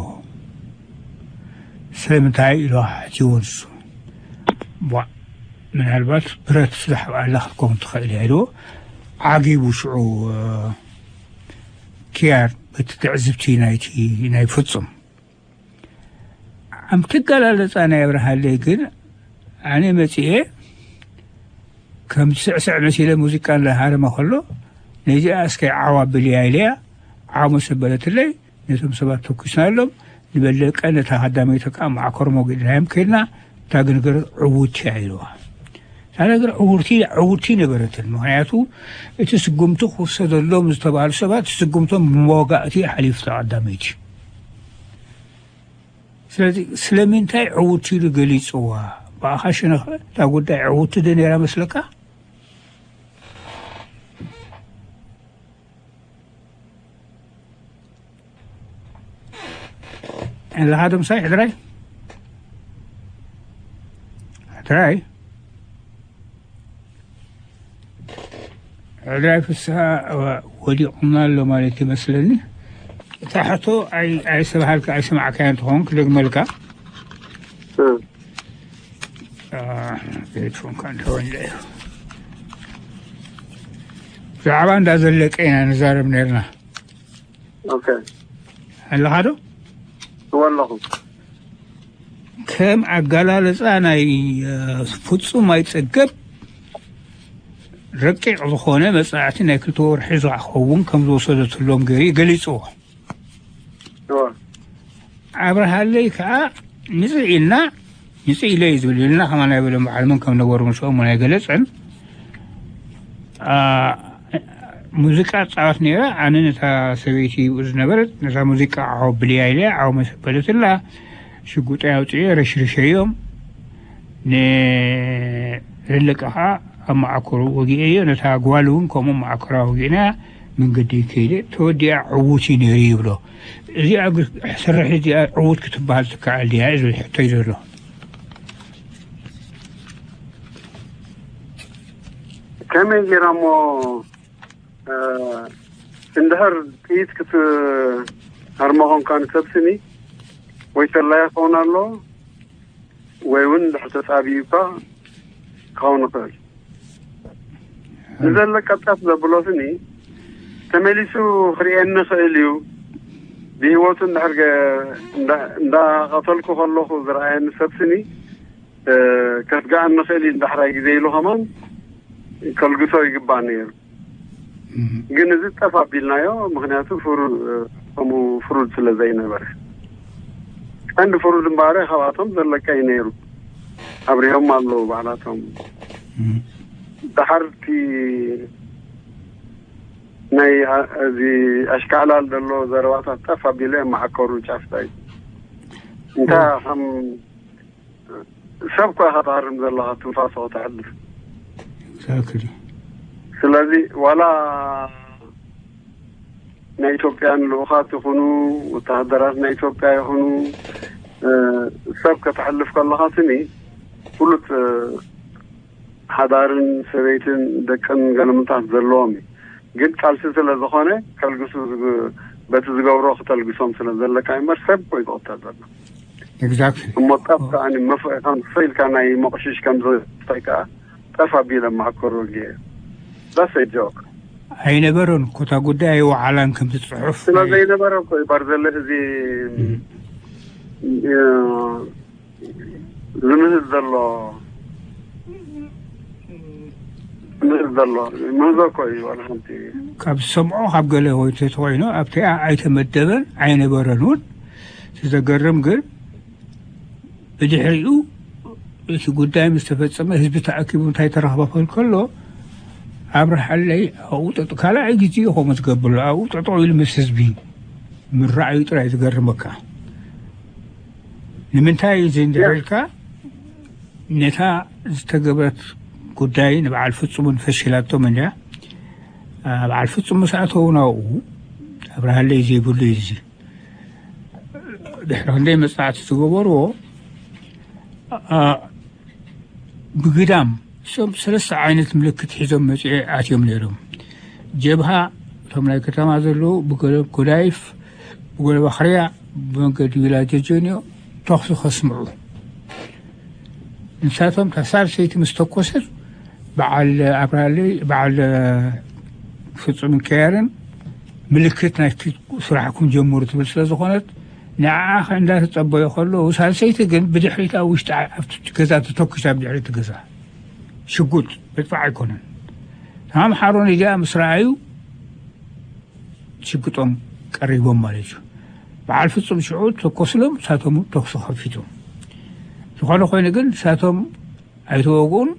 ስለምንታይ ኢሉ ሓቲዎ ንሱ። ዋእ ምናልባት ብረት ስለ ሓብኣላ ክትከውን ትኽእል እያ ኢልዎ። ዓጊቡ ሽዑ እ፣ ኪያር በቲ ትዕዝብቲ ናይቲ ናይ ፍጹም ኣምቲ ኣገላልጻ ናይ ኣብርሃለይ ግን ኣነ መጺኤ ከም ስዕስዕ መሲለ ሙዚቃ እንዳሃረመ ከሎ ነዚኣ እስከ ዓዋ ብልያ ኢለያ ዓው መሰበለትለይ ነቶም ሰባት ተኩስናሎም ንበለቀ ነታ ሃዳመይቶ ከዓ ማዕኮር ሞጊድናዮም ከድና እታ ግንገረት ዕውቲ እያ ኢልዋ። እታ ነገር ዕውርቲ ዕውርቲ ነበረትን ምክንያቱ እቲ ስጉምቲ ክውሰደሎም ዝተባሃሉ ሰባት ስጉምቶም ብመወጋእቲ ሓሊፉ ተቐዳመይቲ ስለዚ ስለምንታይ ዕውት ኢሉ ገሊፅዋ? ብኣኻ ሽነኽ እታ ጉዳይ ዕውቲ ዶ ነይራ መስለካ? ኣለኻ ዶ ምሳይ ሕድራይ? ሕድራይ? ዕድራይ ፍስሃ ወዲቑና ኣሎ ማለት ይመስለኒ። እታ ሕቶ ኣይሰብሃልካ ኣይሰማዕካያ እንትኸውን ክደግመልካ። ቴሌፎንካ እንተወንደ እዩ። ብዛዕባ እንዳ ዘለቀ ኢና ንዛረብ ነርና። ኣለኻ ዶ? እወ ኣለኹ። ከም ኣጋላልጻ ናይ ፍጹም ኣይጸገብ ረቂቕ ዝኾነ መጻዕቲ ናይ ክልተ ወርሒ ዝኸውን ከም ዝወሰደትሎም ገይሩ ገሊጽዎ። ኣብርሃለይ ከዓ ምጽእ ኢልና ምጽእ ኢለ እዩ ዝብል ኢልና ከማን ኣይበለን። በዓል መን ከም ነበሩ ምስኦም እውን ኣይገለጸን። ሙዚቃ ትጻወት ነይራ። ኣነ ነታ ሰበይቲ ይብኡ ዝነበረት ነታ ሙዚቃ ዓው ብልያ ኢለ ዓው መሰበለትላ ሽጉጠይ ኣውፅኤ ረሽርሸዮም። ንህልቀ ከዓ ኣብ መዓኮሩ ወጊኤዮ። ነታ ጓል እውን ከምኡ መዓኮራ ወጊእና መንገዲ ከይደ ተወዲኣ ዕዉት እዩ ነይሩ ይብሎ። እዚኣ ስርሒ እዚኣ ዕዉት ክትበሃል ትከኣል ድያ እዩ ዝብል ሕቶ እዩ ዘሎ። ከመይ ጌራ እሞ እንድሕር ጥይት ክትሃርሞ ኮንካ ንሰብ ስኒ ወይ ተላያ ክኸውን ኣሎ ወይ እውን እንድሕር ተጻቢኡ እኳ ክኸውን ይኽእል። ንዘለቀ ጸፍ ዘብሎ ስኒ ተመሊሱ ክርእየኒ ይኽእል እዩ። ብህይወቱ እንድሕር ገ- እንዳ- እንዳቐተልኩ ከለኹ ዝረኣየኒ ሰብ ስኒ እ፣ ከስግኣኒ ይኽእል እዩ። ዳሕራይ ግዜ ኢሉ ከማን ከልግሶ ይግባእ ነይሩ። ግን እዚ ጠፍ ኣቢልናዮ፣ ምክንያቱ ፍሩ- ከምኡ ፍሩድ ስለ ዘይነበረ። ቀንዲ ፍሩድ እምበኣረ ካብኣቶም ዘለቀ እዩ ነይሩ። ኣብሪሆም ኣለዉ ባዕላቶም። ዳሓር እቲ ናይ ኣ- እዚ ኣሽካዕላል ዘሎ ዘረባታት ጠፍ ኣቢለ መዓከሩ ጫፍታ እዩ። እንታ ከም ሰብ እኳ ኢኻ ትሃርም ዘለኻ ትንፋሶ ከተሕልፍ። Exactly. ስለዚ ዋላ ናይ ኢትዮጵያን ልኡኻት ይኹኑ ወተሃደራት ናይ ኢትዮጵያ ይኹኑ እ፣ ሰብ ከተሕልፍ ከለኻ ስኒ ፍሉጥ እ፣ ሓዳርን ሰበይትን ደቅን ገለምታት ዘለዎም እዩ። ግን ቃልሲ ስለ ዝኾነ ከልግሱ ዝግ- በቲ ዝገብሮ ክተልግሶም ስለ ዘለካ እዩ እምበር ሰብ እኮ እዩ ዝቕተል ዘሎ። Exactly. እሞ ጠፍ ከኣ መፍኢኻ መፈኢልካ ናይ መቑሽሽ ከም ዝታይ ከኣ ጠፍ ኣቢለ ማዕከሩ ጌ that's a joke. ኣይነበረን እኮ እታ ጉዳይ ኣይወዓላን ከምቲ ጽሑፍ ስለ ናይ- ዘይነበረ እኮ እዩ ባርዘለ እዚ እ፣ ዝምህዝ ዘሎ። ምህዞ ኣሎ። ምህዞ እኮ እዩ፣ ዋላ ሓንቲ። ካብ ዝሰምዖ፣ ካብ ገለ ወይ ተተኮይኑ ኣብቲኣ ኣይተመደበን ኣይነበረን እውን። እቲ ዘገርም ግን፣ ብድሕሪኡ እቲ ጉዳይ ምስ ተፈጸመ፣ ህዝቢ ተኣኪቡ እንታይ ተረኽበ ክብል ከሎ፣ ኣብርሃለይ ኣብኡ ጠጥ-፣ ካልኣይ ግዜ ከምኡ ዝገብር ኣሎ። ኣብኡ ጠጠው ኢሉ ምስ ህዝቢ ምረኣዩ ጥራይ ዝገርመካ። ንምንታይ እዚ እንድሕር ኢልካ፣ ነታ ዝተገብረት ጉዳይ ንበዓል ፍጹምን ፈሺላቶም እንድያ። ኣ፣ በዓል ፍጹም ምስ ኣተዉ ናብኡ፣ ኣብርሃለይ ዘይብሉ እዩ እዚ። ድሕሪ ክንደይ መጽናዕቲ ዝገበርዎ፣ ኣ፣ ብግዳም እሶም ሰለስተ ዓይነት ምልክት ሒዞም መጺኦም ኣትዮም ነይሮም። ጀብሃ፣ እቶም ናይ ከተማ ዘለዉ ብገለ ጎዳይፍ፣ ብገለ ባኽርያ፣ ብመንገዲ ቪላ ጆርጂንዮ ተኹሲ ከስምዑ። ንሳቶም፣ እታ ሳልሰይቲ ምስ ተኮሰት፣ በዓል ኣብርሃለይ፣ በዓል ፍጹም ኪያርን ምልክት ናይቲ ስራሕኩም ጀምሩ ትብል ስለ ዝኾነት፣ ንዓኣ እንዳተጸበዩ ከለዉ፣ ሳልሰይቲ ግን ብድሕሪት ኣብ ውሽጢ ዓ-፣ ኣብቲ ገዛ ተተኩሳ፣ ብድሕሪት ገዛ ሽጉጥ መድፋዕ ኣይኮነን። ተማምሓሮን እዚኣ ምስ ረኣዩ፣ ሽጉጦም ቀሪቦም ማለት እዩ። በዓል ፍጹም ሽዑ ተኮስሎም፣ ንሳቶም ተኩሲ ከፊቶም። ዝኾነ ኮይኑ ግን፣ ንሳቶም ኣይተወግኡን።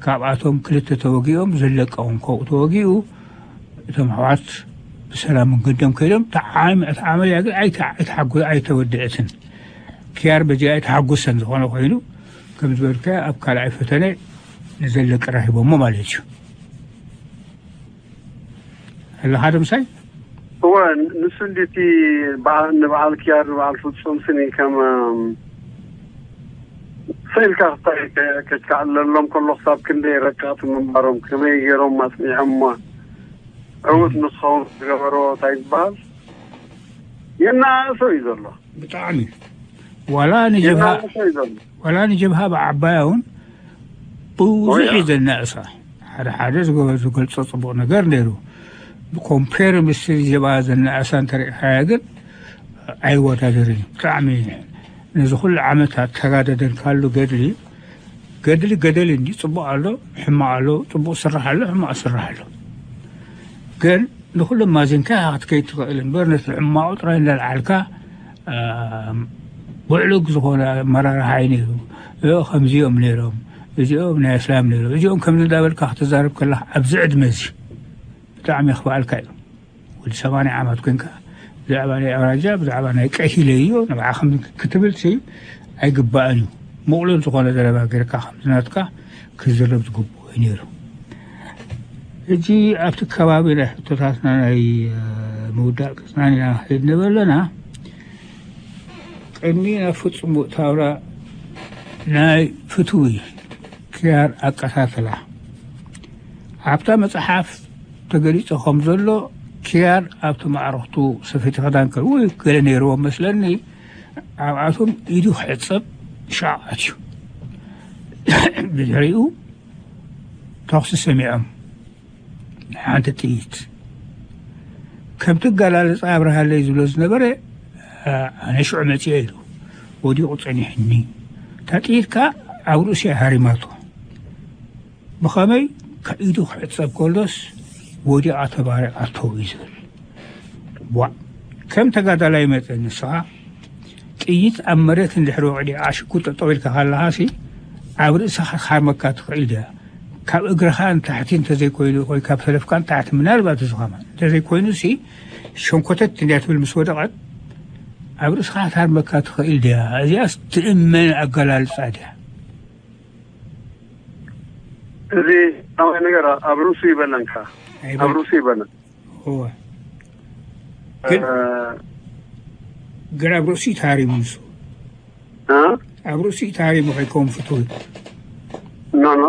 ካብኣቶም ክልተ ተወጊኦም፣ ዘለቀ እውን ከምኡ ተወጊኡ። እቶም ኣሕዋት ብሰላም መንገዶም ከይዶም። እቲ ዓም-፣ እቲ ዓመልያ ግን ኣይተ-፣ ኣይተሓጎ-፣ ኣይተወድአትን። ኪያር በዚኣ ኣይተሓጎሰን። ዝኾነ ኮይኑ፣ ከም ዝበልካዮ፣ ኣብ ካልኣይ ፈተነ ንዘለቀ ረኺቦሞ ማለት እዩ። ኣለኻ ዶ ምሳይ? እወ፣ ንሱ እንዲቲ በዓ-፣ ንበዓል ኪያር፣ ንበዓል ፍጹም ስኒ ከም፣ እም፣ ስኢልካ ክስታይ ከ-፣ ከካዕለሎም ከሎ ክሳብ ክንደይ ረቀቕቲ ምንባሮም፣ ከመይ ገይሮም ኣጽኒዖምዋ፣ ዕዉት ንክኸውን ዝገበርዎ እንታይ ዝበሃል የናእሶ እዩ ዘሎ። ብጣዕሚ። ዋላ ንጀብሃ፣ የናእሶ እዩ ዘሎ። ዋላ ንጀብሃ ብዓባያ እውን ብዙሕ እዩ ወያ። ዘናእሳ። ሓደ ሓደ ዝገበ-፣ ዝገልጾ ጽቡቕ ነገር ነይሩ። ብኮምፔር ምስ ጀብሃ ዘናእሳ እንተሪእኻያ ግን ኣይወዳደርን እዩ። ብጣዕሚ ነዚ ኩሉ ዓመታት ተጋደደልካሉ ገድሊ፣ ገድሊ ገደል እንዲ ጽቡቕ ኣሎ፣ ሕማቕ ኣሎ፣ ጽቡቕ ስራሕ ኣሎ፣ ሕማቕ ስራሕ ኣሎ። ግን ንኹሎም ማዚንካ ኢኻ ክትከይድ ትኽእል እምበር፣ ነቲ ሕማቑ ጥራይ እንዳልዓልካ፣ አ፣ ብዕሉግ ዝኾነ ኣመራርሓ እዩ ነይሩ። እ፣ ከምዚኦም ነይሮም፣ እዚኦም ናይ እስላም ነይሮም፣ እዚኦም ከምዚ እንዳበልካ ክትዛረብ ከለኻ፣ ኣብዚ ዕድመ እዚ ብጣዕሚ የኽፍኣልካ እዩ። ወዲ ሰማንያ ዓመት ኮይንካ፣ ብዛዕባ ናይ ኣውራጃ፣ ብዛዕባ ናይ ቀሂለዮ ንብዓ ከም ክትብል ሲ ኣይግባእን እዩ። ምቕሉል ዝኾነ ዘረባ ጌርካ፣ ከምዚ ናትካ ክዝረብ ዝግብኦ እዩ ነይሩ። ሕጂ ኣብቲ ከባቢ ናይ ሕቶታትና ናይ፣ እ፣ ምውዳእ ቅጽናን ኢና ንኸይድ ነበለና፣ ቅድሚ ናብ ፍጹም ምእታውና ናይ ፍትዊ ክያር ኣቀታትላ፣ ኣብታ መጽሓፍ ተገሊጹ ከም ዘሎ፣ ክያር ኣብቲ ማዕረኽቱ ሰፈይቲ ክዳን ከ-፣ ወይ ገለ ነይርዎ መስለኒ፣ ኣብኣቶም ኢዱ ክሕጸብ ሻዕ ኣትዩ። ብድሕሪኡ ተኹሲ ሰሚዖም። ሓንቲ ጥይት። ከምቲ ኣገላልጻ ኣብርሃለይ ዝብሎ ዝነበረ፣ ኣነ ሽዑ መጺኤ ኢሉ። ወዲቑ ጸኒሕኒ። እታ ጥይት ከኣ ኣብ ርእሱ እያ ሃሪማቶ። ብኸመይ? ከኢዱ ክሕጸብ ከሎስ ወዲቓ ተባሪቓቶ እዩ ዝብል። ዋእ፣ ከም ተጋዳላይ መጠን ንስኻ ጥይት ኣብ መሬት እንድሕሪ ወቒዑ፣ ሽጉጥ ጠጠው ኢልካ ከለኻሲ፣ ኣብ ርእስኻ ክትሃርመካ ትኽእል ድያ? ካብ እግርኻ ንታሕቲ እንተዘይኮይኑ፣ ወይ ካብ ሰለፍካ ንታሕቲ፣ ምናልባት እዚ ኸማን እንተዘይኮይኑሲ፣ ሸንኮተት እንድያ ትብል ምስ ወደቐት፣ ኣብ ርእስኻ ክትሃርመካ ትኽእል ድያ? እዚኣስ ትእመን ኣገላልጻ ድያ? እዚ ቀዳማይ ነገር ኣብ ርእሱ ይበለንካ። ኣይበል-፣ ኣብ ርእሱ ይበለን። እወ። ግን፣ እ፣ ግን ኣብ ርእሱ እዩ ተሃሪሙ ንሱ። እ? ኣብ ርእሱ እዩ ተሃሪሙ ከይከውን ፍትዊ። ኖ፣ ኖ።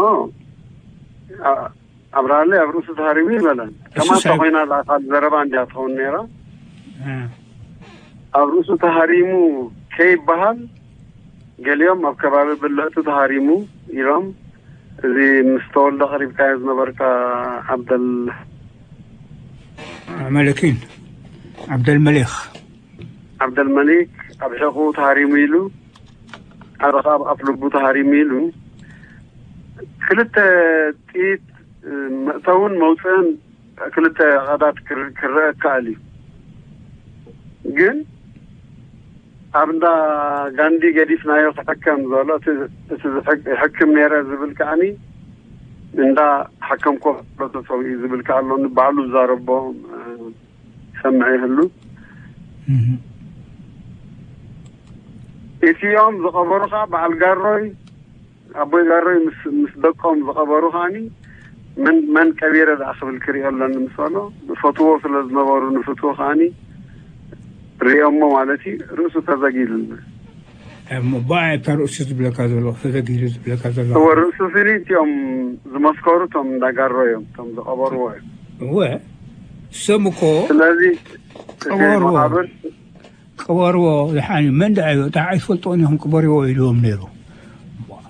ኣ-፣ ኣብርሃለይ ኣብ ርእሱ ተሃሪሙ ይበለን። እሱ ከማን ሰብ ኮይና እዛ ካልእ ዘረባ እንድያ ትኸውን ነይራ። እ። ኣብ ርእሱ ተሃሪሙ ከይበሃል፣ ገሊኦም ኣብ ከባቢ ብልዕቱ ተሃሪሙ ኢሎም፣ እዚ ምስ ተወልደ ቀሪብካዮ ዝነበርካ ዓብደል መለኪን፣ ዓብደል መሊኽ። ዓብደል መሊክ ኣብ ሕቑ ተሃሪሙ ኢሉ፣ ሓደ ከኣ ኣብ ኣፍ ልቡ ተሃሪሙ ኢሉ፣ ክልተ ጥይት መእተውን መውፅእን ክልተ ቀዳት ክር- ክረአ ይከኣል እዩ። ግን ኣብ እንዳ ጋንዲ ገዲፍናዮ ክሕከም ዘሎ እቲ እቲ ዝሕክ- ይሕክም ነይረ ዝብል ከዓኒ እንዳ ሓከምኮ ተሰዊኡ ዝብል ከኣ ኣሎ። ንባዕሉ ዝዛረቦ ሰምዐ ይህሉ። እቲኦም ዝቐበሩ ከዓ በዓል ጋሮይ ኣቦይ ጋሮይ ምስ ምስ ደቆም ዝቐበሩ ከዓኒ መን መን ቀቢረ ደኣ ክብል ክሪኦ ኣለኒ ምስ በሎ ዝፈትዎ ስለ ዝነበሩ ንፍትዎ ከዓኒ ሪኦሞ ማለት እዩ። ርእሱ ተዘጊሉ። እሞ ብኣይ ኣብታ ርእሱ ዝብለካ ዘሎ ተዘጊሉ ዝብለካ ዘሎ እወ ርእሱ ስኒ እቲኦም ዝመስከሩ እቶም እንዳጋሮ እዮም እቶም ዝቐበርዎ እዮም። እወ እሶም እኮ ስለዚ እቲ ቀበርዎ መቓብር ቀበርዎ። ዝሓኒ መን ደኣ እዩ እታ ኣይትፈልጦን ኢኹም ቅበርዎ ኢልዎም ነይሩ።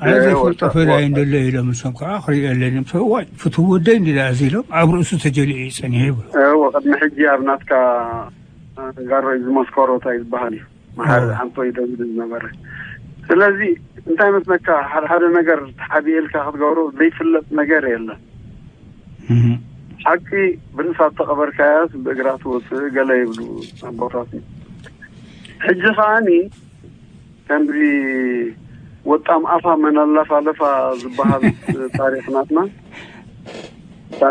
ኣነ እወ ዘይፈልጦ ፈዳይ ተቕበል እንደሎ ኢሎም ንሶም ከዓ ክሪኦ ኣለኒ ምስ በሉ፣ ዋይ ፍትው ወደይ እንዲ ደኣ እዚ ኢሎም ኣብ ርእሱ ተጀሊዑ እዩ ጸኒሑ ይብሉ። እወ ቅድሚ ሕጂ ኣብ ናትካ ጋሮይ ዝመስከሮ እንታይ ዝበሃል እዩ መሓሪ ሓንቶ እዩ ደው ዝብል ዝነበረ። ስለዚ እንታይ መስለካ ሓደ ሓደ ነገር ተሓቢኤልካ ክትገብሮ ዘይፍለጥ ነገር የለን። ሓቂ ብርእሳ ተቐበርካያስ ብእግራ ትወፅእ ገለ ይብሉ ኣቦታት። ሕጂ ከዓኒ ከምዚ ወጣም ኣፋ መን ኣለፋለፋ ዝበሃል ታሪክ ናትና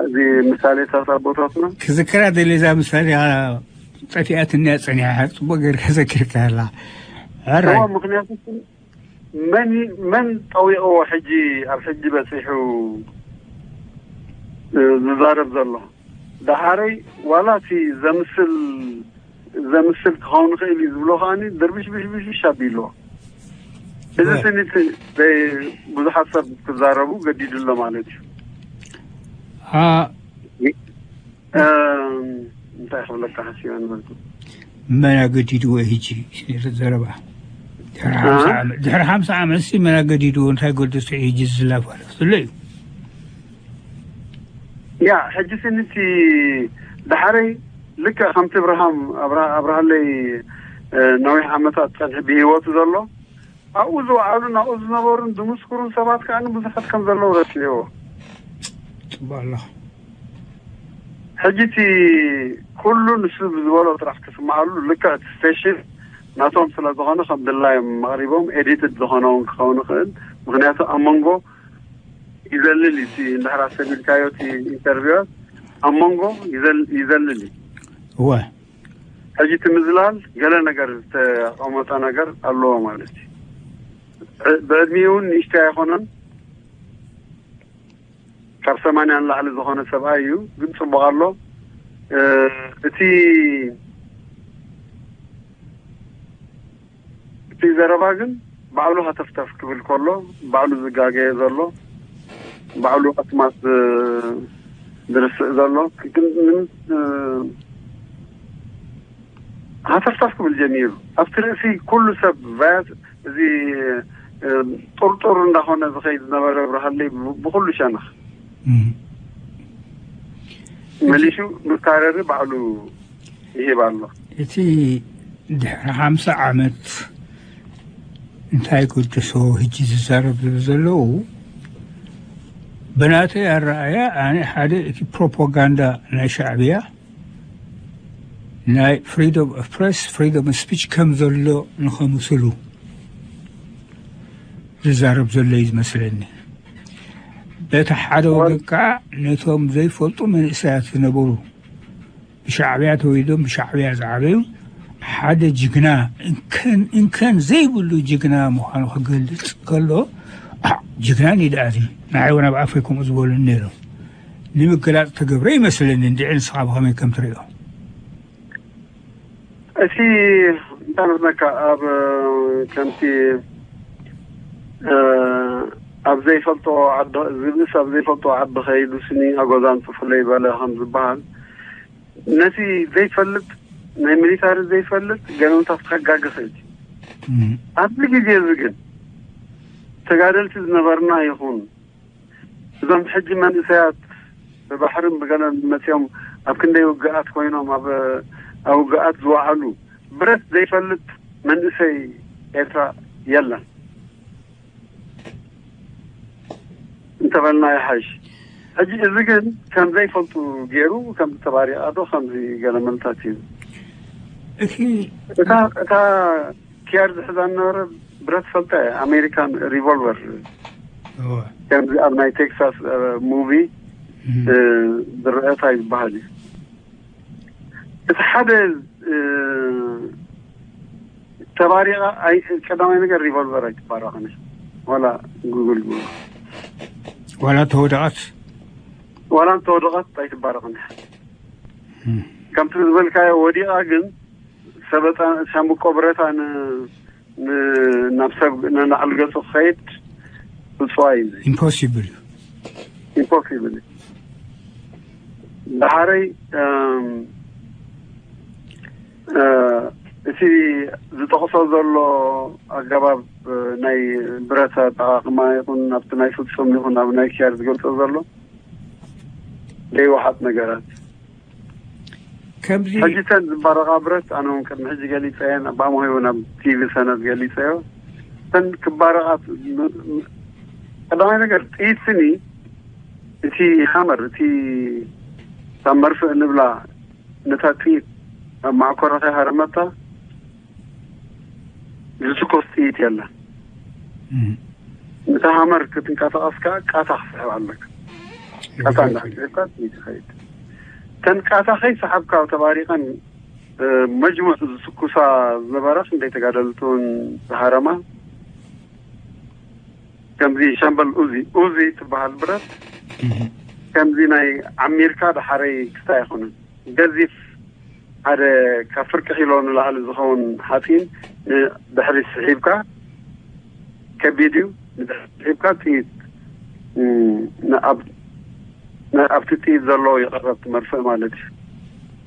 እዚ ምሳሌታት ኣቦታትና ክዝክራ ደሊ እዛ ምሳሌ ጠፊኣትኒ እያ ጸኒሓ። ጽቡቅ ጌርካ ዘኪርካላ። ሕራይ እዋ ምክንያቱ መን መን ጠዊቕዎ ሕጂ ኣብ ሕጂ በፂሑ ዝዛረብ ዘሎ ደሓረይ ዋላ እቲ ዘምስል ዘምስል ክኸውን ይኽእል እዩ ዝብሎ ከዓኒ ድርብሽ ብሽብሽብሽ ኣቢልዎ እዚ ስኒት ብዙሓት ሰብ ክዛረቡ ገዲዱ ኣሎ ማለት እዩ እንታይ ክብለካ ሓሲበ ነበርኩ መን ኣገዲድዎ ሕጂ ነቲ ዘረባ ድሕሪ ሓምሳ ዓመት ድሕሪ ሓምሳ ዓመት ሲ መን ኣገዲድዎ እንታይ ገደሶ ሕጂ ዝላፋለፍ ዘሎ እዩ ያ ሕጂ ስንቲ ዳሕረይ ልክዕ ከምቲ እብርሃም ኣብርሃለይ ነዊሕ ዓመታት ፀንሒ ብሂወቱ ዘሎ ኣብኡ ዝወዓሉን ኣብኡ ዝነበሩን ዝምስክሩን ሰባት ከዓ ብዙሓት ከም ዘለዉ ረሲዕዎ ፅቡቅ ኣሎ ሕጂ እቲ ኩሉ ንሱ ብዝበሎ ጥራሕ ክስምዓሉ ልክዕ እቲ ስቴሽን ናቶም ስለ ዝኾነ ከም ድላዮም ኣቕሪቦም ኤዲትድ ዝኾነ እውን ክኸውን ይኽእል ምክንያቱ ኣብ መንጎ ይዘልል እዩ እቲ እንድሕር ኣስተቢልካዮ እቲ ኢንተርቪዋት ኣብ መንጎ ይዘል- ይዘልል እዩ እወ ሕጂ እቲ ምዝላል ገለ ነገር ዝተቐመጠ ነገር ኣለዎ ማለት እዩ ዕ- ብዕድሚኡ እውን ንእሽተይ ኣይኮነን ካብ ሰማንያ ንላዕሊ ዝኾነ ሰብኣይ እዩ ግን ፅቡቕ ኣሎ እ- እቲ እቲ ዘረባ ግን ባዕሉ ሃተፍተፍ ክብል ከሎ ባዕሉ ዝጋገየ ዘሎ ባዕሉ ኣስማት ዝርስእ ዘሎ ግን ሃተፍተፍ ክብል ጀሚሩ ኣብቲ ርእሲ ኩሉ ሰብ ቫያት እዚ ጥርጡር እንዳኾነ ዝኸይድ ዝነበረ ብርሃለይ ብኩሉ ሸነኽ መሊሹ መካረሪ ባዕሉ ይህብ ኣሎ። እቲ ድሕሪ ሓምሳ ዓመት እንታይ ገደሶ ሕጂ ዝዛረብ ዝብል ዘለዉ ብናተይ ኣረኣያ ኣነ ሓደ እቲ ፕሮፓጋንዳ ናይ ሻዕብያ ናይ freedom of press freedom of speech ከም ዘሎ ንኸምስሉ ዝዛረብ ዘሎ እዩ ዝመስለኒ። በቲ ሓደ ወገን ከዓ ነቶም ዘይፈልጡ መንእሰያት ዝነበሩ ብሻዕብያ ተወሊዶም ብሻዕብያ ዝዓበዩ ሓደ ጅግና እንከን እንከን ዘይብሉ ጅግና ምዃኑ ክገልጽ ከሎ ጅግና ኒ ደኣዚ ንዓይ እውን ኣብ ኣፈይ ከምኡ ዝበሉኒ ነይሮም ንምግላጽ ተገብረ ይመስለኒ እንድዒ ንስኻ ብኸመይ ከም ትሪኦ እቲ እንታይ መስለካ ኣብ ከምቲ ኣብ ዘይፈልጦ ዓዲ ዝብልስ ኣብ ዘይፈልጦ ዓዲ ከይዱ ስኒ ኣጎዛን ፅፉለይ በለ ከም ዝበሃል ነቲ ዘይፈልጥ ናይ ሚሊታሪ ዘይፈልጥ ገለምታት ከጋግኸ እዩ ኣብዚ ግዜ እዚ ግን ተጋደልቲ ዝነበርና ይኹን እዞም ሕጂ መንእሰያት ብባሕርን ብገለን መፅኦም ኣብ ክንደይ ውግኣት ኮይኖም ኣብ ኣብ ውግኣት ዝወዓሉ ብረት ዘይፈልጥ መንእሰይ ኤርትራ የለን እንተበልና ይሓይሽ ሕጂ እዚ ግን ከም ዘይፈልጡ ገይሩ፣ ከምዚ ተባሪቓ ዶ ከምዚ ገለ መልታት እዩ። እቲ እታ እታ ኪያር ዝሕዛ ዝነበረ ብረት ፈልጠ፣ ኣሜሪካን ሪቮልቨር፣ እወ፣ ከምዚ ኣብ ናይ ቴክሳስ ሙቪ ዝረአ እንታይ ዝበሃል እዩ። እቲ ሓደ እ፣ ተባሪቓ ኣይ ቀዳማይ ነገር ሪቮልቨር ኣይትባረቕን እያ። ዋላ ጉግል ጉ ዋላ ተወደቐት ዋላ እንተወደቐት ኣይትባረቕን እያ። ከምቲ ዝበልካዮ ወዲቓ ግን ሰበጣ ሻምብቆ ብረታ ን ን- ናብ ሰብ ንላዕሊ ገጹ ክኸይድ ብፅዋይ እዩ። ኢምፖሲብል እዩ። ኢምፖሲብል እዩ። ዳሕረይ እም፣ እ፣ እቲ ዝጠቕሶ ዘሎ ኣገባብ፣ እ፣ ናይ ብረት ኣጠቓቕማ ይኹን ኣብቲ ናይ ፍጹም ይኹን ኣብ ናይ ክያድ ዝገልጾ ዘሎ ዘይወሓጥ ነገራት። ከምዚ ሕጂ እተን ዝባረቓ ብረት ኣነ እውን ቅድሚ ሕጂ ገሊፀ እየን። ኣባሞ እውን ኣብ ቲቪ ሰነድ ገሊፀዮ። እተን ክባረቓ፣ ቀዳማይ ነገር ጥይት ስኒ፣ እቲ ሃመር፣ እቲ ካብ መርፍእ ንብላ፣ ነታ ጥይት ኣብ ማዕኮራ ከይሃረመታ ዝትኮስ ጥይት የለን። እም፣ ነታ ሃመር ክትንቀሳቐስ ከዓ ቃታ ክስሕብ ኣለካ። ቃታ እንዳሕልፍካ ጥይት ይኸይድ። እተን ቃታ ከይሰሓብካ ተባሪቐን፣ እ፣ መጅሙዕ ዝትኩሳ ዝነበራ ክንደይ ተጋደልቲ እውን ዝሃረማ። ከምዚ ሻምበል ኡዚ ኡዚ ትበሃል ብረት እም፣ ከምዚ ናይ ዓሚርካ ዳሓረይ ክስታይ ኣይኮነን። ገዚፍ ሓደ ካብ ፍርቂ ኪሎ ንላዕሊ ዝኸውን ሓፂን ንድሕሪት ስሒብካ ከቢድ እዩ። ንድሕሪት ስሒብካ ጥይት፣ እም፣ ንኣብ- ንኣብቲ ጥይት ዘለዎ ይቐረብ ትመርፍእ ማለት እዩ።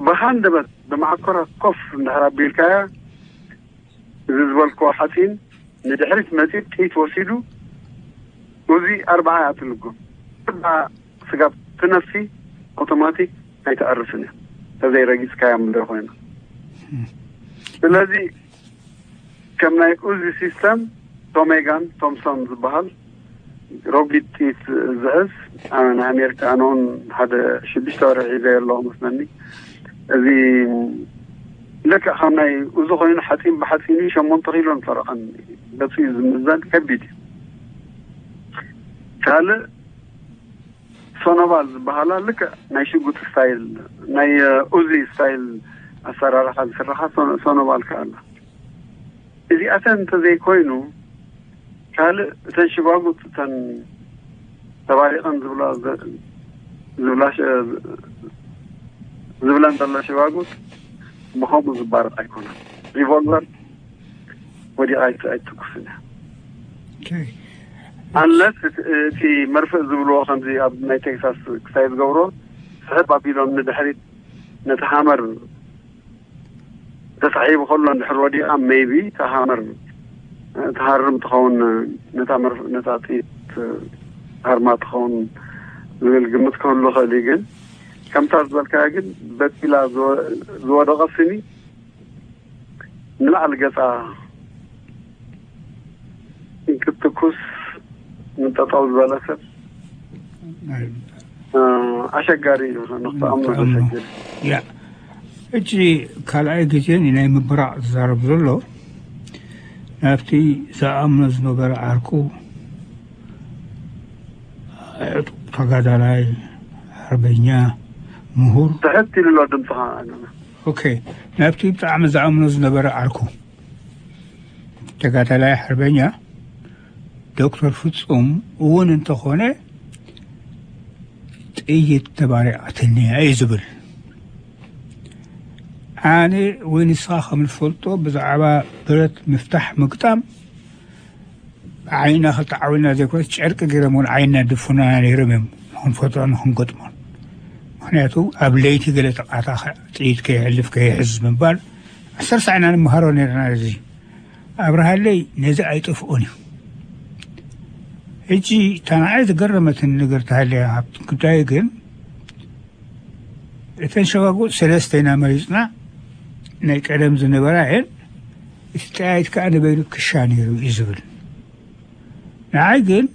ብሃንደበት ብመዓኮራ ኮፍ እንድሕር ኣቢልካያ እዚ ዝበልክዎ ሓፂን ንድሕሪት መፂኡ ጥይት ወሲዱ ኡዚ ኣርባዓ እያ ትልጎም። ስጋብ ትነፍሲ ኣውቶማቲክ ኣይተዕርፍን እያ። ተዘይረጊፅካያ ምድሪ ኮይና። ስለዚ ከም ናይ ኡዚ ሲስተም ቶሜጋን ቶምሶን ዝበሃል ረጒድ ጥይት ዝሕዝ፣ ኣነ ናይ ኣሜሪካ ኣነ እውን ሓደ ሽዱሽተ ወርሒ ሒዘ ኣለኹ መስለኒ። እዚ ልክዕ ካብ ናይ ኡዚ ኮይኑ ሓፂን ብሓፂን እዩ። ሸሞንተ ኪሎ ንፈረቐን ገፁ እዩ ዝምዘን፣ ከቢድ እዩ። ካልእ ሶኖባል ዝበሃላ ልክዕ ናይ ሽጉጥ ስታይል፣ ናይ ኡዚ ስታይል ኣሰራርሓ ዝስርሓ ሶኖ- ሶኖባል ከኣላ። እዚኣተን እንተዘይኮይኑ ካልእ እተን ሽጓጉጥ እተን ተባሪቐን ዝብላ ዝብላ ዝብላ እንተሎ ሽጓጉጥ ብኸምኡ ዝባረቕ ኣይኮነን። ሪቮልቨር ወዲቓ ኣይት- ኣይትኩስን እያ። ኦኬ። ኣንለስ እቲ መርፍእ ዝብልዎ ከምዚ ኣብ ናይ ቴክሳስ ክሳይ ዝገብሮ ስሕብ ኣቢሎም ንድሕሪት ነቲ ሃመር ተሳሒቡ ከሎ እንድሕር ወዲቓ ሜይቢ እታ ሃመር ትሃርም ትኸውን፣ ነታ መርፍ- ነታ ጥይት ሃርማ ትኸውን ዝብል ግምት ክህሉ ይኽእል እዩ። ግን ከምታ ዝበልካያ ግን በጢላ ዝወ- ዝወደቐ ስኒ ንላዕሊ ገፃ ክትትኩስ ንጠጠው ዝበለ ሰብ ኣሸጋሪ እዩ። ንክትኣምኖ ዘሸግር። ያ፣ እጂ ካልኣይ ግዜ ናይ ምብራቕ ዝዛረብ ዘሎ ናብቲ ዝኣምኖ ዝነበረ ዓርኩ፣ ዕጡቕ ተጋዳላይ፣ ሓርበኛ፣ ምሁር። ትሕት ኢሉ ኣሎ ድምፅኻ። ኦኬ፣ ናብቲ ብጣዕሚ ዝኣምኖ ዝነበረ ዓርኩ ተጋዳላይ ሓርበኛ ዶክተር ፍጹም እውን እንተኾነ ጥይት ተባሪቓትኒ እያ እዩ ዝብል። ኣነ ወይ ንስኻ ከም ንፈልጦ ብዛዕባ ብረት ምፍታሕ ምግጣም ዓይና ክልተ ዓዊልና ዘይኮነስ ጨርቂ ገይሮም እውን ዓይና ድፉናና ነይሮም እዮም፣ ንክንፈልጦ ንክንገጥሞን። ምክንያቱ ኣብ ለይቲ ገለ ተቃታ ጥይት ከይሕልፍ ከይሕዝ ምባል ዓሰርተ ሰዓት ኢና ንምሃሮ ነርና። እዚ ኣብርሃለይ ነዚ ኣይጠፍኦን እዩ። ሕጂ እታ ንዓይ ዝገረመትን ነገር ተሃልያ ኣብቲ ጉዳይ ግን እተን ሸዋጉጥ ሰለስተ ኢና መሪፅና። ናይ ቀደም ዝነበራ እየን። እቲ ጠያይት ከዓ ንበይኑ ክሻ ነይሩ እዩ ዝብል። ንዓይ ግን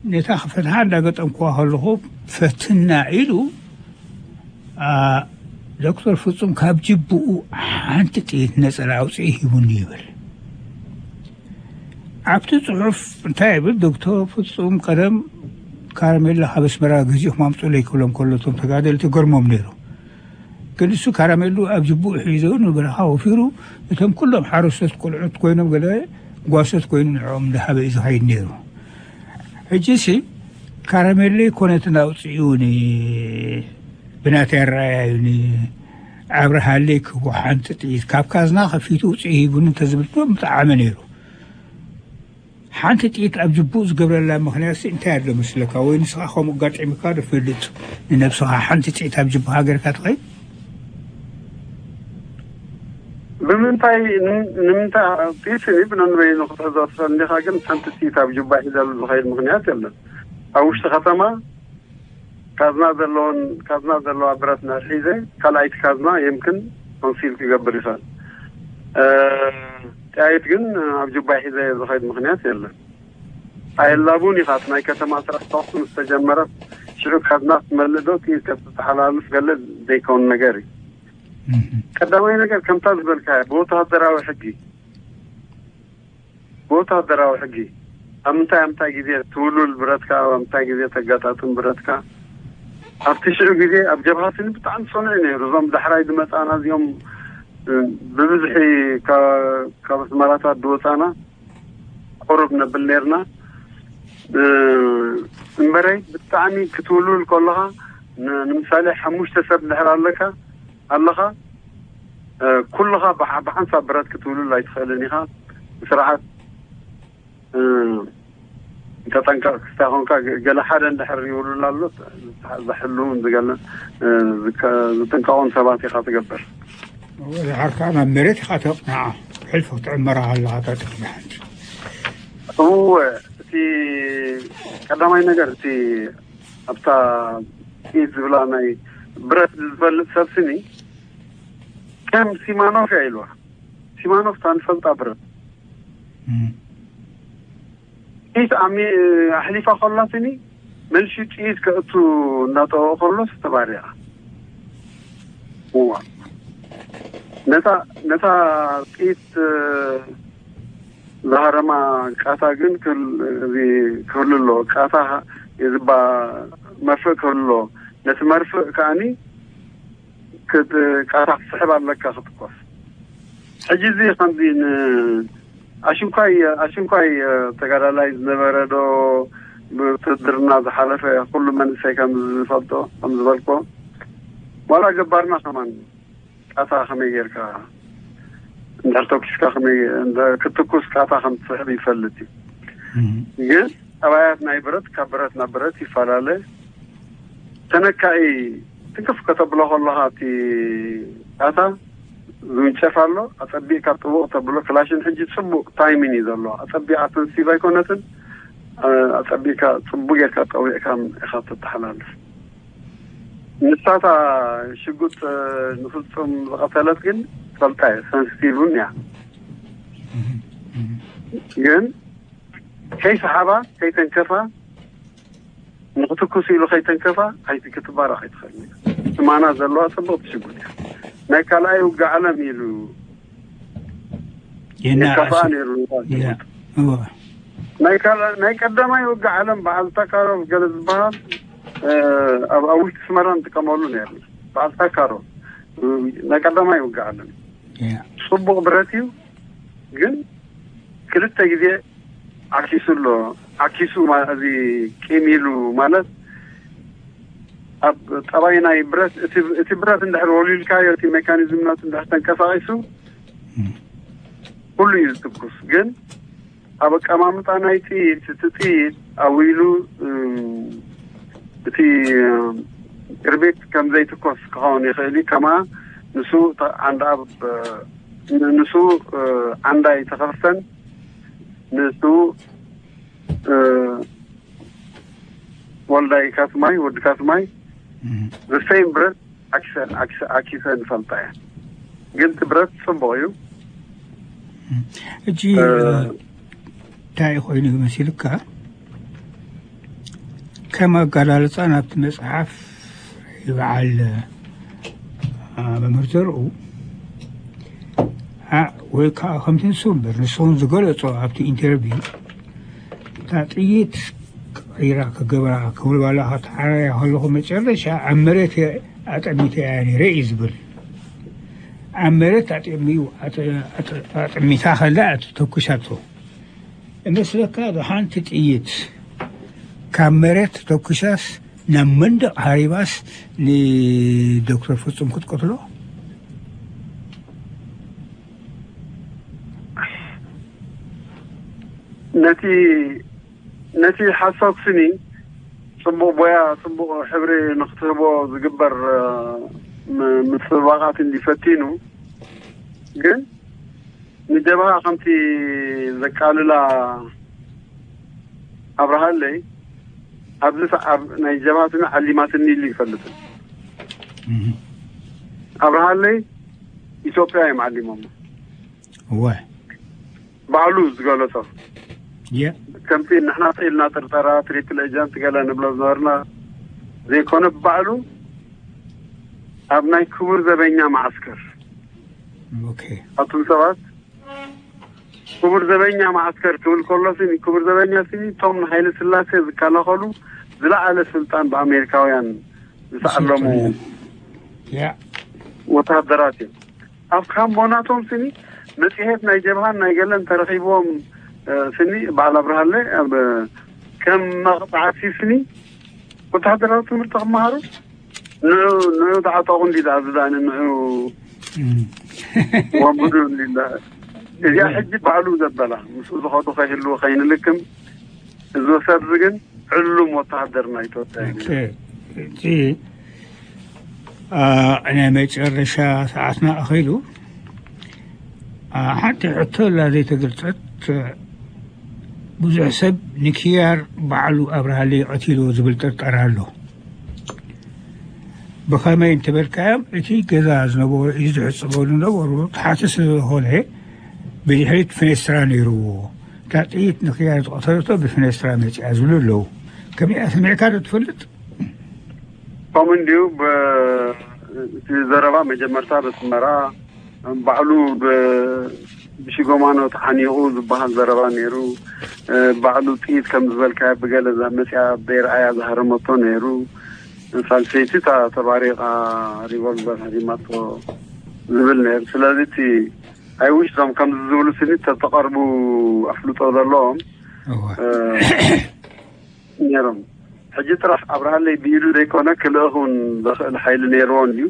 ነታ ክፈትሓ እንዳገጠምኩዋ ከለኹ፣ ፈትና ኢሉ፣ ዶክተር ፍጹም ካብ ጅብኡ ሓንቲ ጥይት ነጸላ ኣውፅኢ ሂቡኒ ይብል። ኣብቲ ፅሑፍ እንታይ ይብል? ዶክተር ፍጹም ቀደም ካራሜላ ካብ ኣስመራ ገዚእኹም ኣምፅኡለይ ክብሎም ከሎ፣ እቶም ተጋደልቲ ገርሞም ነይሩ። ግን እሱ ካራሜሉ ኣብ ጅብኡ ሒዙ ንበረኻ ወፊሩ፣ እቶም ኩሎም ሓረስቶት ቆልዑት ኮይኖም፣ ገለ ጓሶት ኮይኑ ንዕኦም እንዳሃበ እዩ ዝኸይድ ነይሩ። ሕጂ ሲ ካራሜለይ ኮነት ኣውፅኡኒ፣ ብናተይ ኣረኣያዩኒ፣ ኣብርሃለይ ክቡ ሓንቲ ጥይት ካብ ካዝና ከፊቱ ውፅኢ ሂቡኒ እንተዝብል ብጣዕሚ ነይሩ። ሓንቲ ጥይት ኣብ ጅቡእ ዝገብረላ ምኽንያት ሲ እንታይ ኣሎ መስለካ? ወይ ንስኻ ከምኡ ኣጋጢሙካ ዶ ፈልጥ? ንነብስኻ ሓንቲ ጥይት ኣብ ጅቡኻ ገርካ ትኸይድ? ብምንታይ ን- ንምንታይ ጥይት ሲ ብነንበይኑ ክትሕዞ ትኽእል እንዲኻ፣ ግን ሓንቲ ጥይት ኣብ ጅባ ሒዘሉ ዝኸይድ ምኽንያት የለን። ኣብ ውሽጢ ከተማ ካዝና ዘለዎን ካዝና ዘለዋ ብረት እንድሕር ሒዘ፣ ካልኣይቲ ካዝና የምክን ኮንሲል ክገብር ይኽእል። እ፣ ጥያይት ግን ኣብ ጅባይ ሒዘ ዝኸይድ ምኽንያት የለን። ኣየላቡን ኢኻ፣ እቲ ናይ ከተማ ስራሕ ተኹሲ ምስ ተጀመረ ሽዑ ካዝና ክትመልእ ዶ ጥይት ከተተሓላልፍ ገለ ዘይከውን ነገር እዩ። ቀዳማይ ነገር ከምታ ዝበልካ ብወተሃደራዊ ሕጊ ብወተሃደራዊ ሕጊ ኣብ ምንታይ ኣብ ምንታይ ግዜ ትውሉል ብረትካ፣ ኣብ ምንታይ ግዜ ተጋጣጥም ብረትካ። ኣብቲ ሽዑ ግዜ ኣብ ጀብሃ ስኒ ብጣዕሚ ጽኑዕ እዩ ነይሩ። እዞም ዳሕራይ ዝመጻና እዚኦም እ፣ ብብዝሒ ካ- ካብ ኣስመራታት ዝወጻና ቁሩብ ነብል ነርና። እ፣ እምበረይ ብጣዕሚ ክትውልውል ከለኻ ን- ንምሳሌ ሓሙሽተ ሰብ ድሕር ኣለካ ኣለኻ እ፣ ኩልኻ ብሓ- ብሓንሳብ ብረት ክትውልውል ኣይትኽእልን ኢኻ። ስርዓት እ፣ ተጠንቀቕ ክስታይ ኾንካ ገ- ገለ ሓደ እንድሕር ይውልል ኣሎ ዝሕልውን ዝገለ እ፣ ዝከ- ዝጥንቀቑን ሰባት ኢኻ ትገብር። ድሓር ከዓ ናብ መሬት ኢኻ ተቕንዓ፣ ሕልፊ ክትዕመራ ከለኻ ተጥቕሚ ሓንቲ። እወ፣ እቲ ቀዳማይ ነገር እቲ ኣብታ ጥይት ዝብላ ናይ ብረት ዝፈልጥ ሰብ ስኒ ከም ሲማኖፍ እያ ኢልዋ። ሲማኖፍ እታ ንፈልጣ ብረት ጥይት ኣሚ ኣሕሊፋ ከላ ስኒ መልሲ ጥይት ከእቱ እናጠወ ከሎስ ተባሪራ። እዋ ነታ ነታ ጥይት ዝሃረማ ቃታ ግን ክህል- እዚ ክህሉ ኣሎ። ቃታ የዝባ መርፍእ ክህሉ ኣሎ። ነቲ መርፍእ ከኣኒ ክት- ቃታ ክትስሕብ ኣለካ ክትኮስ። ሕጂ እዚ ከምዚ ን- ኣሽንኳይ ኣሽንኳይ ተጋዳላይ ዝነበረ ዶ ብውትድርና ዝሓለፈ ኩሉ መንእሰይ ከም ዝፈልጦ ከም ዝበልኮ ዋላ ገባርና ከማን ቃታ ከመይ ጌርካ እንድሕር ተኩስካ ከመይ እንደ- ክትኩስ ቃታ ከም ትስሕብ ይፈልጥ እዩ። ግን ጠባያት ናይ ብረት ካብ ብረት ናብ ብረት ይፈላለ። ተነካኢ ትንክፍ ከተብሎ ከለኻ እቲ ቃታ ዝውንጨፍ ኣሎ። ኣጸቢቕካ ጥቡቕ ተብሎ። ክላሽን ሕጂ ጽቡቕ ታይሚን እዩ ዘሎ። ኣጸቢቓ ሰንሲቲቭ ኣይኮነትን። እ፣ ኣጸቢቕካ ጽቡቕ ጌርካ ጠዊቕካ ኢኻ ተተሓላልፍ። ንሳታ ሽጉጥ ንፍጹም ዝቐተለት ግን ፈልጣ እየ፣ ሰንስቲቭን እያ። ግን ከይሰሓባ ከይተንከፋ ንክትኩስ ኢሉ ከይተንከፋ ኣይትክትባረቕ ኣይትኽእል። እማና ዘለዋ ጽብቕቲ ሽጉጥ እያ። ናይ ካልኣይ ውግእ ዓለም ኢሉ የናእሱ። የካፍኣ ነይሩ። እዋ። ናይ ካልኣ- ናይ ቀዳማይ ውግእ ዓለም በዓል ታካሮቭ ገለ ዝበሃል እ፣ ኣብ ኣብ ውሽጢ ስመራ ንጥቀመሉ ነይርና። በዓል ታካሮቭ ናይ ቀዳማይ ውግእ ዓለም እያ። ጽቡቕ ብረት እዩ፣ ግን ክልተ ግዜ ዓኪሱ ኣሎ። ዓኪሱ ማ- እዚ ቂም ኢሉ ማለት ኣብ ጠባይ ናይ ብረት እቲ እቲ ብረት እንድሕር ወሊልካዮ እቲ ሜካኒዝም ናቱ እንድሕር ተንቀሳቒሱ ኩሉ እዩ ዝትኩስ። ግን ኣብ ኣቀማምጣ ናይ ጥይት እቲ ጥይት ኣዊሉ እቲ ቅርቤት ከም ዘይትኮስ ክኸውን ይኽእል እዩ። ከማ ንሱ ዓንዳ ኣብ ንሱ ዓንዳ ኣይተኸፍተን። ንሱ ወልዳይ ካስማይ ወዲ ካስማይ ዘሰይም ብረት ኣኪሰ ኣኪሰ ኣኪሰ ንፈልጣ እያ። ግን እቲ ብረት ጽቡቕ እዩ። እጂ እንታይ ኮይኑ መሲልካ? ከም ኣጋላልጻ ናብቲ መጽሓፍ ይበዓል መምህር ዘርኡ፣ ወይ ከዓ ከምቲ ንሱ እምበር ንስኹም ዝገለጾ ኣብቲ ኢንተርቪው፣ እታ ጥይት ቀይራ ክገብራ ክብል ባላ ከተሓራያ ከለኹ፣ መጨረሻ ኣብ መሬት ኣጠሚተ እያ ነይረ እዩ ዝብል። ኣብ መሬት ኣጠሚዩ ኣጠሚታ ከላ ተኩሳቶ እመስለካ። ሓንቲ ጥይት ካብ መሬት ተኩሳስ ናብ መንደቕ ሃሪባስ ንዶክተር ፍጹም ክትቀትሎ? ነቲ ነቲ ሓሳብ ስኒ ጽቡቕ ቦያ ጽቡቕ ሕብሪ ንክትህቦ ዝግበር ምጽብባቓት እንዲ ፈቲኑ፣ ግን ንጀብሃ ከምቲ ዘቃልላ ኣብርሃለይ ኣብዚ ሰዓብ ናይ ጀብሃ ስኒ ዓሊማትኒ ኢሉ ይፈልጥን ኣብርሃለይ ኢትዮጵያ እዮም ዓሊሞሞ። እወ። ባዕሉ ዝገለጾ የ ከምቲ ንሕና ስኢልና ጥርጠራ ትሪፕል ኤጀንት ገለ ንብሎ ዝነበርና ዘይኮነ፣ ባዕሉ ኣብ ናይ ክቡር ዘበኛ መዓስከር ኦኬ። ኣቱም ሰባት ክቡር ዘበኛ መዓስከር ክብል ከሎ ስኒ ክቡር ዘበኛ ስኒ እቶም ንሃይለ ስላሴ ዝከላኸሉ ዝለዓለ ስልጣን ብኣሜሪካውያን ዝተዓለሙ ያ ወታደራት እዮም። ኣብ ካምቦናቶም ስኒ መጽሔት ናይ ጀብሃን ናይ ገለን ተረኺብዎም ስኒ በዓል ኣብርሃለ ኣብ ከም መቕጻዕቲ ስኒ ወታደራዊ ትምህርቲ ክመሃሩ ንዑ ንዑ ተዓጠቑ እንዲ ዝኣዝዛ ንዑ ወንብዱ እንዲ እዚኣ ሕጂ ባዕሉ ዘበላ ምስኡ ዝኸዱ ከይህልዉ ከይንልክም እዚ ወሰድዚ ግን ዕሉም ወታሃደር ናይ ኢትዮጵያ እዩ። እቲ ናይ መጨረሻ ሰዓትና ኣኺሉ ሓንቲ ሕቶ ላ ዘይተገልጸት። ብዙሕ ሰብ ንኪያር ባዕሉ ኣብርሃለይ ቀቲልዎ ዝብል ጥርጠራ ኣሎ። ብኸመይ እንተበልካዮም እቲ ገዛ ዝነበሩ እዩ ዝሕፅበሉ ነበሩ ተሓቲ ስለዝኾነ ብድሕሪት ፍኔስትራ ነይርዎ። እታ ጥይት ንክያር ዝቐተለቶ ብፍኔስትራ መፂኣ ዝብሉ ኣለዉ። ከመይኣ ሰሚዕካ ዶ ትፈልጥ? ከምኡ እንድዩ እቲ ዘረባ መጀመርታ በስመራ ባዕሉ ብሽጎማኖ ተሓኒቑ ዝበሃል ዘረባ ነይሩ። ባዕሉ ጥይት ከም ዝበልካዮ ብገለ እዛ መፅያ በይርኣያ ዝሃረመቶ ነይሩ። ሳልሰይቲ እታ ተባሪቓ ሪቮልቨር ሃሪማቶ ዝብል ነይሩ። ስለዚ እቲ ኣይውሽ ዞም ከምዚ ዝብሉ ስኒ ተተቐርቡ ኣፍልጦ ዘለዎም ነይሮም። ሕጂ ጥራሕ ኣብርሃለይ ብኢዱ ዘይኮነ ክልእኽ እውን ዘኽእል ሓይሊ ነይርዎ እንድዩ።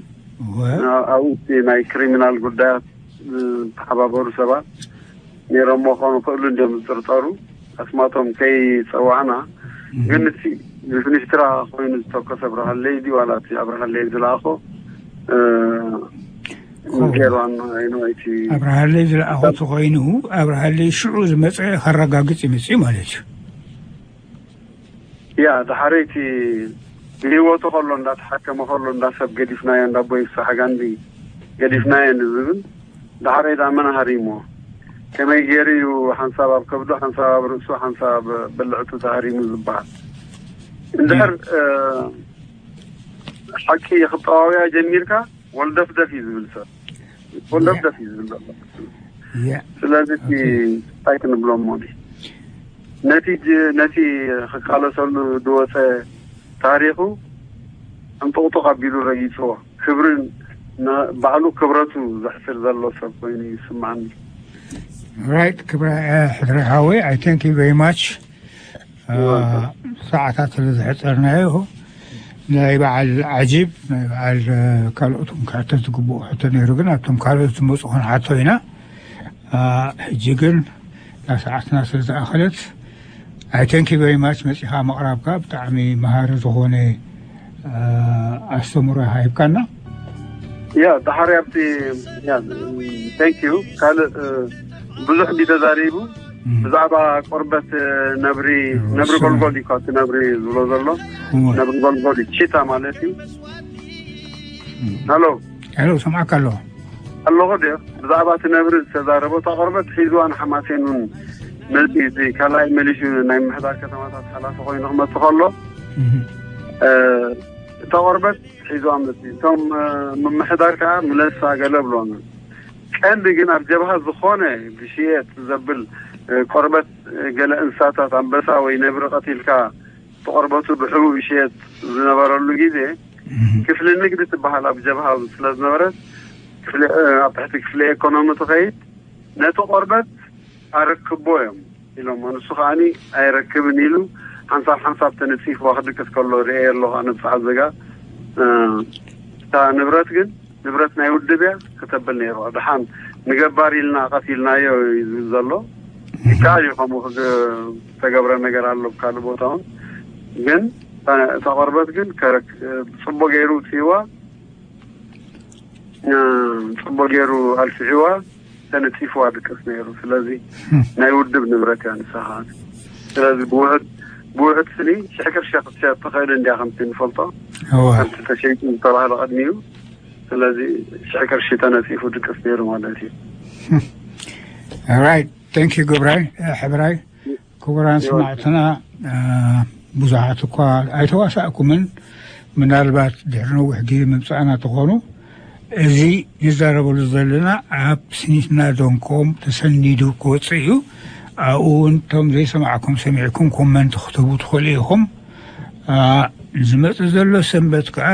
ኣብኡ እቲ ናይ ክሪሚናል ጉዳያት ዝተሓባበሩ ሰባት ነይሮሞ ክኾኑ ክእሉ እንዲዮም ዝጥርጠሩ። ኣስማቶም ከይፀዋዕና ግን እቲ ብፍንጅትራ ኮይኑ ዝተኮሰ ኣብርሃለይ ድዩ ዋላ እቲ ኣብርሃለይ ዝለኣኾ ገይሩ ኣናይኑ እቲ ኣብርሃለይ ዝለኣኾ ተኮይኑ ኣብርሃለይ ሽዑ ዝመፀ ከረጋግፅ ይመፅእ ማለት እዩ። ያ ዳሕረይቲ ብህይወቱ ከሎ እንዳተሓከመ ከሎ እንዳ ሰብ ገዲፍናዮ እንዳ ቦይ ፍሳሓ ጋንዲ ገዲፍናዮ ንዝብል ዳሕረይ ዳ መን ሃሪሞ ከመይ ገይሩ እዩ ሓንሳብ ኣብ ከብዱ ሓንሳብ ኣብ ርእሱ ሓንሳብ ብልዕቱ ተሃሪሙ ዝበሃል እንድሕር ሓቂ ክጠዋውያ ጀሚርካ ወልደፍደፍ እዩ ዝብል ሰብ ወልደፍደፍ እዩ ዝብል ዘሎ ስለዚ እንታይ ክንብሎ እሞ ነቲ ነቲ ክቃለሰሉ ዝወፀ ታሪኹ እንጥቕጥቕ ኣቢሉ ረጊፅዎ ክብርን ባዕሉ ክብረቱ ዘሕስር ዘሎ ሰብ ኮይኑ ይስማዓኒ። Right ክብረ ሕድሪ ሓወይ I thank you very much። ሰዓታት ስለ ዝሕፀርናዮ ናይ በዓል ዓጂብ ናይ በዓል ካልኦት እውን ክሕተት ዝግብኦ ሕቶ ነይሩ ግን ኣብቶም ካልኦት ዝመፁ ክንሓቶ ኢና። ሕጂ ግን እታ ሰዓትና ስለ ዝኣኸለት I thank you very much መፂኻ ምቕራብካ ብጣዕሚ መሃሪ ዝኾነ ኣስተምሮ ሃይብካና። ያ ዳሓር ኣብቲ thank you ካልእ ብዙሕ እንዲ ተዛሪቡ ብዛዕባ ቆርበት ነብሪ ነብሪ ጎልጎል እዩ ካብቲ ነብሪ ዝብሎ ዘሎ ነብሪ ጎልጎል እዩ ቺታ ማለት እዩ። ሄሎ ሄሎ ሰምዓካ ኣለኹ ኣለኹ ድ ብዛዕባ እቲ ነብሪ ዝተዛረቦ እታ ቆርበት ሒዝዋ ንሓማሴን እውን መፂ እቲ ካልኣይ መሊሹ ናይ ምሕዳር ከተማታት ሓላፊ ኮይኑ ክመፅእ ከሎ እታ ቆርበት ሒዞም መፅኡ። እቶም ምምሕዳር ከዓ ምለሳ ገለ ብሎና። ቀንዲ ግን ኣብ ጀብሃ ዝኾነ ዝሽየጥ ዘብል ቆርበት፣ ገለ እንስሳታት ኣንበሳ ወይ ነብሪ ቀቲልካ ብቆርበቱ ብሕቡእ ይሽየጥ ዝነበረሉ ግዜ፣ ክፍሊ ንግዲ ትበሃል ኣብ ጀብሃ ስለ ዝነበረት፣ ክፍሊ ኣብ ትሕቲ ክፍሊ ኤኮኖሚ ትኸይድ፣ ነቲ ቆርበት ኣረክቦ እዮም ኢሎሞ። ንሱ ከዓኒ ኣይረክብን ኢሉ ሓንሳብ ሓንሳብ ተነፂፍዋ ክድቅስ ከሎ ርእየ ኣለኹ። ኣነ ብሰዓት ዘጋ እታ ንብረት ግን ንብረት ናይ ውድብ እያ ክተብል ነይርዋ። ደሓን ንገባር ኢልና ቀቲልናዮ እዩ ዝብል ዘሎ። ይከኣል እዩ ከምኡ ዝተገብረ ነገር ኣሎ ብካልእ ቦታ እውን። ግን እታ ቆርበት ግን ከረክ- ፅቡቅ ገይሩ ውፅእዋ። ጽቡቅ ገይሩ ኣልፊሕዋ። ተነፂፍዋ ድቅስ ነይሩ። ስለዚ ናይ ውድብ ንብረት እያ ንሳ ከዓ። ስለዚ ብውሕድ ብውሕድ ስኒ ሽሕ ቅርሺ ክትሸጥ ትኽእል እንዲያ ከምቲ ንፈልጦ፣ እወ። ከምቲ ተሸይጡ ዝተባህለ ቅድሚኡ። ስለዚ ሽሕ ቅርሺ ተነፂፉ ድቅስ ነይሩ ማለት እዩ። Alright, thank you ግብራይ ሕብራይ። ክቡራን ሰማዕትና፣ ብዙሓት እኳ ኣይተዋሳእኩምን። ምናልባት ድሕሪ ነዊሕ ግዜ ምምፃእና ተኾኑ፣ እዚ ንዛረበሉ ዘለና ኣብ ስኒትና ዶንኮም ተሰኒዱ ክወፅእ እዩ። ኣብኡ እውን እቶም ዘይሰማዕኩም ሰሚዕኩም ኮመንት ክትህቡ ትኽእሉ ኢኹም። ዝመፅእ ዘሎ ሰንበት ከዓ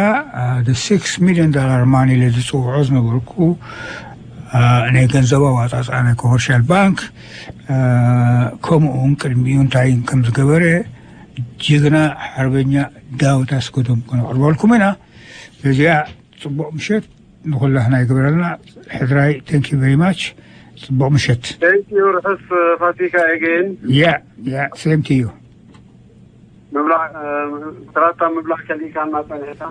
the six million dollar ማኒ ኢለ ዝፅውዖ ዝነበርኩ ናይ ገንዘብ ኣዋፃፅኣ ናይ ኮመርሻል ባንክ፣ ከምኡ እውን ቅድሚኡ እንታይ ከም ዝገበረ ጅግና ሓርበኛ ዳዊት ኣስገዶም ከነቕርበልኩም ኢና። በዚኣ ፅቡቕ ምሸት ንኹላህና ይግበረልና። ሕድራይ፣ thank you very much። ፅቡቕ ምሸት። Thank you ርሑስ ፋሲካ። Again yeah yeah same to you። ምብላዕ ትራታ ምብላዕ ከሊእካና ፀኒሕካ።